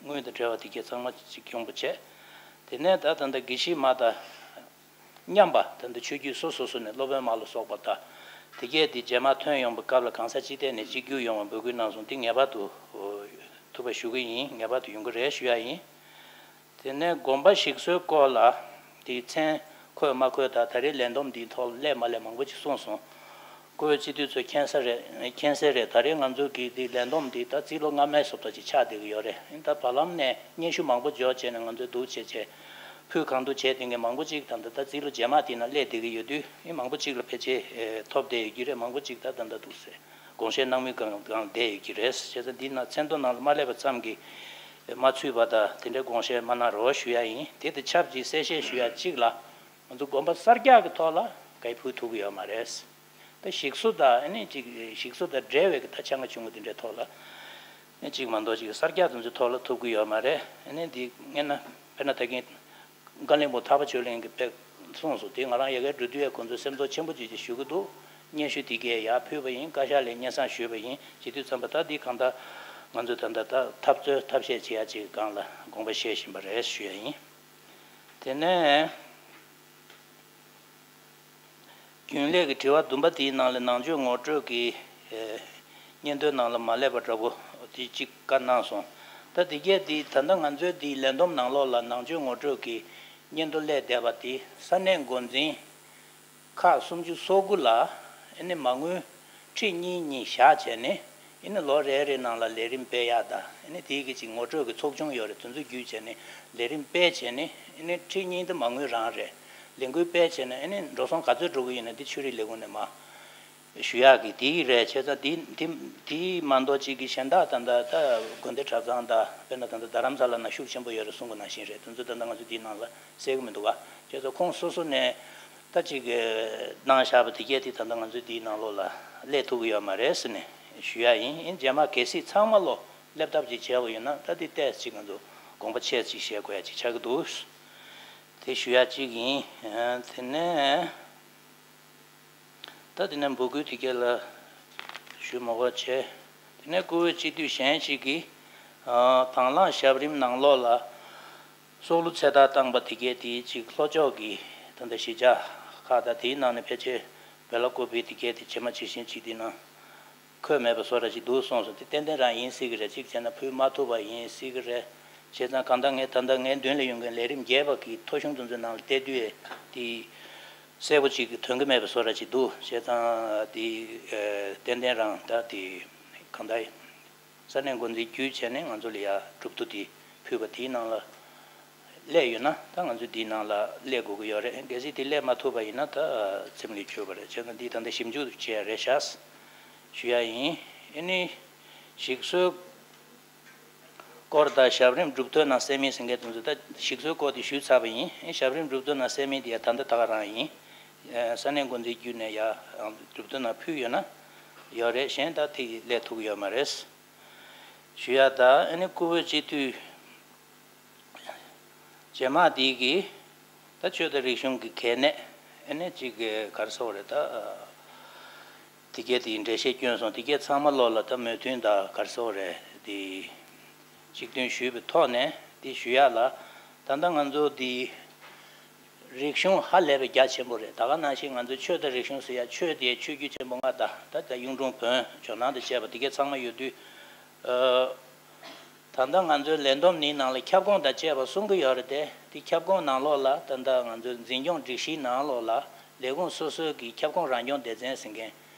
དངུལ་དང་འབྲེལ་བ་དེ་གས་ཚང་མ་ཅིག་ཡོང་པ་བྱས། དེ་ནས་ད་ད་ལྟ་དགེ་བཤེས་མ་དང་མཉམ་པ་ད་ལྟ་ཆོས་བརྒྱུད་སོ་སོ་སོ་ནས་སློབ་དཔོན་མ་ལ་སོགས་པ་དང་དེ་གས་དེ་རྗེས་མ་ཐོན་ཡོང་པའི་སྐབས་ལ་གང་ས་ཅི་ཐད་ནས་གཅིག་གྱུར་ཡོང་བའི་འབོད་སྐུལ་གནང་སོང་། དེ་ངེས་པར་དུ་ཐུབ་པ་ཞུ་གི་ཡིན། ངེས་པར་དུ་ཡོང་གི་རེད་ཞུ་ཡ་ཡིན། དེ་ནས་དགོན་པ་ཞིག་གསོའི་སྐོར་ལ་དེའི་མཚན་འཁོད་མ་འཁོད་དང་ད་རེས་ལས་བསྡོམས་འདིའི་ཐོག་སླེབས་མ་སླེབས་མང་པོ་ཅིག་གསུངས་སོང་། བཀུར་འོས་སྤྱི་འཐུས་ཚོས་མཁྱེན་གསལ་རེད། མཁྱེན་གསལ་རེད། ད་རེས་ང་ཚོ་གི་དེའི་ལས་བསྡོམས་འདི་ད་རྩིས་ལོ་སྔ་མའི་བཟོ་ལྟ་ཅིག་ཆགས་བསྡད་ཀྱི་ཡོད་རེད། ད་བར་ལམ་ནས་སྙན་ཞུ་མང་པོ་འབྱོར་བྱས་ནས་ང་ཚོས་འདུག་བྱས་བྱས་ཕུལ་གང་ཐུབ་བྱས་བསྡད་མཁན་མང་པོ་ཅིག་ད་ལྟ་ད་རྩིས་ལོ་རྗེས་མ་དེ་ན་སླེབས་བསྡད་ཀྱི་ཡོད་དུས་ཨེ་མང་པོ་ཅིག་ལ་ཕལ་ཆེར་ཨེ་ཐོབ་བསྡད་ཡོད་ཀྱི་རེད། མང་པོ་ཅིག་ད་ད་ལྟ་འདུག་ཟེར། དགོངས་བཞེས་གནང་མུས་སྒང་སྒང་བསྡད་ཡོད་ཀྱི་རེད། བྱས་ཙང་འདི་ན་མཚན་ཐོ་ནང་ལ་མ་སླེབས་པ་ཙམ་གྱིས་མ་ཚུད་པ་དང་དེ་འདྲའི་དགོངས་བཞེས་མ་གནང་རོགས་ཞུ་ཡ་ཡིན། དེ་དང་ཆབས་ཅིག་གསལ་བཤད་ཞུ་ཡ་གཅིག་ལ་ང་ཚོ་དགོན་པ་གསར་རྒྱག་གི་ཐོག་ལ་ག་ཡི་ཕུལ་ཐུབ་ཀྱི་ཡོད་མ་རེད། ད་ཞིག་གསོ་དང་ཨ་ནི་ཅིག་ཞིག་གསོ་དང་འབྲེལ་བའི་གི་ད་ཆང་ག་ཆུང་ངུ་དེ་འདྲའི་ཐོག་ལ་ཨ་ནི་ཅིག་མ་གཏོགས་ཅིག་གསར་རྒྱག་དེ་ཚོའི་ཐོག་ལ་ཐུབ་ཀྱི་ཡོད་མ་རེད། ཨ་ནི་འདི་སྔན་ན་དཔེར་ན་ད་གིན། བཀའ་བློན་པོ་ཐར་པ་ཆོས་གླིང་གིས་དཔེ་གསུངས་སོང་། དེ་ང་རང་ཡ་གིར་འགྲོ་དུས་ཡ་ཁོང་ཚོས་སེམས་ཚོར་ཆེན་པོ་ཅིག་ཅིག་ཞུ་གི་འདུག་སྙན་ཞུ་དེ་གས་ཡར་ཕུལ་བ་ཡིན། བཀའ་ཤག་ལ་སྙན་སེང་ཞུས་པ་ཡིན། བྱེད་དུས་ཙམ་པ་ད་འདི་གང་ལྟར་ང་ཚོས་ད་ལྟ་ད་འཐབ་རྩོད་ཐབས་ཤེས་བྱེད་ཡ་ཅིག་སྒང་ལ་དགོངས་པ་བཞེས་བཞིན་པ་རེད་ཞུ་ཡ་ཡིན། དེ་ནས། རྒྱུན་ལས་ཀྱི་དྲི་བ་བདུན་པ་དེའི་ནང་ལ་ནང་ཆོས་ངོ་སྤྲོད་ཀྱི་ཨེ་སྙན་ཐོའི་ནང་ལ་མ་སླེབས་པ་འདྲ་པོ་དེ་གཅིག་བཀའ་གནང་སོང་། ད་དེ་གས་དེ་ད་ལྟ་ང་ཚོའི་དེའི་ལས་བསྡོམས་ནང་ལོགས་ལ་ནང་ཆོས་ངོ་སྤྲོད་ཀྱི་སྙན་ཐོ་སླེབས་བསྡད་པ་དེ་ས་གནས་འགོ་འཛིན་ཁག་སུམ་ཅུ་སོ་དགུ་ལ་ཨེ་ནི་མ་དངུལ་ཁྲི་གཉིས་གཉིས་བཞག་བྱས་ནས་ཨེ་ནི་ལོ་རེ་རེ་ནང་ལ་ལས་རིམ་སྤེལ་ཡག་དང་ཨེ་ནི་དེའི་གི་ཅིག་ངོ་སྤྲོད་ཀྱི་ཚོགས་ཆུང་ཡོད་རེད། དེ་ཚོ་བརྒྱུད་བྱས་ནས་ལས་རིམ་སྤེལ་བྱས་ནས་ཨེ་ནི་ཁྲི་གཉིས་དེ་མ་དངུལ་རང་རེད། ལས་འགུལ་སྤེལ་བྱས་ནས་ཨེ་ནི་འགྲོ་སོང་ག་ཚོད་འགྲོ་གི་ཡོད་ན་དེ་ཆོས་རིག་ལས་ཁུངས་ནས་མར་ཞུ་ཡག་གི་དེ་རེད། བྱས་ཙང་དེ་དེ་དེ་མ་གཏོགས་གཅིག་གི་གཞན་དག་ད་ལྟ་ད་དགོན་སྡེ་གྲྭ་ཚང་དང་དཔེར་ན་ད་ལྟ་རྡ་རམ་ས་ལ་ན་ཤུགས་ཆེན་པོ་ཡོད་རེད་གསུང་གི་ནང་བཞིན་རེད། དེ་ཚོ་ད་ལྟ་ང་ཚོ་དེའི་ནང་ལ་གསལ་གི་མི་འདུག་ག་བྱས་ཙང་ཁོང་སོ་སོ་ནས་ད་གཅིག་གི་གནང་བཞག་པ་དེ་གས་དེ་ད་ལྟ་ང་ཚོ་དེའི་ནང་ལོགས་ལ་སླེབས་ཐུབ་གི་ཡོད་མ་རེད་ཟེར་ནས་ཞུ་ཡག་ཡིན། ཡིན་རྗེས་མ་གལ་སྲིད་ཚང་མ་ལོ་སླེབས་ཐབས་ཅིག་བྱས་པ་ཡིན་ན་ད་དེ་ཏོག་ཙམ་ཅིག་ང་ཚོ་དགོངས་པ་ཆེ་ཅིག་བཞེས་དགོས་ཡ་ཅིག་ཆགས་ཀྱི་འདུག་དེ་ཞུ་ཡ་གཅིག་ཡིན། དེ་ནས་ད་དེ་ནས་འབོད་སྐུལ་དེ་གས་ལ་ ཞུ་མ་དགོས་བྱས། དེ་ནས་བཀུར་འོས་སྤྱི་འཐུས་གཞན་ཞིག་གིས་དང་བླངས་ཞབས་རིམ་ནང་ལོགས་ལ་སྲོག་བླུ་ཚེ་ཐར་བཏང་པ་དེ་གས་དེ་གཅིག་ལྷོ་ཕྱོགས་ཀྱི་ད་ལྟ་གཞིས་ཆགས་ཁག་དང་དེའི་ནང་ནས་ཕལ་ཆེར་བེ་ལ་ཀོ་པི་དེ་གས་དེ་ཇེ་མང་ཇེ་ཞན་ཅིག་དེ་ནང་འཁོད་མེད་པ་བཟོ་འདྲ་ཅིག་འདུག་གསུངས་སོང་། དེ་ཏན་ཏན་རང་ཡིན་སྲིད་ཀྱི་རེད། གཅིག་བྱས་ན་ཕུལ་མ་ཐུབ་པ་ཡིན་སྲིད་ཀྱི་རེད། བྱས་ཙང་གང་ལྟར་ངས་ད་ལྟ་ངའི་མདུན་ལ་ཡོང་མཁན་ལས་རིམ་བརྒྱད་པ་གི་ཐོ་གཞུང་དེ་ཚོའི་ནང་ལ་བལྟས་དུས་དེ་གསལ་པོ་ཅིག་ཐོན་གྱི་མེད་པ་བཟོ་འདྲ་ཅིག་འདུག་བྱས་ཙང་དེ་ཏན་ཏན་རང་ད་དེ་གང་ལྟར་ས་གནས་འགོ་འཛིན་བརྒྱུད་བྱས་ནས་ང་ཚོ་ལ་ཡ་གྲུབ་ཐོབ་དེ་ཕུལ་བ་དེའི་ནང་ལ་སླེབས་ཡོད་ན། ད་ང་ཚོ་དེའི་ནང་ལ་སླེབས་དགོས་ཀྱི་ཡོད་རེད། གལ་སྲིད་དེ་སླེབས་མ་ཐུབ་པ་ཡིན་ན་ད་ཚེམས་ལས་འཁྱོལ་བ་རེད། བྱས་ཙང་འདི་ད་ལྟ་ཞིབ་འཇུག་བྱས་རེད་ཤག་ཞུ་ཡ་ཡིན། ཨ་ནི་ཞིག་གསོའི་སྐོར་དང་ཞབས་རིམ་གྲུབ་ཐོབ་ནང་གསལ་མིན་ཟེར་མཁན་དེ་ཚོ་ད་ཞིག་གསོའི་སྐོར་དེ་ཞུས་ཚར་བ་ཡིན། ཞབས་རིམ་གྲུབ་ཐོབ་ནང་གསལ་མིན་དེ་ཡང་ད་ལྟ་ད་ག་རང་ཡིན། ས་གནས་འགོ་འཛིན་བརྒྱུད་ནས་ཡང་གྲུབ་ཐོབ་ནང་ཕུལ་ཡོད་ན་ཡོད་རེད། གཞན་ད་དེ་སླེབས་ཐུབ་ཀྱི་ཡོད་མ་རེད། ཞུ་ཡ་ད་ཨ་ནི་བཀུར་འོས་སྤྱི་འཐུས་རྗེས་མ་དེ་གིས་ད་ཆོས་དང་རིག་གཞུང་གི་གལ་གནད་ཨ་ནི་གཅིག་གི་ག་རེ་ཟེར་དགོས་རེད། ད་དེ་གས་དེ་འགྲེལ་བཤད་བསྐྱོན་སོང་། དེ་གས་ཚང་མ་ལོག་ལ་ད་མོས་མཐུན་དང་ག་རེ་ཟེར་དགོས་རེད། དེ་གཅིག་མཐུན་ཞུས་པའི་ཐོག་ནས་དེ་ཞུ་ཡ་ལ། ད་ལྟ་ང་ཚོ་དེ་རིག་གཞུང་ཧ་ལས་པའི་རྒྱ་ཆེན་པོ་རེད། ད་ག་ནང་བཞིན་ང་ཚོའི་ཆོས་དང་རིག་གཞུང་ཟེར་ཡ། ཆོས་དེ་ཆོས་བརྒྱུད་ཆེན་པོ་ལྔ་དང་ད་ལྟ་གཡུང་དྲུང་བོན་ཇོ་ནང་དང་བཅས་པ་དེ་གས་ཚང་མ་ཡོད་དུས། ད་ལྟ་ང་ཚོའི་ལས་བསྡོམས་འདིའི་ནང་ལ་ཁྱབ་ཁོངས་དང་བཅས་པ་གསུང་གི་ཡོད་རེད་དེ། དེ་ཁྱབ་ཁོངས་ནང་ལོགས་ལ་ད་ལྟ་ང་ཚོའི་འཛིན་སྐྱོང་སྒྲིག་གཞིའི་ནང་ལོགས་ལ་ལས་ཁུངས་སོ་སོའི་གི་ཁྱབ་ཁོངས་རང་སྐྱོང་སྡེ་ཚན་ཟེར་མཁན་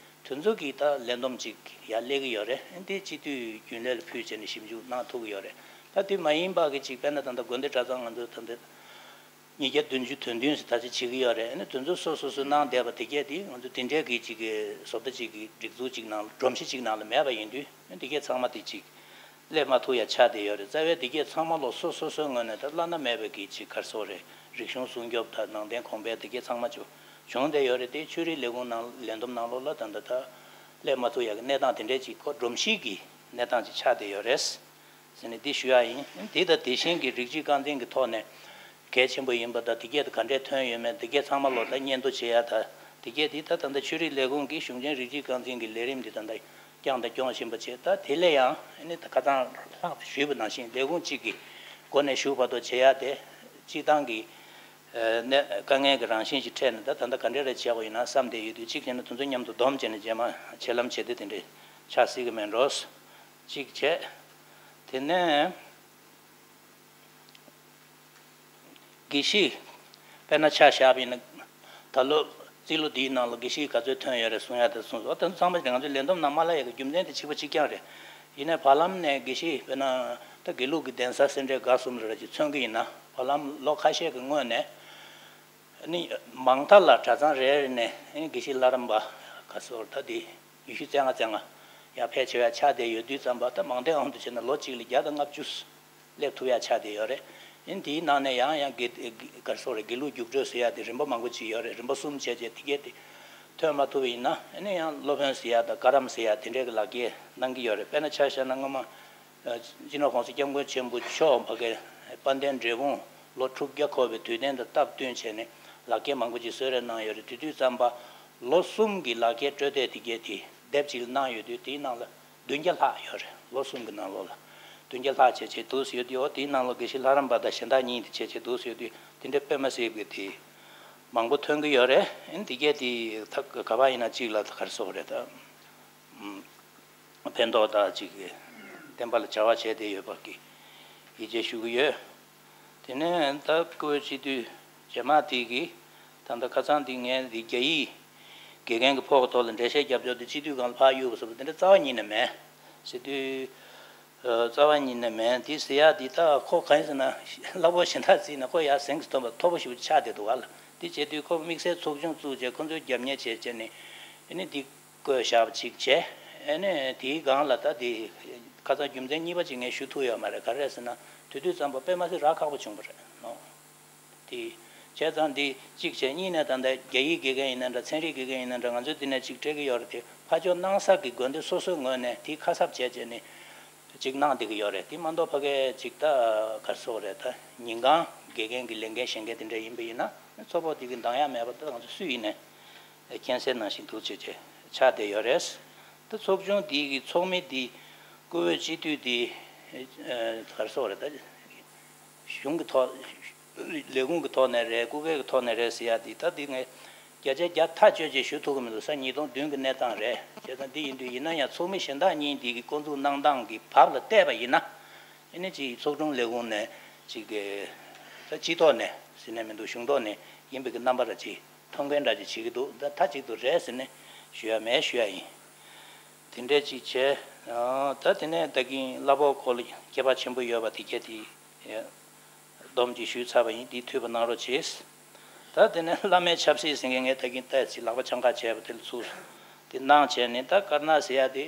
དེ་ཚོ་གི་ད་ལས་བསྡོམས་ཅིག་ཡར་སླེབས་ཀྱི་ཡོད་རེད། འདི་སྤྱི་འཐུས་རྒྱུན་ལས་ལ་ཕུལ་བྱས་ནས་ཞིབ་འཇུག་གནང་ཐུབ་ཀྱི་ཡོད་རེད། ད་དེ་མ་ཡིན་པ་གི་ཅིག་དཔེར་ན་ད་ལྟ་དགོན་སྡེ་གྲྭ་ཚང་ང་ཚོ་ད་ལྟ་ཉིས་བརྒྱ་བདུན་ཅུ་དོན་བདུན་ཟེར་ད་ཆ་བྱེད་ཀྱི་ཡོད་རེད། ཨ་ནི་དེ་ཚོ་སོ་སོ་སོ་གནང་བསྡད་པ་དེ་གས་དེ་ང་ཚོ་དེ་འདྲའི་གི་ཅིག་གི་བཟོ་ལྟ་ཅིག་གི་སྒྲིག་འཛུགས་ཅིག་ནང་ལ། སྒྲོམ་གཞི་ཅིག་ནང་ལ་མེད་པ་ཡིན་དུས། ཨ་ནི་དེ་གས་ཚང་མ་དེ་ཅིག་སླེབས་མ་ཐུབ་ཡ་ཆགས་བསྡད་ཡོད་རེད། རྩ་བའི་དེ་གས་ཚང་མ་ལོག་སོ་སོ་སོའི་ངོས་ནས་ད་བླ་ན་མེད་པའི་གི་ཅིག་ག་རེ་ཟེར་དགོས་རེད། རིག་གཞུང་སྲུང་སྐྱོབ་དང་ནང་བསྟན་གོང་འཕེལ་དེ་གས་ཚང་མ་ཅིག་བྱུང་བསྡད་ཡོད་རེད་དེ། ཆོས་རིག་ལས་ཁུངས་ནང་ལས་བསྡོམས་ནང་ལོགས་ལ་ད་ལྟ་ད་སླེབས་མ་ཐུབ་ཡ་གི་གནས་སྟངས་དེ་འདྲའི་ཅིག་ཁོ་སྒྲོམ་གཞི་གི་གནས་སྟངས་ཅིག་ཆགས་བསྡད་ཡོད་རེད། ཟེར་ནས་འདི་ཞུ་ཡ་ཡིན། འདི་དང་དེ་བཞིན་གྱི་རིགས་གཅིག་རྐང་འཛིན་གྱི་ཐོག་ནས་གལ་ཆེན་པོ་ཡིན་པ་དང་། དེ་གས་དེ་ག་འདྲས་ཐོན་ཡོད་མེད་དེ་གས་ཚང་མ་ལོག་ད་སྙན་ཐོ་བྱེད་ཡ་ད། དེ་གས་འདི་ད་ད་ལྟ་ཆོས་རིག་ལས་ཁུངས་ཀྱིས་གཞུང་ཆེན་རིགས་གཅིག་རྐང་འཛིན་གྱི་ལས་རིམ་འདི་ད་ལྟ་བསྐྱངས་དང་སྐྱོང་བཞིན་པ་བྱས། ད་དེ་ལས་ཡང་ནི་ད་ཁ་སང་ལྷག་ཏུ་ཞུས་པ་ནང་བཞིན་ལས་ཁུངས་གཅིག་གི་སྒོ་ནས་ཞུ་བར་དུ་བྱེད་ཡ་དེ་སྤྱིར་བཏང་གི་ནས་དཀའ་ངལ་གྱི་རང་བཞིན་ཞིག་འཕྲད་ནས། ད་ད་ལྟ་ག་འདྲས་རེ་བྱེད་དགོས་ཡིན་ན་བསམ་བསྡད་ཡོད་དུས། གཅིག་བྱས་ན་དེ་ཚོ་མཉམ་དུ་བསྡོམས་བྱས་ནས་རྗེས་མ་བྱེད་ལམ་བྱེད་དེ་དེ་འདྲས་ཆགས་སྲིད་ཀྱི་མེད་འགྲོ། གཅིག་བྱས། དེ་ནས་དགེ་བཤེས་དཔེར་ན་ཆ་བཞག་པ་ཡིན་ན། ད་ལོ་རྩིས་ལོ་འདིའི་ནང་ལ་དགེ་བཤེས་ག་ཚོད་ཐོན་ཡོད་རེད་གསུང་ཡ་དེ་གསུངས་སོང་། དེ་ཚོ་ཚང་མ་ང་ཚོའི་ལས་བསྡོམས་ནང་མ་སླེབས་ཡ་གི་རྒྱུ་མཚན་དེ་གཅིག་པ་གཅིག་རྐྱང་རེད། ཡིན་ནའི་བར་ལམ་ནས་དགེ་བཤེས་དཔེར་ན་ད་དགེ་ལུགས་ཀྱི་གདན་ས་སེ་འབྲས་དགའ་གསུམ་ལ་ར་ཅིག་མཚོན་གྱི་ཡིན་ན། བར་ལམ་ལོ་ཁ་ཤས་ཀྱི་སྔོན་ནས་ནི་མང་མཐའ་ལ་གྲྭ་ཚང་རེ་རེ་ནས་ནི་དགེ་བཤེས་ལྷ་རམས་པ་ག་ཚོད་ད་དེ་ཉི་ཤུ་རྩ་ལྔ་རྩ་ལྔ་ཡར་ཕལ་ཆེ་བ་ཆགས་བསྡད་ཡོད་དུས་ཙམ་པ། ད་མང་སྡེ་དབང་དུ་བྱས་ན་ལོ་གཅིག་ལ་བརྒྱ་དང་ལྔ་བཅུ་སླེབས་ཐུབ་ཡ་ཆགས་བསྡད་ཡོད་རེད། ཨ་ནི་དེའི་ནང་ནས་ཡང་ཡང་དགེ་ག་རེ་ཟེར་དགོས་རེད། དགེ་ལུགས་རྒྱུགས་སྤྲོད་ཟེར་ཡ་དེ་རིམ་པ་མང་པོ་ཅིག་ཡོད་རེད། རིམ་པ་གསུམ་བྱས་བྱས་དེ་གས་དེ་ཐོན་མ་ཐུབ་པ་ཡིན་ན། ཨ་ནི་ཡང་སློབ་དཔོན་ཟེར་ཡ་དང་བཀའ་གདམས་ཟེར་ཡ་དེ་འདྲའི་གི་ལག་འཁྱེར་གནང་གི་ཡོད་རེད། དཔེར་ན་ཆ་བཞག་ན་སྔོན་མ་སྤྱི་ནོར་༸གོང་ས་༸སྐྱབས་མགོན་ཆེན་པོ་མཆོག་ཕ་གིར་དཔལ་ལྡན་འབྲས་སྤུངས་ལོ་དྲུག་བརྒྱ་འཁོར་བའི་དུས་སྟོན་དང་སྟབས་བསྟུན་བྱས་ནས་ལག་འཁྱེར་མང་པོ་ཅིག་གསོལ་རས་གནང་ཡོད་རེད། དེ་དུས་ཙམ་པ་ལོ་གསུམ་གྱི་ལག་འཁྱེར་སྤྲོད་དེབ་དེ་གས་དེ་དེབ་ཅིག་ལ་གནང་ཡོད་དུས། དེའི་ནང་ལ་བདུན་བརྒྱ་ལྷག་ཡོད་རེད། ལོ་གསུམ་གྱི་ནང་ལོགས་ལ་བདུན་བརྒྱ་ལྷག་བྱས་བྱས་འདུག་ཟེར་ཡོད་དུས། འོ་དེའི་ནང་ལ་དགེ་བཤེས་ལྷ་རམས་པ་དང་གཞན་དག་གཉིས་དེ་བྱས་བྱས་འདུག་ཟེར་ཡོད་དུས། དེ་འདྲའི་དཔེ་མ་སྲིད་པའི་དེ་མང་པོ་ཐོན་གྱི་ཡོད་རེད། ཨ་ནི་དེ་གས་དེ་ད་ག་པར་ཡིན་ན་གཅིག་ལ་ག་རེ་ཟེར་དགོས་རེད། ད་ཕན་ཐོགས་དང་ཅིག་བསྟན་པ་ལ་བྱ་བ་བྱས་བསྡད་ཡོད་པ་གི་ཡིད་ཆེས་ཞུ་གི་ཡོད། དེ་ནས་ད་བཀུར་འོས་སྤྱི་འཐུས་རྗེས་མ་དེ་གིས་ད་ལྟ་ཁ་སང་དེ་ངས་དེ་རྒྱ་ཡིག་དགེ་རྒན་གྱི་ཕོགས་ཐོག་ལ་འགྲེལ་བཤད་རྒྱབ་ཕྱོགས་དེ་སྤྱི་འཐུས་སྒང་ལ་ཕར་གཡུག་པ་ཟེར་བ་དེ་འདྲ་རྩ་བ་ཉིད་ནས་མེད་ཟེར་དུས། རྩ་བ་ཉིད་ནས་མེད་དེ་ཟེར་ཡ་དེ། ད་ཁོ་གང་ཡིན་ཟེར་ན་གླ་ཕོགས་གཞན་དག་བརྩིས་ན་ཁོ་ཡར་ཟིང་གི་ཐོན་པ་མཐོ་པོ་ཞེ་པོ་ཆགས་བསྡད་འདུག་ག་ལ། དེ་བྱེད་དུས་ཁོ་དམིགས་བསལ་ཚོགས་ཆུང་བཙུགས་བྱས་ཁོ་ཚོའི་རྒྱབ་གཉེར་བྱས་བྱས་ནས། ཨ་ནི་འདི་བསྐོས་བཞག་པ་ཅིག་བྱས། ཨ་ནི་དེའི་སྒང་ལ་ད་དེ་ཁ་སང་རྒྱུ་མཚན་གཉིས་པ་ཅིག་ངས་ཞུ་ཐུབ་ཡོད་མ་རེད། ག་རེ་རེད་ཟེར་ན། དེ་དུས་ཙམ་པ་དཔེ་མ་སྲིད་རག་ཁག་པོ་བྱུང་བ་རེད་ནོ། དེ་བྱས་ཙང་འདི་གཅིག་བྱས། གཉིས་ནས་ད་ལྟ་རྒྱ་ཡིག་དགེ་རྒན་ཡིན་ན་འདྲ། ཚན་རིག་དགེ་རྒན་ཡིན་ན་འདྲ། ང་ཚོས་འདི་ནས་ཅིག་སྤྲད་ཀྱི་ཡོད་རེད་དེ། ཕར་ཕྱོགས་གནང་ས་གི་དགོན་སྡེ་སོ་སོའི་ངོས་ནས་དེ་ཁ་གསབ་བྱས་བྱས་ནས་ཅིག་གནང་བསྡད་ཀྱི་ཡོད་རེད། དེ་མ་གཏོགས་ཕ་གིར་ཅིག་ད་ག་རེ་ཟེར་དགོས་རེད། ད་ཉིན་གང་དགེ་རྒན་གྱི་ལས་འགན་བཞེས་མཁན་དེ་འདྲ་ཡིན་པ་ཡིན་ན། ཚོགས་པ་དེ་གི་འདང་ཡ་མེད་པ་ད་ང་ཚོ་སུ་ཡིན་ནའི་མཁྱེན་གསལ་ནང་བཞིན་འདུག་བྱས་བྱས་ཆགས་བསྡད་ཡོད་རེད། ད་ཚོགས་ཆུང་འདི་གི་ཚོགས་མི་འདི་བཀུར་འོས་སྤྱི་འཐུས་འདི་ཨ་ག་རེ་ཟེར་དགོས་རེད། ད་གཞུང་གི་ཐོག་ལས་ཁུངས་ཀྱི་ཐོག་ནས་རེད། སྐུ་སྒེར་གྱི་ཐོག་ནས་རེད་ཟེར་ཡ་འདི། ད་འདི་ངས་བརྒྱ་ཆ་བརྒྱ་ཐག་ཆོད་ཅིག་ཞུ་ཐུབ་ཀྱི་མི་འདུག་ས་ཉིས་སྟོང་བདུན་གྱི་གནས་སྟངས་རེད། བྱས་ཙང་འདི་ཡིན་དུས། ཡིན་ན་ཡང་ཚོགས་མི་གཞན་དག་གཉིས་འདི་གི་འགོ་འཛུགས་གནང་སྟངས་ཀྱི་བབ་ལ་བལྟས་པ་ཡིན་ན། ཨ་ནི་ཅིག་ཚོགས་ཆུང་ལས་ཁུངས་ནས་ཅིག་གི་ད་སྤྱི་ཐོག་ནས་ཟེར་ནས་མི་འདུག་གཞུང་ཐོག་ནས་ཡིན་པའི་གི་རྣམ་པ་ར་ཅིག་མཐོང་མཁན་འདྲ་ཅིག་བྱེད་ཀྱི་འདུག་ད་མཐའ་གཅིག་ཏུ་རེད་ཟེར་ནས་ཞུ་ཡ་མེད་ཞུ་ཡ་ཡིན། དེ་འདྲས་ཅིག་བྱས། ཨ་ད་དེ་ནས་ད་གིན་གླ་ཕོགས་སྐོར་ལ་ཁྱད་པར་ཆེན་པོ་ཡོད་པ་དེ་གས་དེ་སྡོམ་ཅིག་ཞུས་ཚར་བ་ཡིན། དེ་འཐུས་པ་གནང་རོགས་བྱེད། ད་དེ་ནས་བླ་མའི་ཆབ་སྲིད་ཟེར་མཁན་ངས་ད་གིན་ཏོག་ཙམ་ལག་པ་འཆང་ཁ་བྱས་པ་དེ་ལ་ཚུར་དེ་གནང་བྱས་ནས། ད་དཀར་ནག་ཟེར་ཡ་དེ།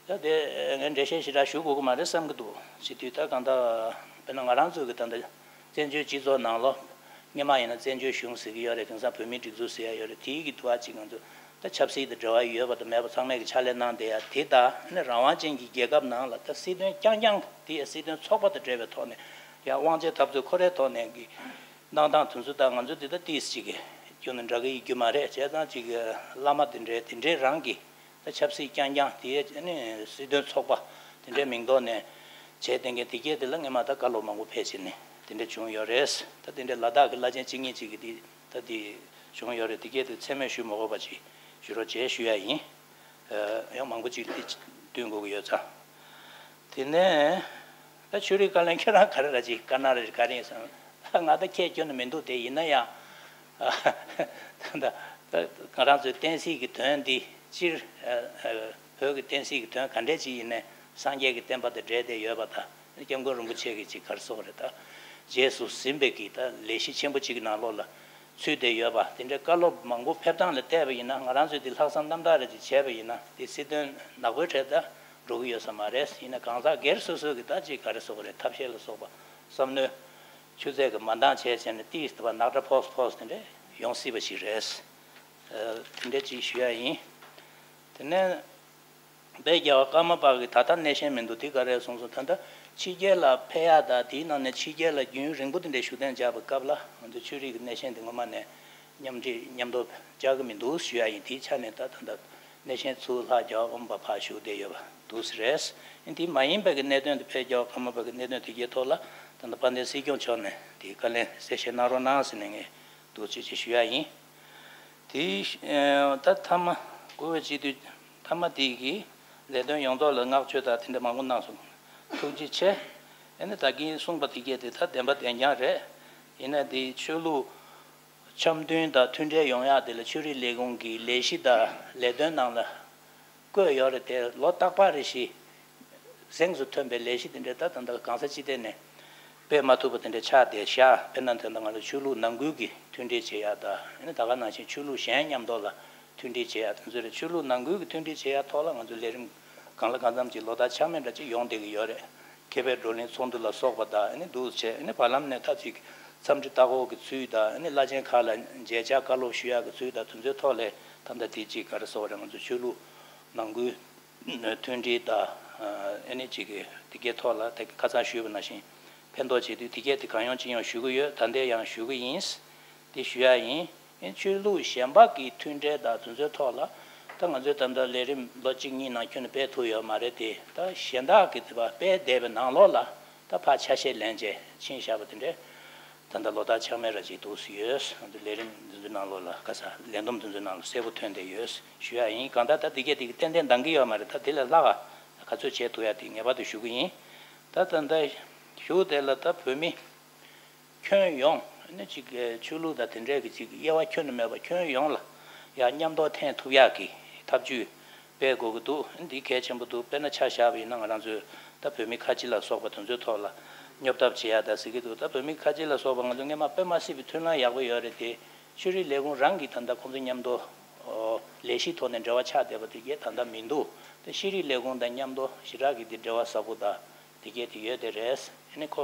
ད་དེ་ངས་འགྲེལ་བཤད་ཞེ་དྲག་ཞུ་དགོས་ཀྱི་མ་རེད་བསམ་གྱི་འདུག་བྱེད་དུས་ད་གང་ལྟར་དཔེར་ན་ང་རང་ཚོའི་གི་ད་ལྟ་བཙན་བྱོལ་སྤྱི་ཚོགས་ནང་ལོགས། སྔོན་མ་ཡིན་ན་བཙན་བྱོལ་གཞུང་ཟེར་གྱི་ཡོད་རེད། དེང་སང་བོད་མིའི་སྒྲིག་འཛུགས་ཟེར་ཡ་ཡོད་རེད། དེའི་གི་འདུ་བ་གཅིག་ང་ཚོ་ད་ཆབ་སྲིད་དང་འབྲེལ་བ་ཡོད་པ་དང་མེད་པ་ཚང་མས་གི་ཕྱག་ལས་གནང་བསྡད་ཡ་དེ་དང་། ཨ་ནི་རང་དབང་ཅན་གྱི་རྒྱལ་ཁབ་ནང་ལ་ད་སྲིད་དོན་རྐྱང་རྐྱང་དེ་ཡ་སྲིད་དོན་ཚོགས་པ་དང་འབྲེལ་བའི་ཐོག་ནས་ཡ་དབང་ཆའི་འཐབ་རྩོད་ཁོ་རའི་ཐོག་ནས་གི་གནང་སྟངས་དེ་ཚོ་ད་ང་ཚོ་འདི་ད་ཏིས་ཅིག་གི་རྒྱུ་ནི་འདྲ་གི་ཡི་རྒྱུ་མ་རེད། བྱས་ཙང་ཅིག་གི་བླ་མ་དེ་འདྲའི་དེ་འདྲའི་རང་གི་ད་ཆབ་སྲིད་རྐྱང་རྐྱང་དེ་ནི་སྲིད་དོན་ཚོགས་པ་དེ་འདྲའི་མིང་ཐོག་ནས་བྱས་བསྡད་མཁན་དེ་གས་དེ་ལ་སྔོན་མ་ད་བཀའ་སློབ་མང་པོ་ཕེབས་བྱས་ནས་དེ་འདྲ་བྱུང་ཡོད་རེད། ད་དེ་འདྲའི་ལ་དྭགས་ཀྱི་བླ་ཆེན་གཅིག་གཉིས་ཅིག་གི་དེ་ད་དེ་བྱུང་ཡོད་རེད། དེ་གས་དེ་མཚན་སྨོས་ཞུ་མ་དགོས་པ་ཅིག་ཞུ་རོགས་བྱས་ཞུ་ཡ་ཡིན། ཡང་མང་པོ་ཅིག་དེ་བསྟུན་དགོས་ཀྱི་ཡོད་ཙང་། དེ་ནས་ད་ཆོས་རིག་བཀའ་བློན་ཁྱེད་རང་ག་རེ་ར་ཅིག་དཀར་ནག་རེད་ག་རེ་ཡིན་བསམ། ད་ང་ད་ཁྱད་སྐྱོན་ནི་མི་འདུག་དེ་ཡིན་ན་ཡང་། ད་ད་ང་རང་ཚོའི་བསྟན་སྲིད་ཀྱི་དོན་འདི་སྤྱིར་བོད་ཀྱི་བསྟན་སྲིད་ཀྱི་དོན་ག་འདྲས་ཅིག་ཡིན་ནའི་སངས་རྒྱས་ཀྱི་བསྟན་པ་དང་འབྲེལ་ཏེ་ཡོད་པ་དང་། སྐྱབས་མགོན་རིན་པོ་ཆེ་གི་ཅིག་ག་རེ་ཟེར་དགོས་རེད། ད་རྗེས་སུ་ཟིན་པའི་གི་ད་ལས་གཞི་ཆེན་པོ་ཅིག་གི་ནང་ལོགས་ལ་ཚུད་བསྡད་ཡོད་པ་དེ་འདྲའི་བཀའ་སློབ་མང་པོ་ཕེབས་སྟངས་ལ་བལྟས་པ་ཡིན་ན། ང་རང་ཚོས་དེ་ལྷག་བསམ་རྣམ་དག་རེ་ཅིག་བྱས་པ་ཡིན་ན་དེ་སྲིད་དོན་ནག་པོའི་གྲས་ད་འགྲོ་གི་ཡོད་ས་མ་རེད། ཡིན་ན་གང་ཟག་སྒེར་སོ་སོའི་གི་ད་ཅིག་ག་རེ་ཟེར་དགོས་རེད། ཐབས་ཤེས་ལ་སོགས་པ་བསམ་མནོའི་ཆུ་ཚད་གི་མ་འདང་བྱས་བྱས་ནས་ཏིས་དེ་བ་ནག་ཁྲ་ཕོགས་ཕོགས་དེ་འདྲས་ཡོང་སྲིད་པ་ཞིག་རེད། དེ་འདྲས་ཅིག་ཞུ་ཡ་ཡིན། དེ་ནས། དཔལ་རྒྱལ་བ་ཀརྨ་པ་གིས་ད་ལྟ་གནས་ཆེན་མི་འདུག་དེ་ག་རེ་གསུངས་སོང་། ད་ལྟ་ཕྱི་རྒྱལ་ལ་ཕེབས་ཡག་དང་དེའི་ནང་ནས་ཕྱི་རྒྱལ་ལ་རྒྱུན་རིང་པོ་དེ་འདྲའི་བཞུགས་གདན་འཇགས་པའི་སྐབས་ལ་ང་ཚོ་ཆོས་རིག་གི་གནས་ཆེན་དེ་ངོ་མ་ནས་མཉམ་འདྲེས་མཉམ་དུ་བཅར་གི་མི་འདུག་ཞུ་ཡ་ཡིན། དེའི་ཆ་ནས་ད་ད་ལྟ་གནས་ཆེན་ཚུར་ལྷག་རྒྱལ་བ་ཀརྨ་པ་ཕར་བཞུགས་བསྡད་ཡོད་པ་འདུག་ཟེར་རེད། དེ་མ་ཡིན་པའི་གི་གནད་དོན་དེ། དཔལ་རྒྱལ་བ་ཀརྨ་པ་གི་གནད་དོན་དེ་གའི་ཐོག་ལ་ད་ལྟ་དཔལ་ལྡན་སྲིད་སྐྱོང་མཆོག་ནས་དེ་བཀའ་ལན་གསལ་བཤད་གནང་རོགས་གནང་ཟེར་ནས་ངས་འདུག་ཅེས་ཅེས་ཞུ་ཡ་ཡིན། དེའི་ཨ་ད་མཐའ་མ་བཀུར་འོས་སྤྱི་འཐུས་མཐའ་མ་དེ་གིས་ལས་དོན་ཡོངས་རྫོགས་ལ་བསྔགས་བརྗོད་དང་དེ་འདྲ་མང་པོ་གནང་སོང་། ཐུགས་རྗེ་ཆེ། ཨ་ནི་ད་གིན་གསུངས་པ་དེ་གས་དེ་ད་བདེན་པ་བདེན་རྐྱང་རེད། ཡིན་ན་དེ་ཆོས་ལུགས་འཆམ་མཐུན་དང་མཐུན་འབྲེལ་ཡོང་ཡག་དེ་ལ་ཆོས་རིག་ལས་ཁུངས་ཀྱི་ལས་གཞི་དང་ལས་དོན་ནང་ལ་བཀོད་ཡོད་རེད་དེ། ལོ་རྟག་པར་རེ་བཞིན་གཟེངས་སུ་ཐོན་པའི་ལས་གཞི་དེ་འདྲ་ད་ད་ལྟ་གང་ས་ཅི་ཐད་ནས་སྤེལ་མ་ཐུབ་པ་དེ་འདྲ་ཆགས་བསྡད་ཤག་དཔེར་ན་ད་ལྟ་ང་ཚོ་ཆོས་ལུགས་ནང་ཁུལ་གྱི་མཐུན་སྒྲིལ་བྱེད་ཡག་དང་། ཨ་ནི་ད་ག་ནང་བཞིན་ཆོས་ལུགས་གཞན་མཉམ་དུ་ལ་མཐུན་སྒྲིལ་བྱེད་ཡག་དེ་ཚོ་རེད། ཆོས་ལུགས་ནང་ཁུལ་གྱི་མཐུན་སྒྲིལ་བྱེད་ཡག་ཐོག་ལ་ང་ཚོ་ལས་རིམ་གང་ལ་གང་འཚམ་ཅིག་ལོ་ལྟར་ཆགས་མེད་འདྲ་ཅིག་ཡོང་བསྡད་ཀྱི་ཡོད་རེད། མཁས་པའི་བགྲོ་གླེང་ཚོགས་འདུ་ལ་སོགས་པ་དང་། ཨ་ནི་འདུག་བྱས། ཨ་ནི་བར་ལམ་ནས་ད་ཅིག་འཚམས་འདྲི་ལྟ་སྐོར་གྱི་ཚུལ་དང་། ཨ་ནི་བླ་ཆེན་ཁག་ལ་མཇལ་བཅར་བཀའ་སློབ་ཞུ་ཡག་གི་ཚུལ་དང་། དེ་ཚོའི་ཐོག་ལས་ད་ལྟ་དེ་ཅིག་ག་རེ་ཟེར་དགོས་རེད། ང་ཚོ་ཆོས་ལུགས་ནང་ཁུལ་མཐུན་སྒྲིལ་དང་། ཨ་ནི་ཅིག་གི་དེ་གའི་ཐོག་ལ་ད་ཁ་སང་ཞུས་པ་ནང་བཞིན་ཕན་ཐོགས་བྱེད་དུས་དེ་གས་དེ་གང་ཡོང་ཅི་ཡོང་ཞུ་གི་ཡོད། ད་ལྟའི་ཡང་ཞུ་གི་ཡིན། དེ་ཞུ་ཡ་ཡིན། ཨེ་ཆོས་ལུགས་གཞན་པ་གི་མཐུན་འབྲེལ་དང་དེ་ཚོའི་ཐོག་ལ་ད་ང་ཚོས་ད་ལྟ་ལས་རིམ་ལོ་གཅིག་གཉིས་ནང་ཁྱོན་ནས་སྤེལ་ཐུབ་ཡོད་མ་རེད་དེ། ད་གཞན་དག་གིས་དེ་བ་སྤེལ་བསྡད་པའི་ནང་ལོགས་ལ་ད་ཕར་ཆ་ཤས་ལེན་བྱས་ཕྱིན་བཞག་པ་དེ་འདྲས་ད་ལྟ་ལོ་ལྟར་ཆགས་མེད་ར་ཅིག་འདུག་སེ་ཡོད། ང་ཚོ་ལས་རིམ་འདི་ཚོའི་ནང་ལོགས་ལ་ག་ས་ལས་བསྡོམས་འདི་ཚོའི་ནང་ལ་གསལ་པོ་ཐོན་བསྡད་ཡོད་ཞུ་ཡ་ཡིན། གང་ལྟར་ད་དེ་གས་དེ་གས་ཏན་ཏན་འདང་གི་ཡོད་མ་རེད། ད་དེ་ལས་ལྷག་ག་ག་ཚོད་བྱེད་ཐུབ་ཡ་དེ་ངེས་པར་དུ་ཞུ་གི་ཡིན། ད་ད་ལྟ་གཞུག་དེ་ལ་ད་བོད་མི་ཁྱོན་ཡོངས་ནི་ཅིག་གི་ཆོས་ལུགས་དང་དེ་འདྲའི་གི་ཅིག་དབྱེ་བ་ཁྱོན་ནས་མེད་པ་ཁྱོན་ཡོངས་ལ་ཡང་མཉམ་དུ་འཐེན་ཐུབ་ཡག་གི་ཐབས་ཇུས་སྤེལ་དགོས་ཀྱི་འདུག་འདི་གལ་ཆེན་པོ་འདུག་དཔེར་ན་ཆ་བཞག་པ་ཡིན་ན་ང་རང་ཚོས་ད་བོད་མི་ཁ་ཆེ་ལ་སོགས་པ་དེ་ཚོའི་ཐོག་ལ་སྙོབ་ཐབས་བྱེད་ཡག་ད་ཟེར་གྱི་འདུག་ད་བོད་མི་ཁ་ཆེ་ལ་སོགས་པ་ང་ཚོ་སྔོན་མ་དཔེ་མ་སྲིད་པའི་མཐུན་ལམ་ཡག་པོ་ཡོད་རེད་དེ། ཆོས་རིག་ལས་ཁུངས་རང་གིས་ད་ལྟ་ཁོང་ཚོ་མཉམ་དུ་ལས་གཞིའི་ཐོག་ནས་འབྲེལ་བ་ཆགས་བསྡད་པ་དེ་གས་ད་ལྟ་མི་འདུག་དེ་ཤེས་རིག་ལས་ཁུངས་དང་མཉམ་དུ་ཞེ་དྲག་གི་དེ་འབྲེལ་བ་ཟབ་པོ་དང་དེ་གས་དེ་ཡོད་དེ་རེད། ཨ་ནི་ཁོ་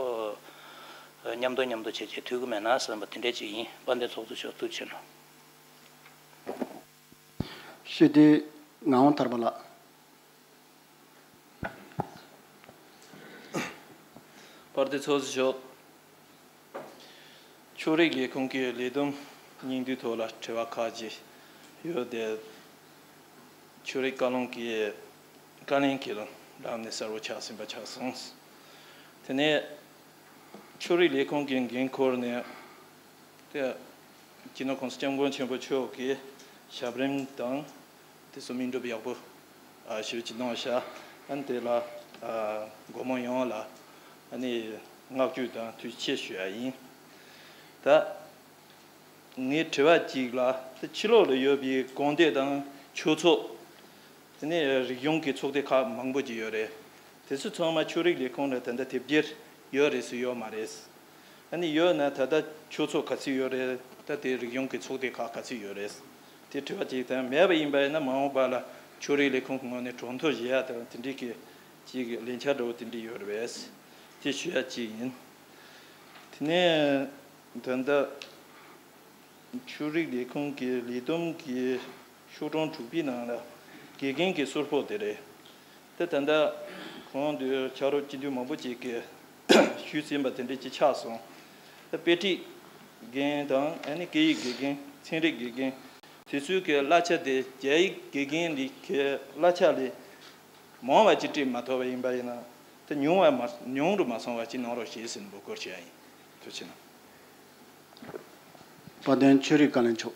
མཉམ་དུ་མཉམ་དུ་བྱས་བྱས་ཐུབ་ཀྱི་མེད་ན་བསམ་པ་དེ་འདྲས་ཅིག་ཡིན། དཔལ་ལྡན་ཚོགས་གཙོ་མཆོག་ཐུགས་རྗེ་གནང་། སྤྱི་འཐུས་ངག་དབང་ཐར་པ་ལགས། དཔལ་ལྡན་ཚོགས་གཙོ་མཆོག་ཕྱོགས་རིས་ལས་ཁུངས་ཀྱི་ལས་བསྡོམས་སྙིང་བསྡུས་ཐོག་ལ་དྲི་བ་ཁག་ཅིག་ཡོད་དེ། ཆོས་རིག་བཀའ་བློན་གྱི་བཀའ་ལན་གྱི་ལམ་ནས་གསལ་བོ་ཆགས་ཟིན་པ་ཆགས་སོང་། དེ་ནས་ཆོས་རིག་ལས་ཁུངས་ཀྱི་འགན་འཁུར་ནས་དེ་སྤྱི་ནོར་༸གོང་ས་༸སྐྱབས་མགོན་ཆེན་པོ་མཆོག་གི་ཞབས་རིམ་དང་དེ་ཚོ་སྨིན་གྲུབ་ཡག་པོ་ཞེ་པོ་ཅིག་གནང་ཤག་ཨ་ནི་དེ་ལ་སྒོར་མོ་ཡོངས་ལ་ཨ་ནི་བསྔགས་བརྗོད་དང་ཐུགས་རྗེ་ཆེ་ཞུ་ཡ་ཡིན། ད། ངའི་དྲི་བ་གཅིག་ལ། ཕྱི་ལོགས་ལ་ཡོད་པའི་དགོན་སྡེ་དང་ཆོས་ཚོགས། དེ་ནས་རིག་གཞུང་གི་ཚོགས་སྡེ་ཁག་མང་པོ་ཅིག་ཡོད་རེད། དེ་ཚོ་ཚང་མ་ཆོས་རིག་ལས་ཁུངས་ལ་ད་ལྟ་དེབ་སྐྱེལ་ཡོད་རེད་ཟེར་ཡོད་མ་རེད། ཨ་ནི་ཡོད་ན་ད་ལྟ་ཆོས་ཚོགས་ག་ཚོད་ཡོད་རེད། ད་དེ་རིག་གཞུང་གི་ཚོགས་སྡེ་ཁག་ག་ཚོད་ཡོད་རེད། དེ་དྲི་བ་གཅིག་དང་། མེད་པ་ཡིན་པ་ཡིན་ན་མ་འོངས་པ་ལ་ཆོས་རིག་ལས་ཁུངས་ངོས་ནས་གྲོས་མཐུན་བྱེད་ཡ་དང་དེ་འདྲའི་གི་ཅིག་ལས་འཆར་འདྲ་བོ་དེ་འདྲ་ཡོད་རེད་པས། དེ་ཞུ་ཡ་གཅིག་ཡིན། དེ་ནས་ད་ལྟ། ཆོས་རིག་ལས་ཁུངས་ཀྱི་ལས་བསྡོམས་ཀྱི་ཤོག་གྲངས་དྲུག་པའི་ནང་ལ་དགེ་རྒན་གྱི་གསོལ་ཕོགས་དེ་རེད། དེ་ད་ལྟ་གོང་དུ་ཕྱག་རོགས་སྤྱི་འཐུས་མང་པོ་ཅིག་གིས་ཞུས་ཟིན་པ་དེ་འདྲ་ཅིག་ཆགས་སོང་། དེ་དཔེ་ཁྲིད་རྒན་དང་ཨ་ནི་སྐད་ཡིག་དགེ་རྒན། ཚན་རིག་དགེ་རྒན། དེ་ཚོའི་གི་གླ་ཆ་དེ་རྒྱ་ཡིག་དགེ་རྒན་གྱི་གླ་ཆ་ལས་མང་བ་ཅིག་སྤྲད་མ་ཐུབ་པ་ཡིན་པ་ཡིན་ན། དེ་ཉུང་བ་མ་ཉུང་རུ་མ་སོང་བ་ཅིག་གནང་རོགས་ཞེས་ཟེར་འབོད་སྐུལ་ཞུ་ཡ་ཡིན། ཐུགས་རྗེ་གནང་། དཔལ་ལྡན་ཆོས་རིག་བཀའ་བློན་མཆོག་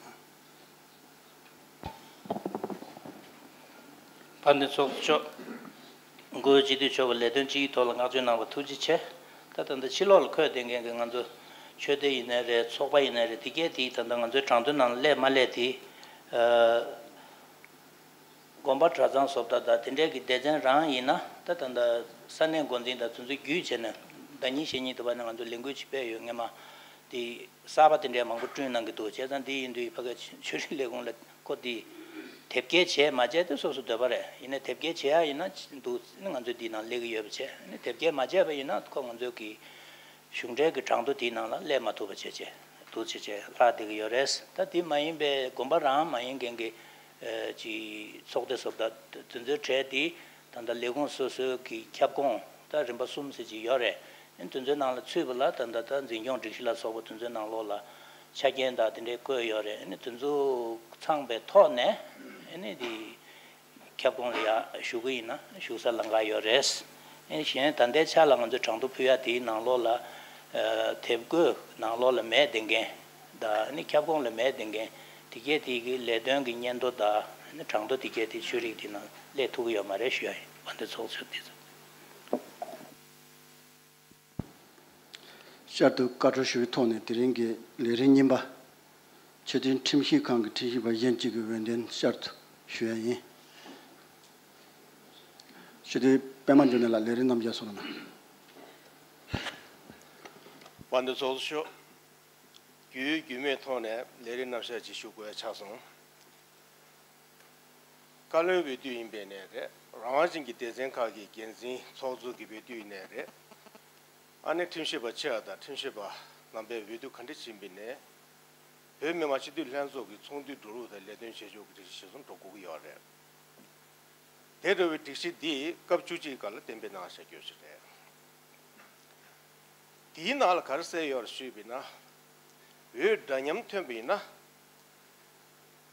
དཔལ་ལྡན་ཚོགས་གཙོ་མཆོག་འགོ་སྤྱི་འཐུས་མཆོག་གིས་ལས་དོན་སྤྱི་ཡི་ཐོག་ལ་བསྔགས་བརྗོད་གནང་བར་ཐུགས་རྗེ་ཆེ། ད་ད་ལྟ་ཕྱི་ལོགས་ལ་འཁོད་བསྡད་མཁན་གྱི་ང་ཚོ་ཆོས་སྡེ་ཡིན་ནའི་རེད། ཚོགས་པ་ཡིན་ནའི་རེད། དེ་གས་དེ་ད་ལྟ་ང་ཚོའི་གྲོས་མཐུན་ནང་ལ་སླེབས་མ་སླེབས་དེ། ཨ། དགོན་པ་གྲྭ་ཚང་བཟོ་ལྟ་དང་དེ་འདྲའི་གི་སྡེ་ཚན་རང་ཡིན་ན། ད་ད་ལྟ་ས་གནས་འགོ་འཛིན་དང་དེ་ཚོ་བརྒྱུད་བྱས་ནས་ཟླ་ཉིན་ཕྱེད་གཉིས་དུ་བ་ནས་ང་ཚོ་ལས་འགུལ་ཅིག་སྤེལ་ཡོད། སྔས་མ་དེ་གསར་པ་དེ་འདྲའི་མང་པོ་བསྐྲུན་གནང་གི་འདུག་བྱས་ཙང་དེ་ཡིན་དུས་ཕ་གི་ཆོས་རིག་ལས་ཁུངས་ལ་ཁོ་དེ་དེབ་སྐྱེལ་བྱས་མ་བྱས་དེ་སོ་སོ་འདོད་པ་རེད། ཡིན་ནའི་དེབ་སྐྱེལ་བྱེད་ཡ་ཡིན་ན་འདུག་ང་ཚོས་འདིའི་ནང་སླེབས་ཀྱི་ཡོད་པ་བྱས། ཡིན་ནའི་དེབ་སྐྱེལ་མ་བྱས་པ་ཡིན་ན་ཁོ་ང་ཚོས་ཀྱི་གཞུང་འབྲེལ་གྱི་གྲོས་མཐུན་དེའི་ནང་ལ་སླེབས་མ་ཐུབ་པ་བྱས་བྱས་འདུག་བྱས་བྱས་ལྷག་བསྡད་ཀྱི་ཡོད་རེད། ད་དེ་མ་ཡིན་པའི་དགོན་པ་རང་མ་ཡིན་མཁན་གྱི་ཨ་ཅིག་ཚོགས་སྡེ་བཟོ་ལྟ་དེ་ཚོའི་གྲས་དེ་ད་ལྟ་ལས་ཁུངས་སོ་སོའི་གི་ཁྱབ་ཁོངས་ད་རིམ་པ་གསུམ་ཟེར་ཅིག་ཡོད་རེད། ཨ་ནི་དེ་ཚོའི་ནང་ལ་ཚུད་པ་ལ་ད་ལྟ་ད་འཛིན་སྐྱོང་སྒྲིག་གཞི་ལ་སོགས་པ་དེ་ཚོའི་ནང་ལོགས་ལ་ཆ་རྐྱེན་དང་དེ་འདྲའི་བཀོད་ཡོད་རེད། ཨ་ནི་དེ་ཚོ་ཚང་པའི་ཐོག་ནས་ཨ་ནི་དེ། ཁྱབ་ཁོངས་ལ་ཡར་ཞུགས་ཀྱི་ཡིན་ན་ཞུགས་ས་ལམ་ཁ་ཡོད་རེད། ཨེ་གཞན་ད་ལྟའི་ཆ་ལ་ང་ཚོས་གྲངས་ཐོ་ཕུལ་ཡ་དེའི་ནང་ལོགས་ལ། ཨ་དེབ་འགོད་ནང་ལོགས་ལ་མེད་བསྡད་མཁན་དང་ཨ་ནི་ཁྱབ་ཁོངས་ལ་མེད་བསྡད་མཁན་དེ་གས་དེ་གི་ལས་དོན་གྱི་སྙན་ཐོ་དང་ཨ་ནི་གྲངས་ཐོ་དེ་གས་དེ་ཆོས་རིག་དེ་ནང་སླེབས་ཐུབ་ཀྱི་ཡོད་མ་རེད་ཞུ་ཡ་ཡིན། དཔལ་ལྡན་ཚོགས་གཙོ་དེ་ཚོ། བསྐྱར་དུ་བཀའ་འཁྲོལ་ཞུ་བའི་ཐོག་ནས་དེ་རིང་གི་ལས་རིམ་གཉིས་པ། ཆེས་མཐོའི་ཁྲིམས་ཞིབ་ཁང་གི་ཁྲིམས་ཞིབ་པ་གཞན་གཅིག་གི་འོས་འདེམས་བསྐྱར་དུ་ཞུ་ཡ་ཡིན། སྤྱི་འཐུས་པད་མ་འབྱུང་གནས་ལགས་ལས་རིམ་རྣམས་རྒྱབ་སོང་ལ། དཔལ་ལྡན་ཚོགས་གཙོ་མཆོག་རྒྱུས་ཡོད་རྒྱུས་མེད་ཐོག་ནས་ལས་རིམ་རྣམ་གཞག་ཅིག་ཞུ་དགོས་ཆགས་སོང་། བཀའ་བློན་འོས་བསྡུ་ཡིན་པའི་ནས་རེད། རང་དབང་ཅན་གྱི་སྡེ་ཚན་ཁག་གི་འགན་འཛིན་ཚོགས་གཙོ་གི་འོས་བསྡུ་ཡིན་ནས་རེད། ཨ་ནེ་ཁྲིམས་ཞིབ་པ་ཆེ་བ་དང་ཁྲིམས་ཞིབ་པ་རྣམ་པས་འོས་བསྡུ་ག་འདྲ་ཕྱིན་པའི་ནས། བོད་མི་མང་སྤྱི་འཐུས་ལྷན་ཚོགས་ཀྱི་ཚོགས་འདུའི་འགྲོ་ལུགས་དང་ལས་དོན་བྱེད་ཕྱོགས་ཀྱི་སྒྲིག་གཞི་གཞིར་བཟུང་འགྲོ་དགོས་ཀྱི་ཡོད་རེད། དེ་འདྲ་བའི་སྒྲིག་གཞི་འདི་སྐབས་བཅུ་གཅིག་སྐབས་ལ་གཏན་འབེབས་གནང་བཞག་རྒྱུ་ཞིག་རེད། དེའི་ནང་ལ་ག་རེ་གསལ་ཡོད་རེད་ཞུས་པ་ཡིན་ན། འོས་འདྲ་མཉམ་ཐོན་པ་ཡིན་ན།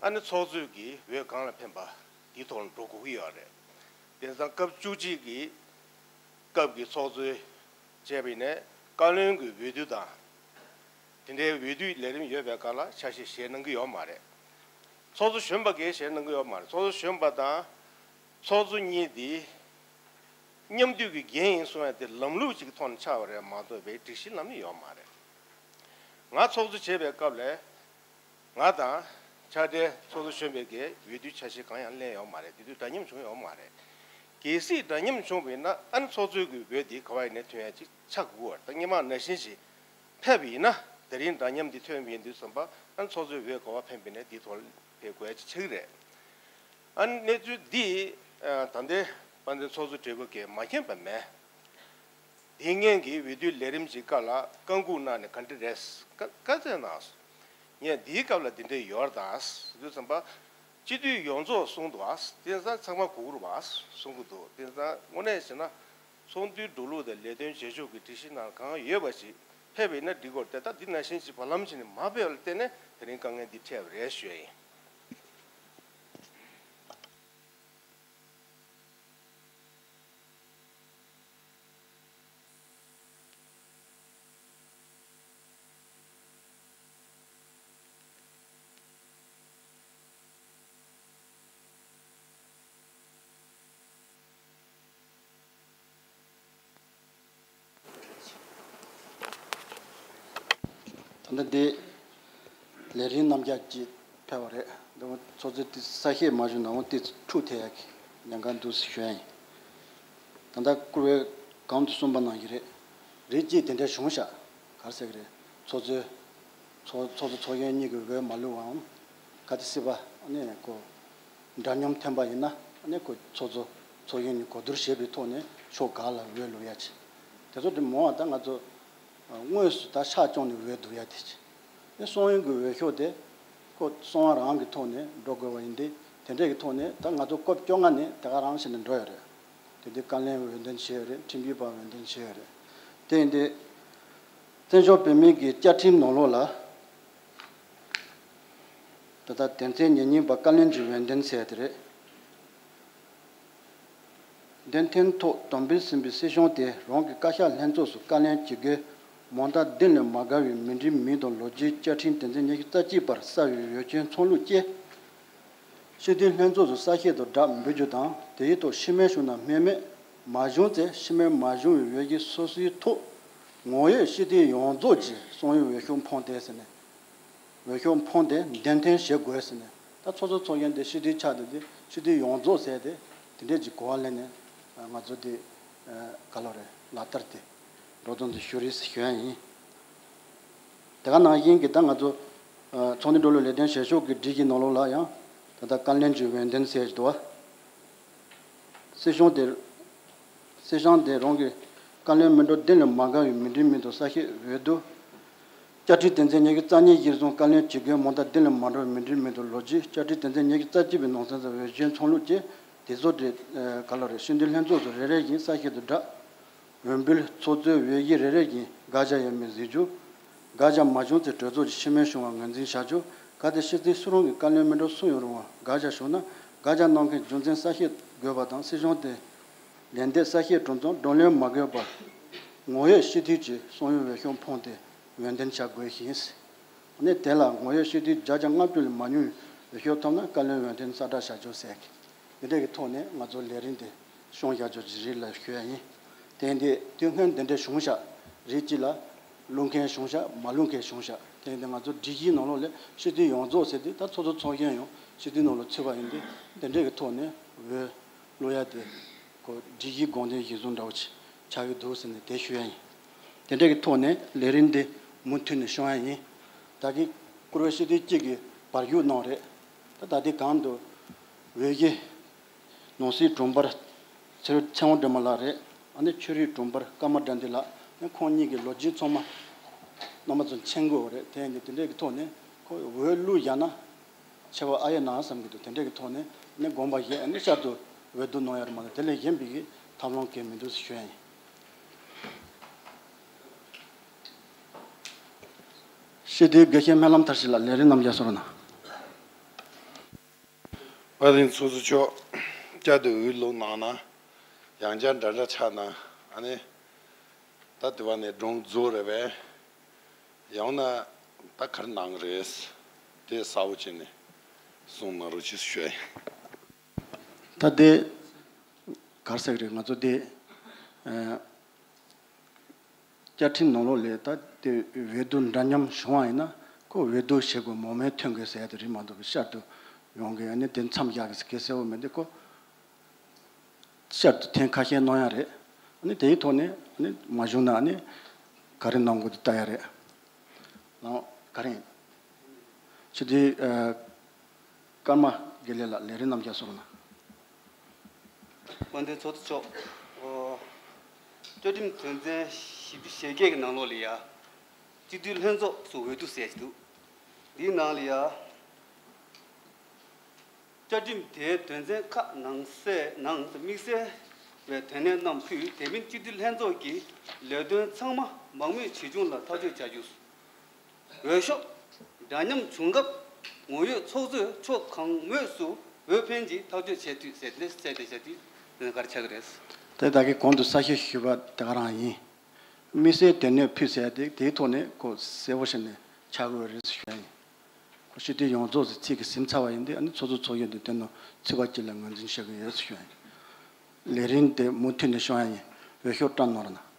ཨ་ནི་ཚོགས་གཙོས་ཀྱི་འོས་གང་ལ་ཕན་པ་འདིའི་ཐོག་ལ་འགྲོ་དགོས་ཀྱི་ཡོད་རེད། དེང་སང་སྐབས་བཅུ་གཅིག་གི་སྐབས་ཀྱི་ཚོགས་གཙོས་བྱས་པ་ཡིན་ནའི་བཀའ་བློན་གྱི་འོས་བསྡུ་དང་། དེ་འདྲའི་འོས་བསྡུའི་ལས་རིམ་ཡོད་པའི་སྐབས་ལ་ཆ་ཤས་བཞེས་གནང་གི་ཡོད་མ་རེད། ཚོགས་གཙོ་གཞོན་པ་གིས་བཞེས་གནང་གི་ཡོད་མ་རེད། ཚོགས་གཙོ་གཞོན་པ་དང་ཚོགས་གཙོ་གཉིས་དེ་མཉམ་འདུས་ཀྱི་འགན་ཡིན་གསུང་ཡ་དེ་ལམ་ལུགས་ཅིག་གི་ཐོག་ནས་ཆགས་པ་རེད་མ་གཏོགས་པའི་སྒྲིག་གཞི་ལམ་ནས་ཡོད་མ་རེད། ང་ཚོགས་གཙོ་བྱེད་པའི་སྐབས་ལ་ང་དང་ཕྱག་སྦྲེལ་ཚོགས་གཙོ་གཞོན་པའི་གིས་འོས་བསྡུ་ཆ་ཤས་གང་ཡང་ལེན་ཡོད་མ་རེད། དེ་དུས་འདྲ་མཉམ་བྱུང་ཡོད་མ་རེད། གལ་སྲིད་འདྲ་མཉམ་བྱུང་བ་ཡིན་ན་ཨ་ནི་ཚོགས་གཙོའི་གི་འོས་དེ་ག་བ་ཡིན་ནའི་ཐོན་ཡ་ཅིག་ཆགས་དགོས་པ་རེད། ད་སྔོན་མ་ནང་བཞིན་ཞིག་ཕེབས་པ་ཡིན་ན་དེ་རིང་འདྲ་མཉམ་འདི་ཐོན་པ་ཡིན་དུས་ཙམ་པ་ཨ་ནི་ཚོགས་གཙོའི་འོས་ག་བ་ཕན་པ་ཡིན་ནའི་འདིའི་ཐོག་ལ་ཕེབས་དགོས་ཡ་ཅིག་ཆགས་ཀྱི་རེད། ཨ་ནི་གནས་ཚུལ་འདི་ད་ལྟའི་དཔལ་ལྡན་ཚོགས་གཙོ་སྦྲེལ་པོ་གིས་མ་མཁྱེན་པ་མེད། དེ་སྔོན་གྱི་འོས་བསྡུའི་ལས་རིམ་གྱི་སྐབས་ལ་བཀའ་འགུག་གནང་ནས་ག་འདྲ་རེད། བཀའ་བཀའ་སྩལ་གནང་སོང་། ངས་འདིའི་སྐབས་ལ་འདི་འདྲ་ཡོད་རེད་ད་ཟེར་དུས་ཙམ་པ། སྤྱི་འཐུས་ཡོངས་རྫོགས་གསུངས་འདུག་ཨ། དེང་སང་ཚང་མ་གུ་གུར་བ་གསུང་གི་འདུག་དེང་སང་དངོས་གནས་བྱས་ན་ཚོགས་འདུའི་འགྲོ་ལུགས་དང་ལས་དོན་བྱེད་ཕྱོགས་ཀྱི་སྒྲིག་གཞི་ནང་གང་ཡོད་པ་ཞིག་ཕེབས་པ་ཡིན་ན་འགྲིག་གི་རེད་དེ། ད་འདི་ནང་བཞིན་ཞིག་བར་ལམ་ཞིག་ནས་མ་ཕེབས་པ་ལ་བརྟེན་ནས་དེ་རིང་དཀའ་ངལ་འདི་འཕྲད་པ་རེད་ཞུ་ཡ་ཡིན། ད་ལྟ་འདི་ལས་རིམ་རྣམ་གཞག་ཅིག་ཕེབས་པ་རེད། འདི་ཚོགས་གཙོས་དེ་གསལ་བཤད་མ་ཞུས་ན་འོང་དེ་འཁྲུག་ཐེབས་ཡག་གི་ཉེན་ཁ་འདུག་ཟེར་ཞུ་ཡ་ཡིན། ད་ལྟ་བཀུར་འོས་གོང་དུ་གསུངས་པ་ནང་བཞིན་རེད། རེད་ཅེས་དེ་འདྲ་བྱུང་ཤག་ག་རེ་ཟེར་གི་རེད། ཚོགས་གཙོས་ཚོགས་ཚོགས་གཙོ་ཚོགས་གཞོན་གཉིས་ཀྱི་འོས་མ་བླུགས་པའམ། ག་དེ་སྲིད་པ་ནས་ཁོ། འདྲ་མཉམ་ཐོན་པ་ཡིན་ན་ཨ་ནི་ཁོ་ཚོགས་གཙོ་ཚོགས་གཞོན་གཉིས་གོ་བསྡུར་བྱས་པའི་ཐོག་ནས་ཕྱོགས་གང་ལ་འོས་བླུག་ཡ་ཆེ། དེ་ཚོ་དེ་མང་བ་ད་ང་ཚོ་དངོས་སུ་ད་ཤག་བཅོམ་ནས་འོས་བསྡུ་ཡ་དེ་ཆེ། དེ་སོང་ཡོང་གི་འོས་ཤོག་དེ་ཁོ་སོང་བ་རང་གི་ཐོག་ནས་འགྲོ་དགོས་པ་ཡིན་ཏེ། དེ་འདྲས་ཀྱི་ཐོག་ནས་ད་ང་ཚོ་སྐབས་བཅོ་ལྔ་ནས་དེ་ག་རང་བྱས་ནས་འགྲོ་ཡ་རེད། དེ་དུས་བཀའ་བློན་འོས་འདེམས་བྱས་ཡོད་རེད། ཁྲིམས་ཞིབ་པ་འོས་འདེམས་བྱས་ཡོད་རེད། དེ་ཡིན་ཏེ། བཙན་བྱོལ་བོད་མིའི་གི་བཅའ་ཁྲིམས་ནང་ལོགས་ལ། ད་ལྟ་དོན་ཚན་ཉེར་གཉིས་པ་བཀའ་བློན་གྱི་འོས་འདེམས་ཟེར་དེ་རེད། འདེམས་ཐོན་ཐོག་དམ་འབུལ་ཟིན་པའི་སྲིད་གཞུང་དེ་རང་གི་བཀའ་ཤག་ལྷན་ཚོགས་སུ་བཀའ་བློན་བྱེད་དགོས། མང་དག་བདུན་ལས་མ་བརྒལ་བའི་མི་འགྲིག་མིན་དང་ལོ་རྒྱུས་བཅའ་ཁྲིམས་དོན་ཚན་ཉི་ཤུ་རྩ་གཅིག་པར་གསལ་བའི་འོས་ཆོས་ཚང་ལུགས་བཅས། སྤྱི་འཐུས་ལྷན་ཚོགས་སུ་གསལ་བཤད་དང་སྦྲགས་འབུལ་རྒྱུ་དང་། དེའི་ཐོག་ཤི་རྨས་བྱུང་ན་རྨས་མེད་མ་བྱུང་ཚེ་ཤི་རྨས་མ་བྱུང་བའི་འོས་ཀྱི་སོ་སོའི་ཐོག་ངོ་ཡོད་སྤྱི་འཐུས་ཡོངས་རྫོགས་ཀྱི་གསང་ཡོད་འོས་ཤོག་འཕངས་ཏེ་ཟེར་ནས། འོས་ཤོག་འཕངས་ཏེ་འདེམས་ཐོན་བྱེད་དགོས་ཟེར་ནས། ད་ཚོགས་གཙོ་ཚོགས་གཞོན་དེ་སྤྱི་འཐུས་ཆགས་དེ་དེ་སྤྱི་འཐུས་ཡོངས་རྫོགས་ཟེར་ཏེ་དེ་འདྲས་ཀྱི་གོ་བ་ལེན་ནས་ང་ཚོ་དེ་ག་ལོ་རེད། ལག་བསྟར་དེ་འགྲོ་སྟངས་དེ་ཞུ་རེས་ཞུ་ཡ་ཡིན། དེ་ག་ནང་བཞིན་གྱི་ད་ང་ཚོ་ཚོགས་འདུ་འགྲོ་ལུགས་ལས་དོན་བྱེད་ཕྱོགས་ཀྱི་སྒྲིག་གཞི་ནང་ལོགས་ལ་ཡང་ད་ལྟ་བཀའ་བློན་གྱི་འོས་འདེམས་ཟེར་གྱི་འདུག་བ། སྲིད་གཞུང་དེ། སྲིད་གཞུང་དེ་རང་གི་བཀའ་བློན་མི་འགྲོ་བདུན་ལས་མ་བརྒལ་བའི་མི་འགྲིག་མིན་དང་གསལ་བཤད་འོས་བསྡུ། བཅའ་ཁྲིམས་དོན་ཚན་ཉི་ཤུ་རྩ་གཉིས་གཞིར་བཟུང་བཀའ་བློན་བྱེད་དགོས། མང་དག་བདུན་ལས་མ་འགྲོ་བའི་མི་འགྲིག་མིན་དང་ལོ་རྒྱུས། བཅའ་ཁྲིམས་དོན་ཚན་ཉི་ཤུ་རྩ་གཅིག་པའི་ནང་གསལ་གསལ་འོས་ཆོས་ཚང་ལུགས་བཅས་དེ་ཚོ་དེ་ག་ལ་རེད། སྤྱི་འཐུས་ལྷན་ཚོགས་སུ་རེ་རེ་བཞིན་གསལ་བཤད་དང་སྦྲགས། འོས་འབུལ་ཚོགས་གཙོའི་འོས་གཞི་རེ་རེ་བཞིན་དགག་བྱ་ཡོད་མེད་གཟིགས་རྒྱུ། དགག་བྱ་མ་བྱུང་ཚེ་གྲོས་ཚོགས་ཀྱི་ཤི་རྨས་བྱུང་བ་ངོས་འཛིན་བྱ་རྒྱུ། གལ་ཏེ་སྤྱི་འཐུས་སུ་རུང་གི་བཀའ་བློན་མི་འགྲོ་སུ་ཡོང་རུང་བ་དགག་བྱ་བྱུང་ན་དགག་བྱ་གནང་མཁན་རྒྱུ་མཚན་གསལ་བཤད་དགོས་པ་དང་། སྲིད་གཞུང་དེ་ལན་འདེབས་གསལ་བཤད་གྲུབ་ཙང་གྲངས་ལས་མ་བརྒལ་བར་ངོ་ཡོད་སྤྱི་འཐུས་ཀྱི་གསང་ཡོད་འོས་ཤོག་འཕངས་ཏེ་འོས་འདེམས་བྱ་དགོས་ཤིང་། ནས་དེ་ལ་ངོ་ཡོད་སྤྱི་འཐུས་བརྒྱ་ཆ་ལྔ་བཅུ་ལས་མ་ཉུང་བའི་འོས་ཤོག་ཐོབ་ན་བཀའ་བློན་འོས་འདེམས་གསལ་བསྒྲགས་བྱ་རྒྱུ་ཟེར་གི། འདི་འདྲ་གི་ཐོག་ནས་ང་ཚོ་ལས་རིམ་དེ་སྐྱོང་བཞག་རྒྱུ་ཅིག་རེད་ལབ་ཞུ་ཡ་ཡིན། དེ་ཡིན་དུས་དུས་སྔོན་འདི་འདྲ་བྱུང་ཤག་རེད། ཅིག་ལ་བླུག་མཁན་བྱུང་ཤག་མ་བླུག་མཁན་བྱུང་ཤག་དེ་ཡིན་དུས་ང་ཚོ་སྒྲིག་གཞིའི་ནང་ལོགས་ལ་སྤྱི་འཐུས་ཡོངས་རྫོགས་ཟེར་དུས་ད་ཚོགས་གཙོ་ཚོགས་གཞོན་ཡང་སྤྱི་འཐུས་ནང་ལ་ཚུད་པ་ཡིན་དུས་འདི་འདྲ་གི་ཐོག་ནས་འོས་བླུག་ཡ་དེ་ཁོ་སྒྲིག་གཞིའི་དགོངས་དོན་གཞིར་བཟུང་འདྲ་བོ་ཅིག་ཆགས་ཀྱི་འདུག་ཟེར་ནས་དེ་ཞུ་ཡ་ཡིན། དེ་འདྲ་གི་ཐོག་ནས་ལས་རིམ་འདི་མུ་མཐུད་ནས་སྐྱོང་ཡ་ཡིན། ད་གི་བཀུར་འོས་སྤྱི་འཐུས་གཅིག་གིས་བར་བརྒྱུད་གནང་རེད། ད་ད་ལྟའི་གང་དུ་འོས་གཞི་ནང་སྲིད་དྲུང་འཕར་ཚེ་ཚེ་དབང་སྒྲོལ་མ་ལགས་རེད། ཨ་ནི་ཆོས་རིག་དྲུང་འཕར་ཀརྨ་དགྲ་འདུལ་ལགས། ཨ་ནི་ཁོང་གཉིས་ཀྱི་ལོ་རྒྱུས་ཚང་མ་རྣམ་པ་ཚོ་མཁྱེན་གྱི་ཡོད་རེད། དེ་ཡིན་དུས་དེ་འདྲ་གི་ཐོག་ནས་ཁོ་འོས་བླུག་བཞག་ན་ཆེ་བ་ཨ་ཡེ་ན་བསམ་གྱི་འདུག་དེ་འདྲ་གི་ཐོག་ནས་ནི་དགོངས་པ་བཞེས། ཨ་ནི་བསྐྱར་དུ་འོས་བསྡུ་གནང་ཡ་རེད་མ་གཏོགས་དེ་ལས་གཞན་པའི་གི་ཐབས་ལམ་གང་མི་འདུག་ཟེར་ཞུ་ཡ་ཡིན། སྤྱི་འཐུས་དགེ་བཤེས་སྨོན་ལམ་མཐར་ཕྱིན་ལགས་ལས་རིམ་རྣམ་གཞག་སོར་གནང་། དཔལ་ལྡན་ཚོགས་གཙོ་མཆོག་བསྐྱར་དུ་འོས་བླུགས་གནང་ན་ཡང་བསྐྱར་འདྲ་འདྲ་ཆགས་ན་ཨ་ནི་ད་དེ་བ་ནས་སྒྲུང་རྫོགས་རེད་པས། ཡང་ན་ད་ག་རེ་གནང་གི་རེད། དེ་གསལ་པོ་བྱས་ནས་གསུང་གནང་རོགས་ཞེས་ཞུ་ཡ་ཡིན། ད་དེ་ག་རེ་ཟེར་གི་རེད། ང་ཚོ་དེ་ཨ། བཅའ་ཁྲིམས་ནང་ལོགས་ལ་ད་དེ་འོས་བསྡུ་འདྲ་མཉམ་བྱུང་བ་ཡིན་ན་ཁོ་འོས་བསྡུ་བྱེད་དགོས། མང་མོས་ཐོན་དགོས་ཟེར་ཡ་དེ་རེད་མ་གཏོགས་བསྐྱར་དུ་ཡོང་གི་ཨ་ནི་དེ་མཚམས་བཞག་གི་ཟེར་གི་གསལ་པོ་མེད་དེ། ཁོ་བསྐྱར་དུ་ཐེངས་ཁ་ཤས་གནང་ཡ་རེད། ཨ་ནི་དེའི་ཐོག་ནས་ཨ་ནི་མ་བྱུང་ན་ཨ་ནི་ག་རེ་གནང་དགོས་དེ་ལྟ་ཡ་རེད། ལགས་ག་རེ་ཡིན། ཕྱི་དྲིལ་ཨ། ཀརྨ་དགེ་ལེགས་ལགས་ལས་རིམ་རྣམ་གཞག་སོར་གནང་། དཔལ་ལྡན་ཚོགས་གཙོ་མཆོག་ཨོ། བཅའ་ཁྲིམས་དོན་ཚན་བཞི་བཅུ་ཞེ་བརྒྱད་ཀྱི་ནང་ལོགས་ལ་ཡ། སྤྱི་འཐུས་ལྷན་ཚོགས་སུ་འོས་བསྡུ་ཟེར་ཞིག་འདུག་འདིའི་ནང་ལ་ཡ། བཅའ་ཁྲིམས་དེའི་དོན་ཚན་ཁག་ནང་གསལ་ནང་དམིགས་བསལ་བའི་དོན་གནད་རྣམས་ཕུད། དེ་མིན་སྤྱི་འཐུས་ལྷན་ཚོགས་ཀྱི་ལས་དོན་ཚང་མ་མང་མོས་ཇི་བྱུང་ལ་ཐག་གཅོད་བྱ་རྒྱུ། འོས་ཤོག་འདྲ་མཉམ་བྱུང་སྐབས་ངོ་ཡོད་ཚོགས་གཙོས་ཕྱོགས་གང་མོས་སུ་འོས་འཕེན་གྱིས་ཐག་གཅོད་བྱེད་འཐུས་ཟེར་ཏེ་གསལ་བསྡད་བྱ་དུས་ག་རེ་ཆགས་ཀྱི་རེད། དེ་ད་གིན་གོང་དུ་གསལ་བཤད་ཞུས་པ་དེ་ག་རང་ཡིན། དམིགས་བསལ་དོན་གནད་ཕུད་ཟེར་ཏེ་དེའི་ཐོག་ནས་ཁོ་གསལ་པོ་བྱས་ནས་ཆགས་དགོས་རེད་ཞུ་ཡ་ཡིན། ཁོ་སྤྱི་འཐུས་ཡོངས་རྫོགས་ཀྱི་ཚིག་གིས་ཟིན་ཚར་བ་ཡིན་དུས་ཨ་ནི་ཚོགས་གཙོ་ཚོགས་གཞོན་དེ་དོན་དུ་ཚིག་པ་གཅིག་ལ་ངོས་འཛིན་བྱེད་ཀྱི་ཡོད་ཞུ་ཡ་ཡིན། ལས་རིམ་དེ་མུ་མཐུད་ནས་སྐྱོང་ཡ་ཡིན། འོས་ཤོག་བཀྲམ་གནང་རོགས་གནང་།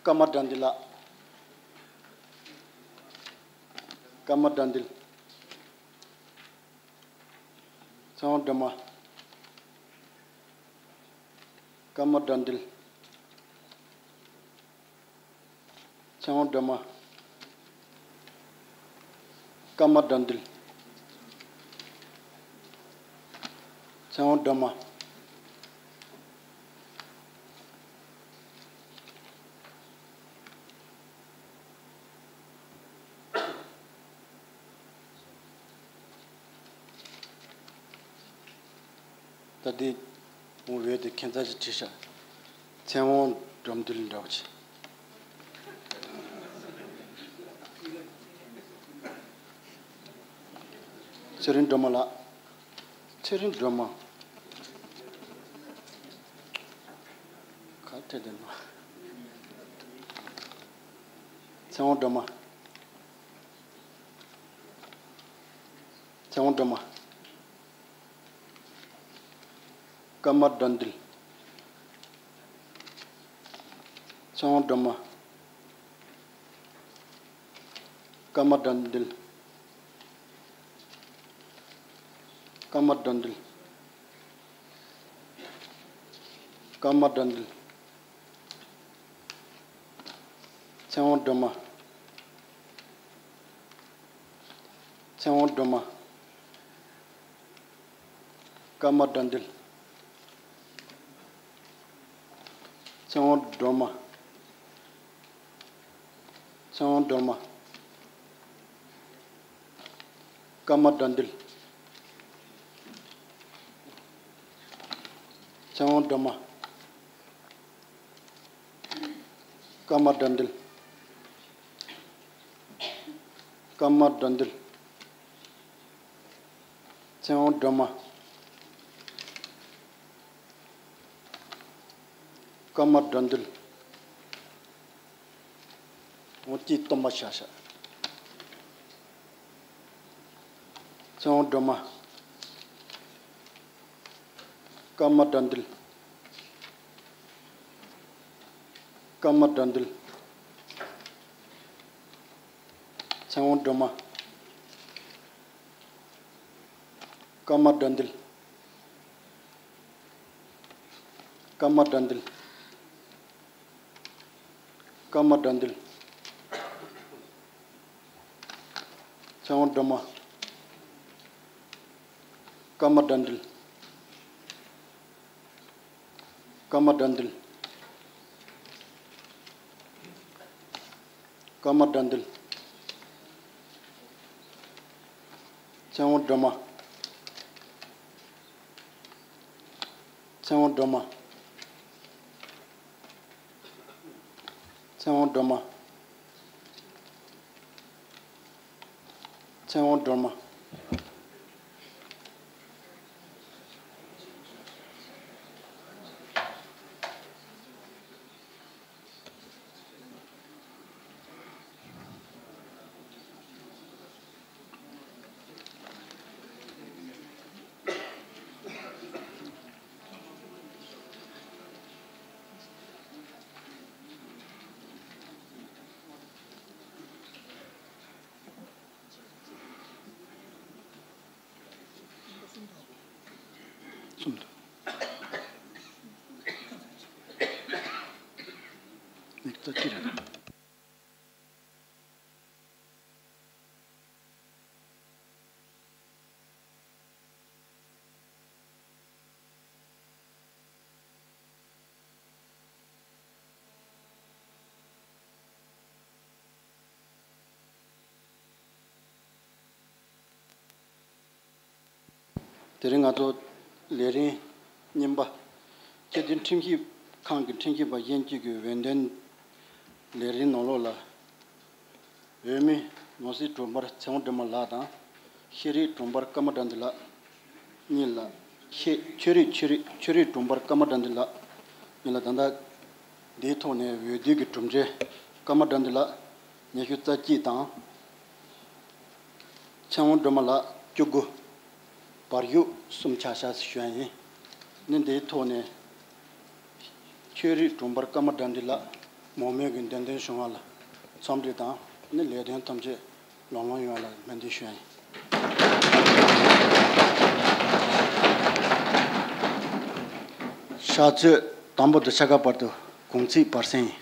ཀརྨ་དགྲ་འདུལ་ལགས། ཀརྨ་དགྲ་འདུལ། ཚེ་དབང་སྒྲོལ་མ། ཀརྨ་དགྲ་འདུལ། ཚེ་དབང་སྒྲོལ་མ། ཀརྨ་དགྲ་འདུལ། ཚེ་དབང་སྒྲོལ་མ། ད་འདི་འོ་བས་དེ་ཁྱད་མཚར་ཞིག་བྲིས་ཤག་ཚེ་དབང་སྒྲོལ་མ་འདུལ་འདྲ་བོ་ཅིག་ཚེ་རིང་སྒྲོལ་མ་ལགས། ཚེ་རིང་སྒྲོལ་མ། ག་བྲིས་བསྡད་ནོ། ཚེ་དབང་སྒྲོལ་མ། ཚེ་དབང་སྒྲོལ་མ། ཀརྨ་དགྲ་འདུལ། ཚེ་དབང་སྒྲོལ་མ། ཀརྨ་དགྲ་འདུལ། ཀརྨ་དགྲ་འདུལ། ཀརྨ་དགྲ་འདུལ། ཚེ་དབང་སྒྲོལ་མ། ཚེ་དབང་སྒྲོལ་མ། ཀརྨ་དགྲ་འདུལ། ཚེ་དབང་སྒྲོལ་མ། ཚེ་དབང་སྒྲོལ་མ། ཀརྨ་དགྲ་འདུལ། ཚེ་དབང་སྒྲོལ་མ། ཀརྨ་དགྲ་འདུལ། ཀརྨ་དགྲ་འདུལ། ཚེ་དབང་སྒྲོལ་མ། ཀརྨ་དགྲ་འདུལ། འོ་དེའི་སྟོན་པ་ཆགས་ཤག་ཚེ་དབང་སྒྲོལ་མ། ཀརྨ་དགྲ་འདུལ། ཀརྨ་དགྲ་འདུལ། ཚེ་དབང་སྒྲོལ་མ། ཀརྨ་དགྲ་འདུལ། ཀརྨ་དགྲ་འདུལ། ཀརྨ་དགྲ་འདུལ། ཚེ་དབང་སྒྲོལ་མ། ཀརྨ་དགྲ་འདུལ། ཀརྨ་དགྲ་འདུལ། ཀརྨ་དགྲ་འདུལ། ཚེ་དབང་སྒྲོལ་མ། ཚེ་དབང་སྒྲོལ་མ། ཚེ་དབང་སྒྲོལ་མ། ཚེ་དབང་སྒྲོལ་མ། གསུམ་དང་། མིག་ལྟ་ཅི་རེད། དེ་རིང་ང་ཚོ་ལས་རིམ་གཉིས་པ། སྤྱི་བདེ་ཁྲིམས་ཞིབ་ཁང་གི་ཁྲིམས་ཞིབ་པ་གཞོན་སྐྱེས་ཀྱི་འོས་འདེམས་ལས་རིམ་ནང་ལོགས་ལ། འོས་མི་ནོར་སྲིད་དྲུང་འཕར་ཚེ་དབང་སྒྲོལ་མ་ལགས་དང་། ཤེས་རིག་དྲུང་འཕར་ཀརྨ་དགྲ་འདུལ་ལགས་གཉིས་ལ། ཤེས་ཆོས་རིག་ཆོས་རིག་ཆོས་རིག་དྲུང་འཕར་ཀརྨ་དགྲ་འདུལ་ལགས་གཉིས་ལ་ད་ལྟ་འདིའི་ཐོག་ནས་འོས་བསྡུ་གི་གྲུབ་འབྲས། ཀརྨ་དགྲ་འདུལ་ལགས་ཉི་ཤུ་རྩ་གཅིག་དང་། ཚེ་དབང་སྒྲོལ་མ་ལགས་བཅུ་དགུ། བར་གཞུག་གསུམ་ཆགས་ཤག་ཞུ་ཡ་ཡིན། ནི་འདིའི་ཐོག་ནས་ཆོས་རིག་དྲུང་འཕར་ཀརྨ་དགྲ་འདུལ་ལགས་ མང་མོས་ཀྱི་འདོན་ཐོན་བྱུང་བ་ལ་འཚམས་འདྲི་དང་། ནི་ལས་དོན་ཐམས་ཅད་ལམ་ལྷོང་ཡོང་བ་ལ་སྨོན་འདུན་ཞུ་ཡ་ཡིན། ཕྱག་ཚོད་དང་པོ་དང་ཕྱེད་ཀ་བར་དུ་གུང་ཚིགས་བར་གསེང་ཡིན།